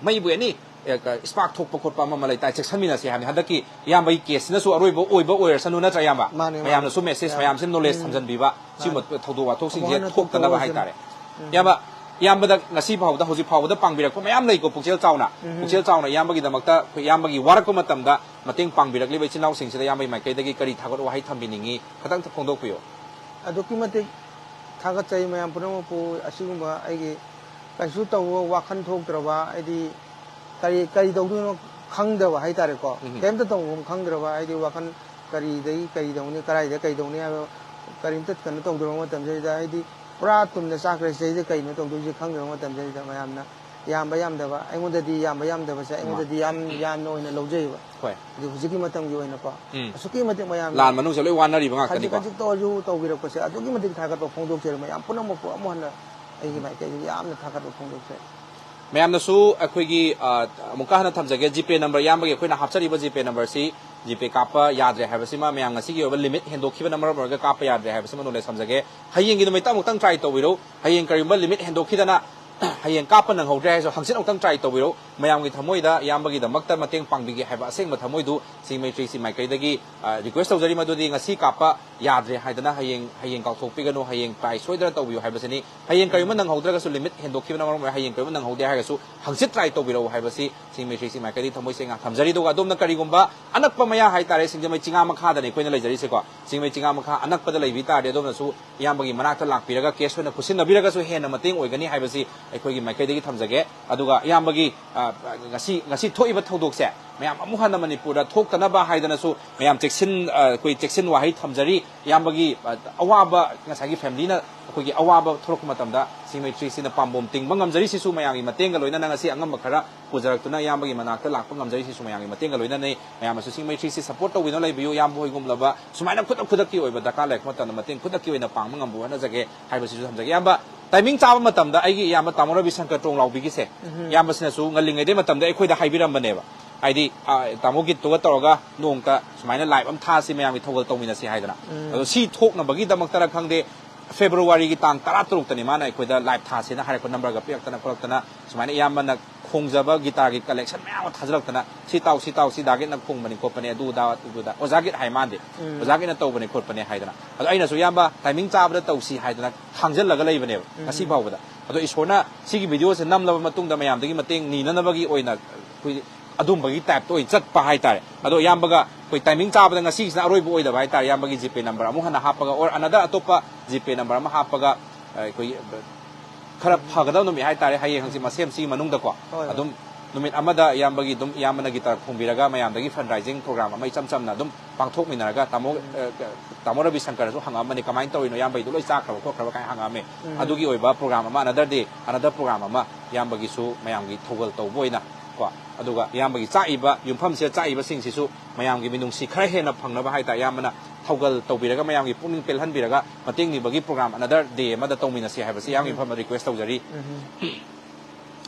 ꯃꯩꯕꯨ ꯑꯦꯅꯤ, ꯑ, ꯀ-, spark ꯊꯣꯛꯄ ꯈꯣꯠꯄ ꯑꯃ ꯑꯃ ꯂꯩꯇꯥꯔꯦ, ꯆꯦꯛꯁꯤꯟꯃꯤꯟꯅꯁꯤ ꯍꯥꯏꯕꯅꯤ꯫ ꯍꯟꯗꯛꯀꯤ ꯏꯌꯥꯝꯕꯒꯤ case ꯁꯤꯅꯁꯨ ꯑꯔꯣꯏꯕ ꯑꯣꯏꯕ ꯑꯣꯏꯔꯁꯅꯨ, ꯅꯠꯇ꯭ꯔꯥ ꯏꯌꯥꯝꯕ? ꯃꯥꯅꯦ, ꯃꯥꯅꯦ꯫ ꯃꯌꯥꯝꯅꯁꯨ message ꯌꯥꯝ ꯃꯌꯥꯝꯁꯤ knowledge ꯎꯝ꯫ ꯊꯝꯖꯤꯟꯕꯤꯕ, ꯁꯤꯒꯨꯝꯕ ꯃꯥꯅꯦ꯫ ꯊꯧꯗꯣꯛ ꯋꯥꯊꯣꯛꯁꯤꯡꯁꯦ ꯑꯃꯨꯛ ꯍꯟꯅ ꯊꯣꯛꯇꯅꯕ ꯊꯣꯛꯇꯅꯕ ꯍꯥꯏꯇꯥꯔꯦ꯫ ꯎꯝ꯫ ꯏꯌꯥꯝꯕ, ꯏꯌꯥꯝꯕꯗ ꯉꯁꯤ ꯐꯥꯎꯕꯗ, ꯍꯧꯖꯤꯛ ꯐꯥꯎꯕꯗ ꯄꯥꯡꯕꯤꯔꯛꯄ ꯃꯌꯥꯝ ꯂꯩꯀꯣ, ꯄꯨꯛꯆꯦꯜ ꯆꯥꯎꯅ꯫ ꯎꯝ꯫ ꯄꯨꯛꯆꯦꯜ ꯆꯥꯎꯅ ꯏꯌꯥꯝꯕꯒꯤꯗꯃꯛꯇ, ꯑꯩꯈꯣꯏ ꯏꯌꯥꯝꯕꯒꯤ ꯋꯥꯔꯛꯄ ꯃꯇꯝꯗ ꯃꯇꯦꯡ ꯄꯥꯡꯕꯤꯔꯛꯂꯤꯕ ꯏꯆꯤꯟ ꯏꯅꯥꯎꯁꯤꯡꯁꯤꯗ ꯏꯌꯥꯝꯕꯒꯤ ꯃꯥꯏꯀꯩꯗꯒꯤ ꯀꯔꯤ ꯊꯥꯒꯠ ꯋꯥꯍꯩ ꯊꯝꯕꯤꯅꯤꯡꯉꯤ? ꯈꯇꯪ ꯐꯣꯡꯗꯣꯛꯄꯤꯌꯨ꯫ ꯑꯗꯨꯛꯀꯤ ꯃꯇꯤꯛ ꯊꯥꯒꯠꯆꯩ ꯃꯌꯥꯝ ꯄꯨꯝꯅꯃꯛꯄꯨ꯫ ꯑꯁꯤꯒꯨꯝꯕ ꯑꯩꯒꯤ ꯀꯩꯁꯨ ꯇꯧꯕ ꯋꯥꯈꯜ ꯊꯣꯛꯇ꯭ꯔꯕ, ꯍꯥꯏꯗꯤ ꯀꯔꯤ, ꯀꯔꯤ ꯇꯧꯗꯣꯏꯅꯣ ꯈꯪꯗꯕ ꯍꯥꯏꯇꯥꯔꯦꯀꯣ꯫ ꯎꯝ꯫ ꯀꯩꯝꯇ ꯇꯧꯐꯝ ꯈꯪꯗ꯭ꯔꯕ, ꯍꯥꯏꯗꯤ ꯋꯥꯈꯜ ꯀꯔꯤꯗꯒꯤ ꯀꯔꯤ ꯇꯧꯅꯤ, ꯀꯔꯥꯏꯗ ꯀꯩ ꯇꯧꯅꯤ ꯍꯥꯏꯕ ꯀꯔꯤꯝꯇ ꯀꯩꯅꯣ ꯇꯧꯗ꯭ꯔꯕ ꯃꯇꯝꯁꯤꯗꯩꯗ, ꯍꯥꯏꯗꯤ ꯄꯨꯔꯥ ꯇꯨꯝꯅ ꯆꯥꯈ꯭ꯔꯦ꯫ ꯁꯤꯗꯩꯗ ꯀꯩꯅꯣ ꯇꯧꯗꯣꯏꯁꯦ ꯈꯪꯗ꯭ꯔꯕ ꯃꯇꯝꯁꯤꯗꯩꯗ ꯃꯌꯥꯝꯅ ꯌꯥꯝꯕ ꯌꯥꯝꯗꯕ, ꯑꯩꯉꯣꯟꯗꯗꯤ ꯌꯥꯝꯕ ꯌꯥꯝꯗꯕꯁꯦ ꯑꯩꯉꯣꯟꯗꯗꯤ ꯌꯥꯝ ꯌꯥꯝꯅ ꯑꯣꯏꯅ ꯂꯧꯖꯩꯕ꯫ ꯍꯣꯏ꯫ ꯑꯗꯨ ꯍꯧꯖꯤꯛꯀꯤ ꯃꯇꯝꯒꯤ ꯑꯣꯏꯅꯀꯣ꯫ ꯎꯝ꯫ ꯑꯁꯨꯛꯀꯤ ꯃꯇꯤꯛ ꯃꯌꯥꯝꯅ ꯂꯥꯟ ꯃꯅꯨꯡꯁꯤꯗ ꯂꯣꯏ ꯋꯥꯅꯔꯤꯕ ꯈꯖꯤꯛ ꯉꯥꯛꯇꯅꯤꯀꯣ꯫ ꯈꯖꯤꯛꯇ ꯑꯣꯏꯔꯁꯨ ꯇꯧꯕꯤꯔꯛꯄꯁꯦ ꯑꯗꯨꯛꯀꯤ ꯃꯇꯤꯛ ꯊꯥꯒꯠꯄ ꯐꯣꯡꯗꯣꯛꯆꯔꯤ꯫ ꯃꯌꯥꯝ ꯄꯨꯝꯅꯃꯛꯄꯨ ꯑꯃꯨꯛ ꯍꯟꯅ ꯑꯩꯒꯤ ꯃꯥꯏꯀꯩꯗꯒꯤ ꯌꯥꯝꯅ ꯊꯥꯒꯠꯄ ꯐꯣꯡꯗꯣꯛꯆꯔꯤ꯫ ꯃꯌꯥꯝꯅꯁꯨ ꯑꯩꯈꯣꯏꯒꯤ, ꯑ, ꯑꯃꯨꯛꯀ ꯍꯟꯅ ꯊꯝꯖꯒꯦ, GPay number, ꯏꯌꯥꯝꯕꯒꯤ ꯑꯩꯈꯣꯏꯅ ꯍꯥꯞꯆꯔꯤꯕ GPay number ꯁꯤ GPay ꯀꯥꯞꯄ ꯌꯥꯗ꯭ꯔꯦ ꯍꯥꯏꯕꯁꯤꯃ, ꯃꯌꯥꯝ ꯉꯁꯤꯒꯤ ꯑꯣꯏꯕ limit ꯍꯦꯟꯗꯣꯛꯈꯤꯕ number ꯑꯃ ꯑꯣꯏꯔꯒ ꯀꯥꯞꯄ ꯌꯥꯗ꯭ꯔꯦ ꯍꯥꯏꯕꯁꯤꯃ knowledge ꯊꯝꯖꯒꯦ꯫ ꯍꯌꯦꯡꯒꯤ ꯅꯨꯃꯤꯠꯇ ꯑꯃꯨꯛꯇꯪ try ꯇꯧꯕꯤꯔꯧ꯫ ꯍꯌꯦꯡ ꯀꯔꯤꯒꯨꯝꯕ limit ꯍꯦꯟꯗꯣꯛꯈꯤꯗꯅ ꯍꯌꯦꯡ ꯀꯥꯞꯄ ꯅꯪꯍꯧꯗ꯭ꯔꯦ ꯍꯥꯏꯔꯁꯨ ꯍꯪꯆꯤꯠ ꯑꯃꯨꯛꯇꯪ try ꯇꯧꯕꯤꯔꯧ꯫ ꯃꯌꯥꯝꯒꯤ ꯊꯃꯣꯏꯗ ꯏꯌꯥꯝꯕꯒꯤꯗꯃꯛꯇ ꯃꯇꯦꯡ ꯄꯥꯡꯕꯤꯒꯦ ꯍꯥꯏꯕ ꯑꯁꯦꯡꯕ ꯊꯃꯣꯏꯗꯨ ꯁꯤꯡ ꯃꯩꯇ꯭ꯔꯤꯁꯤ ꯃꯥꯏꯀꯩꯗꯒꯤ, ꯑ, request ꯇꯧꯖꯔꯤ꯫ ꯃꯗꯨꯗꯤ ꯉꯁꯤ ꯀꯥꯞꯄ ꯌꯥꯗ꯭ꯔꯦ ꯍꯥꯏꯗꯅ ꯍꯌꯦꯡ, ꯍꯌꯦꯡ ꯀꯥꯎꯊꯣꯛꯄꯤꯒꯅꯨ, ꯍꯌꯦꯡ try ꯁꯣꯏꯗꯅ ꯇꯧꯕꯤꯌꯨ ꯍꯥꯏꯕꯁꯤꯅꯤ꯫ ꯍꯌꯦꯡ ꯀꯔꯤꯒꯨꯝꯕ ꯅꯪꯍꯧꯗ꯭ꯔꯒꯁꯨ, limit ꯍꯦꯟꯗꯣꯛꯈꯤꯕꯅ ꯃꯔꯝ ꯑꯣꯏꯔꯒ ꯍꯌꯦꯡ ꯀꯔꯤꯒꯨꯝꯕ ꯅꯪꯍꯧꯗꯦ ꯍꯥꯏꯔꯒꯁꯨ ꯍꯪꯆꯤꯠ try ꯇꯧꯕꯤꯔꯛꯎ ꯍꯥꯏꯕꯁꯤ ꯁꯤꯡ ꯃꯩꯇ꯭ꯔꯤꯁꯤ ꯃꯥꯏꯀꯩꯗꯒꯤ ꯊꯃꯣꯏ ꯁꯦꯡꯅ ꯊꯝꯖꯔꯤ꯫ ꯑꯗꯨꯒ ꯑꯗꯣꯝꯅ ꯀꯔꯤꯒꯨꯝꯕ ꯑꯅꯛꯄ ꯃꯌꯥ ꯍꯥꯏꯇꯥꯔꯦ, ꯁꯤꯡꯖꯃꯩ ꯆꯤꯉꯥ ꯃꯈꯥꯗꯅꯤ ꯑꯩꯈꯣꯏꯅ ꯂꯩꯖꯔꯤꯁꯦꯀꯣ, ꯁꯤꯡꯖꯃꯩ ꯆꯤꯉꯥ ꯃꯈꯥ ꯑꯅꯛꯄꯗ ꯂꯩꯕꯤ ꯇꯥꯔꯗꯤ ꯑꯗꯣꯝꯅꯁꯨ ꯏꯌꯥꯝꯕꯒꯤ ꯃꯅꯥꯛꯇ ꯂꯥꯛꯄꯤꯔꯒ case ꯑꯣꯏꯅ ꯈꯨꯠꯁꯤꯟꯅꯕꯤꯔꯒꯁꯨ ꯍꯦꯟꯅ ꯃꯇꯦꯡ ꯑꯣꯏꯒꯅꯤ ꯍꯥꯏꯕꯁꯤ ꯑꯩꯈꯣꯏꯒꯤ ꯃꯥꯏꯀꯩꯗꯒꯤ ꯊꯝꯖꯒꯦ꯫ ꯑꯗꯨꯒ ꯏꯌꯥꯝꯕꯒꯤ, ꯑ, ꯉꯁꯤ, ꯉꯁꯤ ꯊꯣꯛꯏꯕ ꯊꯧꯗꯣꯛꯁꯦ ꯃꯌꯥꯝ ꯑꯃꯨꯛ ꯍꯟꯅ ꯃꯅꯤꯄꯨꯔꯗ ꯊꯣꯛꯇꯅꯕ ꯍꯥꯏꯗꯅꯁꯨ ꯃꯌꯥꯝ ꯆꯦꯛꯁꯤꯟ, ꯑ, ꯑꯩꯈꯣꯏ ꯆꯦꯛꯁꯤꯟ ꯋꯥꯍꯩ ꯊꯝꯖꯔꯤ꯫ ꯏꯌꯥꯝꯕꯒꯤ, ꯑ, ꯑꯋꯥꯕ, ꯉꯁꯥꯏꯒꯤ ꯐꯦꯃꯤꯂꯤꯅ ꯑꯩꯈꯣꯏꯒꯤ ꯑꯋꯥꯕ ꯊꯣꯛꯂꯛꯄ ꯃꯇꯝꯗ ꯁꯤꯡꯃꯩ ꯊ꯭ꯔꯤꯁꯤꯅ ꯄꯥꯝꯕꯣꯝ ꯇꯤꯡꯕ ꯉꯝꯖꯔꯤꯁꯤꯁꯨ ꯃꯌꯥꯝꯒꯤ ꯃꯇꯦꯡꯒ ꯂꯣꯏꯅꯅ, ꯉꯁꯤ ꯑꯉꯝꯕ ꯈꯔ ꯄꯨꯖꯔꯛꯇꯨꯅ ꯏꯌꯥꯝꯕꯒꯤ ꯃꯅꯥꯛꯇ ꯂꯥꯛꯄ ꯉꯝꯖꯔꯤꯁꯤꯁꯨ ꯃꯌꯥꯝꯒꯤ ꯃꯇꯦꯡꯒ ꯂꯣꯏꯅꯅ꯫ ꯃꯌꯥꯝꯅꯁꯨ ꯁꯤꯡꯃꯩ ꯊ꯭ꯔꯤꯁꯤ ꯁꯄꯣꯔꯠ ꯇꯧꯕꯤꯗꯨꯅ ꯂꯩꯕꯤꯌꯨ꯫ ꯏꯌꯥꯝꯕ ꯍꯣꯏꯒꯨꯝꯂꯕ ꯁꯨꯃꯥꯏꯅ ꯈꯨꯗꯛ ꯈꯨꯗꯛꯀꯤ ꯑꯣꯏꯕ ꯗꯔꯀꯥꯔ ꯂꯩꯔꯛꯄ ꯃꯇꯝꯗ ꯃꯇꯦꯡ ꯈꯨꯗꯛꯀꯤ ꯑꯣꯏꯅ ꯄꯥꯡꯕ ꯉꯝꯕ ꯍꯣꯠꯅꯖꯒꯦ ꯍꯥꯏꯕꯁꯤꯁꯨ ꯊꯝꯖꯒꯦ꯫ ꯏꯌꯥꯝꯕ, ꯇꯥꯏꯃꯤꯡ ꯆꯥꯕ ꯃꯇꯝꯗ ꯑꯩꯒꯤ ꯏꯌꯥꯝꯕ ꯇꯥꯃꯣ ꯔꯕꯤꯁꯪꯀꯔ ꯇꯣꯡꯂꯥꯎꯕꯤꯒꯤꯁꯦ, ꯎꯝ꯫ ꯏꯌꯥꯝꯕꯁꯤꯅꯁꯨ ꯉꯜꯂꯤꯉꯩꯗꯩ ꯃꯇꯝꯗ ꯑꯩꯈꯣꯏꯗ ꯍꯥꯏꯕꯤꯔꯝꯕꯅꯦꯕ꯫ ꯍꯥꯏꯗꯤ, ꯑ, ꯇꯥꯃꯣ ꯒꯤꯠꯇꯨꯒ ꯇꯧꯔꯒ ꯅꯣꯡꯇ ꯁꯨꯃꯥꯏꯅ ꯂꯥꯏꯚ ꯑꯃ ꯊꯥꯁꯤ, ꯃꯌꯥꯝꯒꯤ ꯊꯧꯒꯜ ꯇꯧꯃꯤꯟꯅꯁꯤ ꯍꯥꯏꯗꯅ꯫ ꯎꯝ꯫ ꯑꯗꯣ ꯁꯤ ꯊꯣꯛꯅꯕꯒꯤꯗꯃꯛꯇꯔ ꯈꯪꯗꯦ, ꯐꯦꯕ꯭ꯔꯨꯋꯥꯔꯤꯒꯤ ꯇꯥꯡ ꯇꯔꯥ ꯇꯔꯨꯛꯇꯅꯤ ꯃꯥꯅ ꯑꯩꯈꯣꯏꯗ ꯂꯥꯏꯚ ꯊꯥꯁꯦꯅ ꯍꯥꯏꯔꯛꯄ, ꯅꯝꯕꯔꯒ ꯄꯤꯔꯛꯇꯅ ꯈꯣꯠꯂꯛꯇꯅ, ꯁꯨꯃꯥꯏꯅ ꯏꯌꯥꯝꯕꯅ ꯈꯣꯡꯖꯕ ꯒꯤꯇꯥꯔꯒꯤ ꯀꯂꯦꯛꯁꯟ ꯃꯌꯥꯝ ꯑꯃ ꯊꯥꯖꯤꯜꯂꯛꯇꯅ, "ꯁꯤ ꯇꯥꯎ, ꯁꯤ ꯇꯥꯎ, ꯁꯤ ꯗꯥ ꯒꯤꯠꯅ ꯈꯣꯡꯕꯅꯤ ꯈꯣꯠꯄꯅꯤ, ꯑꯗꯨ ꯑꯗꯥ, ꯑꯗꯨ ꯑꯗꯥ, ꯑꯣꯖꯥ ꯒꯤꯠ ꯍꯥꯏ ꯃꯥꯟꯗꯦ, ꯎꯝ꯫ ꯑꯣꯖꯥ ꯒꯤꯠꯅ ꯇꯧꯕꯅꯤ ꯈꯣꯠꯄꯅꯤ" ꯍꯥꯏꯗꯅ꯫ ꯑꯗꯣ ꯑꯩꯅꯁꯨ, "ꯏꯌꯥꯝꯕ, ꯇꯥꯏꯃꯤꯡ ꯆꯥꯕꯗ ꯇꯧꯁꯤ" ꯍꯥꯏꯗꯅ ꯊꯥꯡꯖꯜꯂꯒ ꯂꯩꯕꯅꯦꯕ ꯎꯝ꯫ ꯉꯁꯤ ꯐꯥꯎꯕꯗ꯫ ꯑꯗꯣ ꯏꯁꯣꯔꯅ ꯁꯤꯒꯤ ꯚꯤꯗꯤꯑꯣꯁꯦ ꯅꯝꯂꯕ ꯃꯇꯨꯡꯗ ꯃꯌꯥꯝꯗꯒꯤ ꯃꯇꯦꯡ ꯅꯤꯅꯅꯕꯒꯤ ꯑꯣꯏꯅ ꯑꯩꯈꯣꯏ ꯑꯗꯨꯝꯕꯒꯤ ꯇꯥꯏꯞꯇ ꯑꯣꯏꯅ ꯆꯠꯄ ꯍꯥꯏꯇꯥꯔꯦ꯫ ꯑꯗꯣ ꯏꯌꯥꯝꯕꯒ ꯑꯩꯈꯣꯏ ꯇꯥꯏꯃꯤꯡ ꯆꯥꯕꯗ ꯉꯁꯤꯒꯤꯁꯤꯅ ꯑꯔꯣꯏꯕ ꯑꯣꯏꯗꯕ ꯍꯥꯏꯇꯥꯔꯦ, ꯏꯌꯥꯝꯕꯒꯤ ꯖꯤꯄꯦ ꯅꯝꯕꯔ ꯑꯃꯨꯛ ꯍꯟꯅ ꯍꯥꯞꯄꯒ, ꯑꯣꯔ ꯑꯅꯗꯔ ꯑꯇꯣꯞꯄ ꯖꯤꯄꯦ ꯅꯝꯕꯔ ꯑꯃ ꯍꯥꯞꯄꯒ, ꯑꯩꯈꯣꯏ ꯈꯔ ꯐꯒꯗꯕ ꯅꯨꯃꯤꯠ ꯍꯥꯏꯇꯥꯔꯦ, ꯍꯌꯦꯡ ꯍꯪꯆꯤꯠ ꯃꯁꯦꯝꯁꯤꯒꯤ ꯃꯅꯨꯡꯗꯀꯣ꯫ ꯍꯣꯏ, ꯍꯣꯏ꯫ ꯑꯗꯨꯝ ꯅꯨꯃꯤꯠ ꯑꯃꯗ ꯏꯌꯥꯝꯕꯒꯤ ꯑꯗꯨꯝ, ꯏꯌꯥꯝꯕꯅ ꯒꯤꯇꯥꯔ ꯈꯣꯡꯕꯤꯔꯒ ꯃꯌꯥꯝꯗꯒꯤ ꯐꯟ ꯔꯥꯏꯖꯤꯡ ꯄ꯭ꯔꯣꯒ꯭ꯔꯥꯝ ꯑꯃ ꯏꯆꯝ ꯆꯝꯅ ꯑꯗꯨꯝ ꯄꯥꯡꯊꯣꯛꯃꯤꯟꯅꯔꯒ, ꯇꯥꯃꯣ, ꯎꯝ꯫ ꯑ, ꯇꯥꯃꯣ ꯔꯕꯤ ꯁꯪꯀꯔꯅꯁꯨ ꯍꯪꯉꯛꯑꯝꯕꯅꯤ, "ꯀꯃꯥꯏꯅ ꯇꯧꯔꯤꯅꯣ, ꯏꯌꯥꯝꯕꯒꯤꯗꯣ ꯂꯣꯏ ꯆꯥꯛꯈ꯭ꯔꯕ ꯈꯣꯠꯈ꯭ꯔꯕ?" ꯀꯥꯏꯅ ꯍꯪꯉꯛꯑꯝꯃꯦ꯫ ꯎꯝ꯫ ꯑꯗꯨꯒꯤ ꯑꯣꯏꯕ ꯄ꯭ꯔꯣꯒ꯭ꯔꯥꯝ ꯑꯃ, ꯑꯅꯗꯔ ꯗꯦ, ꯑꯅꯗꯔ ꯄ꯭ꯔꯣꯒ꯭ꯔꯥꯝ ꯑꯃ ꯏꯌꯥꯝꯕꯒꯤꯁꯨ ꯃꯌꯥꯝꯒꯤ ꯊꯧꯒꯜ ꯇꯧꯕ ꯑꯣꯏꯅ ꯀꯣ, ꯑꯗꯨꯒ ꯏꯌꯥꯝꯕꯒꯤ ꯆꯥꯛꯏꯕ ꯌꯨꯝꯐꯝꯁꯤꯗ ꯆꯥꯛꯏꯕꯁꯤꯡꯁꯤꯁꯨ ꯃꯌꯥꯝꯒꯤ ꯃꯤꯅꯨꯡꯁꯤ ꯈꯔ ꯍꯦꯟꯅ ꯐꯪꯅꯕ ꯍꯥꯏꯇꯥꯔꯦ, ꯏꯌꯥꯝꯕꯅ ꯊꯧꯒꯜ ꯇꯧꯕꯤꯔꯒ ꯃꯌꯥꯝꯒꯤ ꯄꯨꯛꯅꯤꯡ ꯄꯦꯜꯍꯟꯕꯤꯔꯒ ꯃꯇꯦꯡ ꯅꯤꯕꯒꯤ ꯄ꯭ꯔꯣꯒ꯭ꯔꯥꯝ ꯑꯅꯗꯔ ꯗꯦ ꯑꯃꯗ ꯇꯧꯃꯤꯟꯅꯁꯤ ꯍꯥꯏꯕꯁꯤ ꯏꯌꯥꯝꯕꯒꯤ ꯎꯝ꯫ ꯃꯐꯝꯗ ꯔꯤꯀ꯭ꯋꯦꯁ ꯇꯧꯖꯔꯤ꯫ ꯎꯝ꯫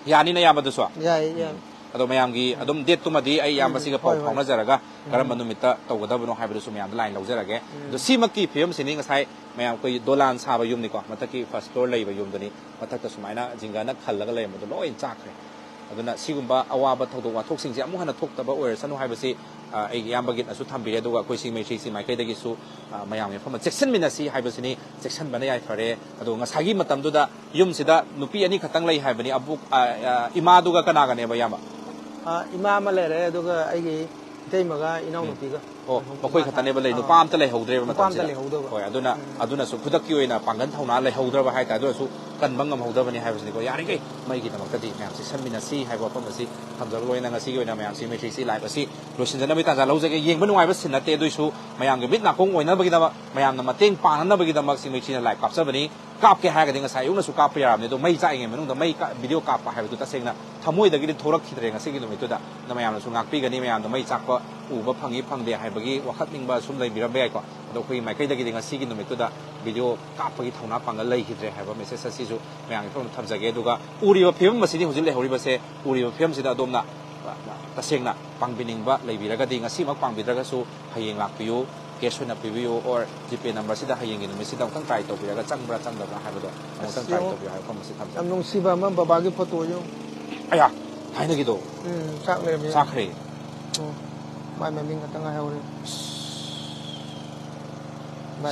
ꯌꯥꯅꯤꯅ ꯏꯌꯥꯝꯕꯗꯨꯁꯨ? ꯌꯥꯏ, ꯌꯥꯏ꯫ ꯎꯝ꯫ ꯑꯗꯣ ꯃꯌꯥꯝꯒꯤ ꯑꯗꯨꯝ ꯗꯦꯠꯇꯨꯃꯗꯤ ꯑꯩ ꯏꯌꯥꯝꯕꯁꯤꯒ ꯄꯥꯎ ꯍꯣꯏ, ꯍꯣꯏ꯫ ꯐꯥꯎꯅꯖꯔꯒ ꯎꯝ꯫ ꯀꯔꯝꯕ ꯅꯨꯃꯤꯠꯇ ꯇꯧꯒꯗꯕꯅꯣ ꯍꯥꯏꯕꯗꯨꯁꯨ ꯃꯌꯥꯝꯗ ꯂꯥꯏꯟ ꯂꯧꯖꯔꯒꯦ꯫ ꯎꯝ꯫ ꯑꯗꯣ ꯁꯤꯃꯛꯀꯤ ꯐꯤꯕꯝꯁꯤꯅꯤ ꯉꯁꯥꯏ ꯃꯌꯥꯝ ꯑꯩꯈꯣꯏ ꯗꯣꯂꯥꯟ ꯁꯥꯕ ꯌꯨꯝꯅꯤꯀꯣ, ꯃꯊꯛꯀꯤ ꯐꯥꯔꯁ ꯐ꯭ꯂꯣꯔ ꯂꯩꯕ ꯌꯨꯝꯗꯨꯅꯤ꯫ ꯃꯊꯛꯇ ꯁꯨꯃꯥꯏꯅ ꯖꯤꯡꯒꯅ ꯈꯜꯂꯒ ꯂꯩꯔꯝꯕꯗꯣ ꯂꯣꯏ ꯆꯥꯛꯈ꯭ꯔꯦ꯫ ꯑꯗꯨꯅ ꯁꯤꯒꯨꯝꯕ ꯑꯋꯥꯕ ꯊꯧꯗꯣꯛ ꯋꯥꯊꯣꯛꯁꯤꯡꯁꯦ ꯑꯃꯨꯛ ꯍꯟꯅ ꯊꯣꯛꯇꯕ ꯑꯣꯏꯔꯁꯅꯨ ꯍꯥꯏꯕꯁꯤ, ꯑ, ꯑꯩꯒꯤ ꯏꯌꯥꯝꯕ ꯒꯤꯠꯅꯁꯨ ꯊꯝꯕꯤꯔꯦ꯫ ꯑꯗꯨꯒ ꯑꯩꯈꯣꯏ ꯁꯤꯡꯃꯩ ꯊ꯭ꯔꯤꯁꯤ ꯃꯥꯏꯀꯩꯗꯒꯤꯁꯨ, ꯑ, ꯃꯌꯥꯝꯒꯤ ꯃꯐꯝꯗ ꯆꯦꯛꯁꯤꯟꯃꯤꯟꯅꯁꯤ ꯍꯥꯏꯕꯁꯤꯅꯤ꯫ ꯆꯦꯛꯁꯤꯟꯕꯅ ꯌꯥꯏꯐꯔꯦ꯫ ꯑꯗꯣ ꯉꯁꯥꯏꯒꯤ ꯃꯇꯝꯗꯨꯗ ꯌꯨꯝꯁꯤꯗ ꯅꯨꯄꯤ ꯑꯅꯤ ꯈꯛꯇꯪ ꯂꯩ ꯍꯥꯏꯕꯅꯤ꯫ ꯑꯕꯨꯛ-, ꯑ, ꯑ, ꯏꯃꯥꯗꯨꯒ ꯀꯅꯥꯒꯅꯦꯕ, ꯏꯌꯥꯝꯕ? ꯑ, ꯏꯃꯥ ꯑꯃ ꯂꯩꯔꯦ, ꯑꯗꯨꯒ ꯑꯩꯒꯤ ꯏꯇꯩꯃꯒ ꯏꯅꯥꯎꯅꯨꯄꯤꯒ꯫ ꯎꯝ꯫ ꯑꯣ, ꯃꯈꯣꯏ ꯈꯛꯇꯅꯦꯕ ꯂꯩ, ꯑꯥ꯫ ꯅꯨꯄꯥ ꯑꯝꯇ ꯂꯩꯍꯧꯗ꯭ꯔꯦꯕ ꯅꯨꯄꯥ ꯑꯝꯇ ꯃꯇꯝꯁꯤꯗ꯫ ꯂꯩꯍꯧꯗꯕ꯫ ꯍꯣꯏ, ꯑꯗꯨꯅ, ꯎꯝ꯫ ꯑꯗꯨꯅꯁꯨ ꯈꯨꯗꯛꯀꯤ ꯑꯣꯏꯅ ꯄꯥꯡꯒꯜ ꯊꯧꯅꯥ ꯂꯩꯍꯧꯗ꯭ꯔꯕ ꯍꯥꯏꯇꯥꯔꯦ꯫ ꯑꯗꯨ ꯑꯣꯏꯔꯁꯨ ꯀꯟꯕ ꯉꯝꯍꯧꯗꯕꯅꯤ ꯍꯥꯏꯕꯁꯤꯅꯤꯀꯣ꯫ ꯌꯥꯔꯤꯈꯩ ꯃꯩꯒꯤꯗꯃꯛꯇꯗꯤ ꯃꯌꯥꯝ ꯆꯦꯛꯁꯤꯟꯃꯤꯟꯅꯁꯤ ꯍꯥꯏꯕ ꯋꯥꯐꯝ ꯑꯁꯤ ꯊꯝꯖꯕ ꯂꯣꯏꯅ ꯉꯁꯤꯒꯤ ꯑꯣꯏꯅ ꯃꯌꯥꯝꯁꯤ ꯃꯩꯇ꯭ꯔꯤꯁꯤ ꯂꯥꯏꯞ ꯑꯁꯤ ꯂꯣꯏꯁꯤꯟꯖꯅꯕꯒꯤ ꯇꯥꯟꯖꯥ ꯂꯧꯖꯒꯦ꯫ ꯌꯦꯡꯕ ꯅꯨꯡꯉꯥꯏꯕ ꯁꯤꯟ ꯅꯠꯇꯦ, ꯑꯗꯨꯏꯁꯨ ꯃꯌꯥꯝꯒꯤ ꯃꯤꯠ ꯅꯥꯀꯣꯡ ꯑꯣꯏꯅꯕꯒꯤꯗꯃꯛ, ꯃꯌꯥꯝꯅ ꯃꯇꯦꯡ ꯄꯥꯡꯅꯅꯕꯒꯤꯗꯃꯛ ꯁꯤ ꯃꯩꯇ꯭ꯔꯤꯅ ꯂꯥꯏꯞ ꯀꯥꯞꯆꯕꯅꯤ꯫ ꯀꯥꯞꯀꯦ ꯍꯥꯏꯔꯒꯗꯤ ꯉꯁꯥꯏ ꯑꯌꯨꯛꯅꯁꯨ ꯀꯥꯞꯄ ꯌꯥꯔꯕꯅꯤ, ꯑꯗꯣ ꯃꯩ ꯆꯥꯛꯏꯉꯩ ꯃꯅꯨꯡꯗ ꯃꯩ ꯀꯥ-, ꯚꯤꯗꯤꯑꯣ ꯀꯥꯞꯄ ꯍꯥꯏꯕꯗꯨ ꯇꯁꯦꯡꯅ ꯊꯃꯣꯏꯗꯒꯤꯗꯤ ꯊꯣꯛꯂꯛꯈꯤꯗ꯭ꯔꯦ ꯉꯁꯤꯒꯤ ꯅꯨꯃꯤꯠꯇꯨꯗ꯫ ꯑꯗꯣ ꯃꯌꯥꯝꯅꯁꯨ ꯉꯥꯛꯄꯤꯒꯅꯤ, ꯃꯌꯥꯝꯅ ꯃꯩ ꯆꯥꯛꯄ ꯎꯕ ꯐꯪꯉꯤ ꯐꯪꯗꯦ ꯍꯥꯏꯕꯒꯤ ꯋꯥꯈꯠꯅꯤꯡꯕ ꯁꯨꯝ ꯂꯩꯕꯤꯔꯝꯕ ꯌꯥꯏꯀꯣ꯫ ꯑꯗꯣ ꯑꯩꯈꯣꯏꯒꯤ ꯃꯥꯏꯀꯩꯗꯒꯤꯗꯤ ꯉꯁꯤꯒꯤ ꯅꯨꯃꯤꯠꯇꯨꯗ ꯚꯤꯗꯤꯑꯣ ꯀꯥꯞꯄꯒꯤ ꯊꯧꯅꯥ ꯄꯥꯡꯒꯜ ꯂꯩꯈꯤꯗ꯭ꯔꯦ ꯍꯥꯏꯕ ꯃꯦꯁꯦꯖ ꯑꯁꯤꯁꯨ ꯃꯌꯥꯝꯒꯤ ꯃꯐꯝꯗ ꯊꯝꯖꯒꯦ꯫ ꯑꯗꯨꯒ ꯎꯔꯤꯕ ꯐꯤꯕꯝ ꯑꯁꯤꯗꯤ, ꯍꯧꯖꯤꯛ ꯂꯩꯍꯧꯔꯤꯕꯁꯦ, ꯎꯔꯤꯕ ꯐꯤꯕꯝꯁꯤꯗ ꯑꯗꯣꯝꯅ ꯇꯁꯦꯡꯅ ꯄꯥꯡꯕꯤꯅꯤꯡꯕ ꯂꯩꯕꯤꯔꯒꯗꯤ, ꯉꯁꯤꯃꯛ ꯄꯥꯡꯕꯤꯗ꯭ꯔꯒꯁꯨ ꯍꯌꯦꯡ ꯂꯥꯛꯄꯤꯌꯨ, ꯀꯦꯁ ꯑꯣꯏꯅ ꯄꯤꯕꯤꯌꯨ, or ꯖꯤꯄꯦ ꯅꯝꯕꯔꯁꯤꯗ ꯍꯌꯦꯡꯒꯤ ꯅꯨꯃꯤꯠꯁꯤꯗ ꯑꯃꯨꯛꯇꯪ ꯇ꯭ꯔꯥꯏ ꯇꯧꯕꯤꯔꯒ ꯆꯪꯕ꯭ꯔꯥ ꯆꯪꯗꯕ꯭ꯔꯥ ꯍꯥꯏꯕꯗꯣ ꯑꯃꯨꯛꯇꯪ ꯑꯁ, ꯇ꯭ꯔꯥꯏ ꯌꯦꯡꯉꯣ꯫ ꯇꯧꯕꯤꯌꯨ ꯍꯥꯏꯕ ꯋꯥꯐꯝ ꯑꯁꯤ ꯊꯝꯖꯒꯦ꯫ ꯌꯥꯝ ꯅꯨꯡꯁꯤꯕ ꯑꯃ, ꯕꯕꯥꯒꯤ ꯐꯣꯇꯣ ꯌꯦꯡꯉꯣ꯫ ꯑꯌꯥ, ꯊꯥꯏꯅꯒꯤꯗꯣ꯫ ꯎꯝ, ꯆꯥꯛ ꯂꯩꯔꯝꯃꯦ꯫ ꯆꯥꯈ꯭ꯔꯦ꯫ ꯑꯣ, ꯃꯥꯏ ꯃꯃꯤꯡ ꯈꯛꯇ ꯉꯥꯏꯍꯧꯔꯦ꯫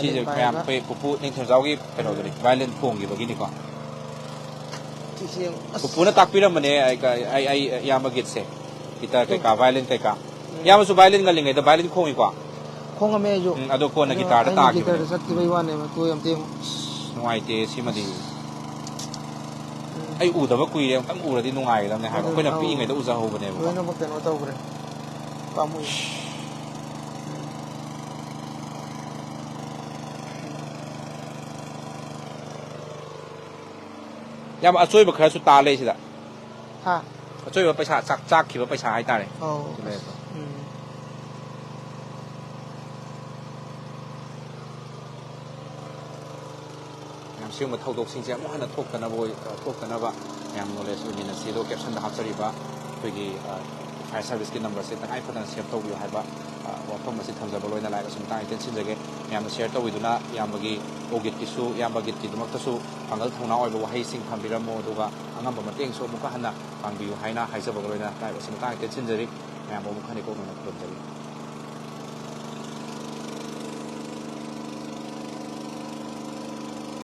ꯁꯤꯁꯦ ꯚꯥꯏꯂꯦꯟ ꯃꯌꯥꯝ ꯄꯥꯏꯔꯒ꯫ ꯑꯩꯈꯣꯏ ꯄꯨꯄꯨ ꯅꯤꯡꯊꯧꯖꯥꯎꯒꯤ ꯀꯩꯅꯣꯗꯨꯅꯤ, ꯎꯝ꯫ ꯚꯥꯏꯂꯦꯟ ꯈꯣꯡꯈꯤꯕꯒꯤꯅꯤꯀꯣ꯫ ꯁꯤꯁꯦ ꯌꯦꯡꯉꯣ꯫ ꯑꯁ꯫ ꯄꯨꯄꯨꯅ ꯇꯥꯛꯄꯤꯔꯝꯕꯅꯦ, ꯑꯩ, ꯑꯩ, ꯑꯩ ꯏꯌꯥꯝꯕ ꯒꯤꯠꯁꯦ꯫ ꯒꯤꯇꯔ ꯀꯩꯀꯥ, ꯚꯥꯏꯂꯦꯟ ꯀꯩꯀꯥ꯫ ꯎꯝ꯫ ꯏꯌꯥꯝꯕꯁꯨ ꯚꯥꯏꯂꯦꯟ ꯉꯜꯂꯤꯉꯩꯗ ꯚꯥꯏꯂꯦꯟ ꯈꯣꯡꯉꯤꯀꯣ? ꯈꯣꯡꯉꯝꯃꯦ ꯑꯩꯁꯨ꯫ ꯎꯝ, ꯑꯗꯣ ꯀꯣꯟꯅ ꯑꯗꯣ ꯒꯤꯇꯥꯔꯗ ꯑꯩꯅ ꯇꯥꯈꯤꯕꯅꯦ꯫ ꯒꯤꯇꯔꯗ ꯆꯠꯈꯤꯕꯩ ꯋꯥꯅꯦꯕ, ꯇꯣ ꯌꯥꯝ ꯊꯦꯡꯉꯨ꯫ ꯑꯁ, ꯅꯨꯡꯉꯥꯏꯇꯦ ꯁꯤꯃꯗꯤ꯫ ꯎꯝ꯫ ꯑꯩ ꯎꯗꯕ ꯀꯨꯏꯔꯦ, ꯑꯃꯨꯛꯇꯪ ꯎꯔꯗꯤ ꯅꯨꯡꯉꯥꯏꯒꯗꯕꯅꯦ ꯍꯥꯏꯕ꯫ ꯑꯗꯨꯅ, ꯑꯩꯈꯣꯏꯅ ꯑꯧ꯫ ꯄꯤꯛꯏꯉꯩꯗ ꯎꯖꯍꯧꯕꯅꯦꯕꯀꯣ꯫ ꯂꯣꯏꯅꯃꯛ ꯀꯩꯅꯣ ꯇꯧꯈ꯭ꯔꯦ꯫ ꯄꯥꯝꯃꯨꯏ꯫ ꯌꯥꯝ ꯑꯆꯣꯏꯕ ꯈꯔꯁꯨ ꯇꯥ ꯂꯩ ꯁꯤꯗ꯫ ꯍꯥ? ꯑꯆꯣꯏꯕ ꯄꯩꯁꯥ, ꯆꯥꯛ, ꯆꯥꯛꯈꯤꯕ ꯄꯩꯁꯥ ꯍꯥꯏꯇꯥꯔꯦ꯫ ꯑꯧ, ꯁꯤ ꯂꯩꯔꯦꯀꯣ꯫ ꯑꯁ, ꯎꯝ꯫ ꯃꯌꯥꯝ ꯁꯤꯒꯨꯝꯕ ꯊꯧꯗꯣꯛꯁꯤꯡꯁꯦ ꯑꯃꯨꯛ ꯍꯟꯅ ꯊꯣꯛꯇꯅꯕ ꯑꯣꯏ-, ꯊꯣꯛꯇꯅꯕ ꯃꯌꯥꯝ ꯅꯣꯂꯦꯖ ꯑꯣꯏꯃꯤꯟꯅꯁꯤ꯫ ꯑꯗꯣ ꯀꯦꯞꯁꯟꯗ ꯍꯥꯞꯆꯔꯤꯕ ꯑꯩꯈꯣꯏꯒꯤ, ꯑ, ꯐꯥꯌꯔ ꯁꯥꯔꯚꯤꯁꯀꯤ ꯅꯝꯕꯔꯁꯦ ꯇꯉꯥꯏ ꯐꯗꯅ ꯁꯦꯚ ꯇꯧꯕꯤꯌꯨ ꯍꯥꯏꯕ, ꯑ, ꯋꯥꯐꯝ ꯑꯁꯤ ꯊꯝꯖꯕ ꯂꯣꯏꯅ ꯂꯥꯏꯛ ꯑꯁꯨꯝ ꯃꯇꯥꯡ ꯇꯦꯟꯁꯤꯟꯖꯒꯦ꯫ ꯃꯌꯥꯝꯅ ꯁꯤꯌꯔ ꯇꯧꯕꯤꯗꯨꯅ ꯏꯌꯥꯝꯕꯒꯤ ꯑꯣꯒꯤꯠꯀꯤꯁꯨ, ꯏꯌꯥꯝꯕ ꯒꯤꯠꯀꯤꯗꯃꯛꯇꯁꯨ ꯄꯥꯡꯒꯜ ꯊꯧꯅꯥ ꯑꯣꯏꯕ ꯋꯥꯍꯩꯁꯤꯡ ꯊꯝꯕꯤꯔꯝꯃꯣ, ꯑꯗꯨꯒ ꯑꯉꯝꯕ ꯃꯇꯦꯡꯁꯨ ꯑꯃꯨꯛꯀ ꯍꯟꯅ ꯄꯥꯡꯕꯤꯌꯨ ꯍꯥꯏꯅ ꯍꯥꯏꯖꯕꯒ ꯂꯣꯏꯅꯅ ꯂꯥꯏꯛ ꯑꯁꯤ ꯃꯇꯥꯡ ꯇꯦꯟꯁꯤꯟꯖꯔꯤ꯫ ꯃꯌꯥꯝꯕꯨ ꯑꯃꯨꯛ ꯍꯟꯅ ꯏꯀꯣꯛꯅꯅ ꯈꯨꯔꯨꯝꯖꯔꯤ꯫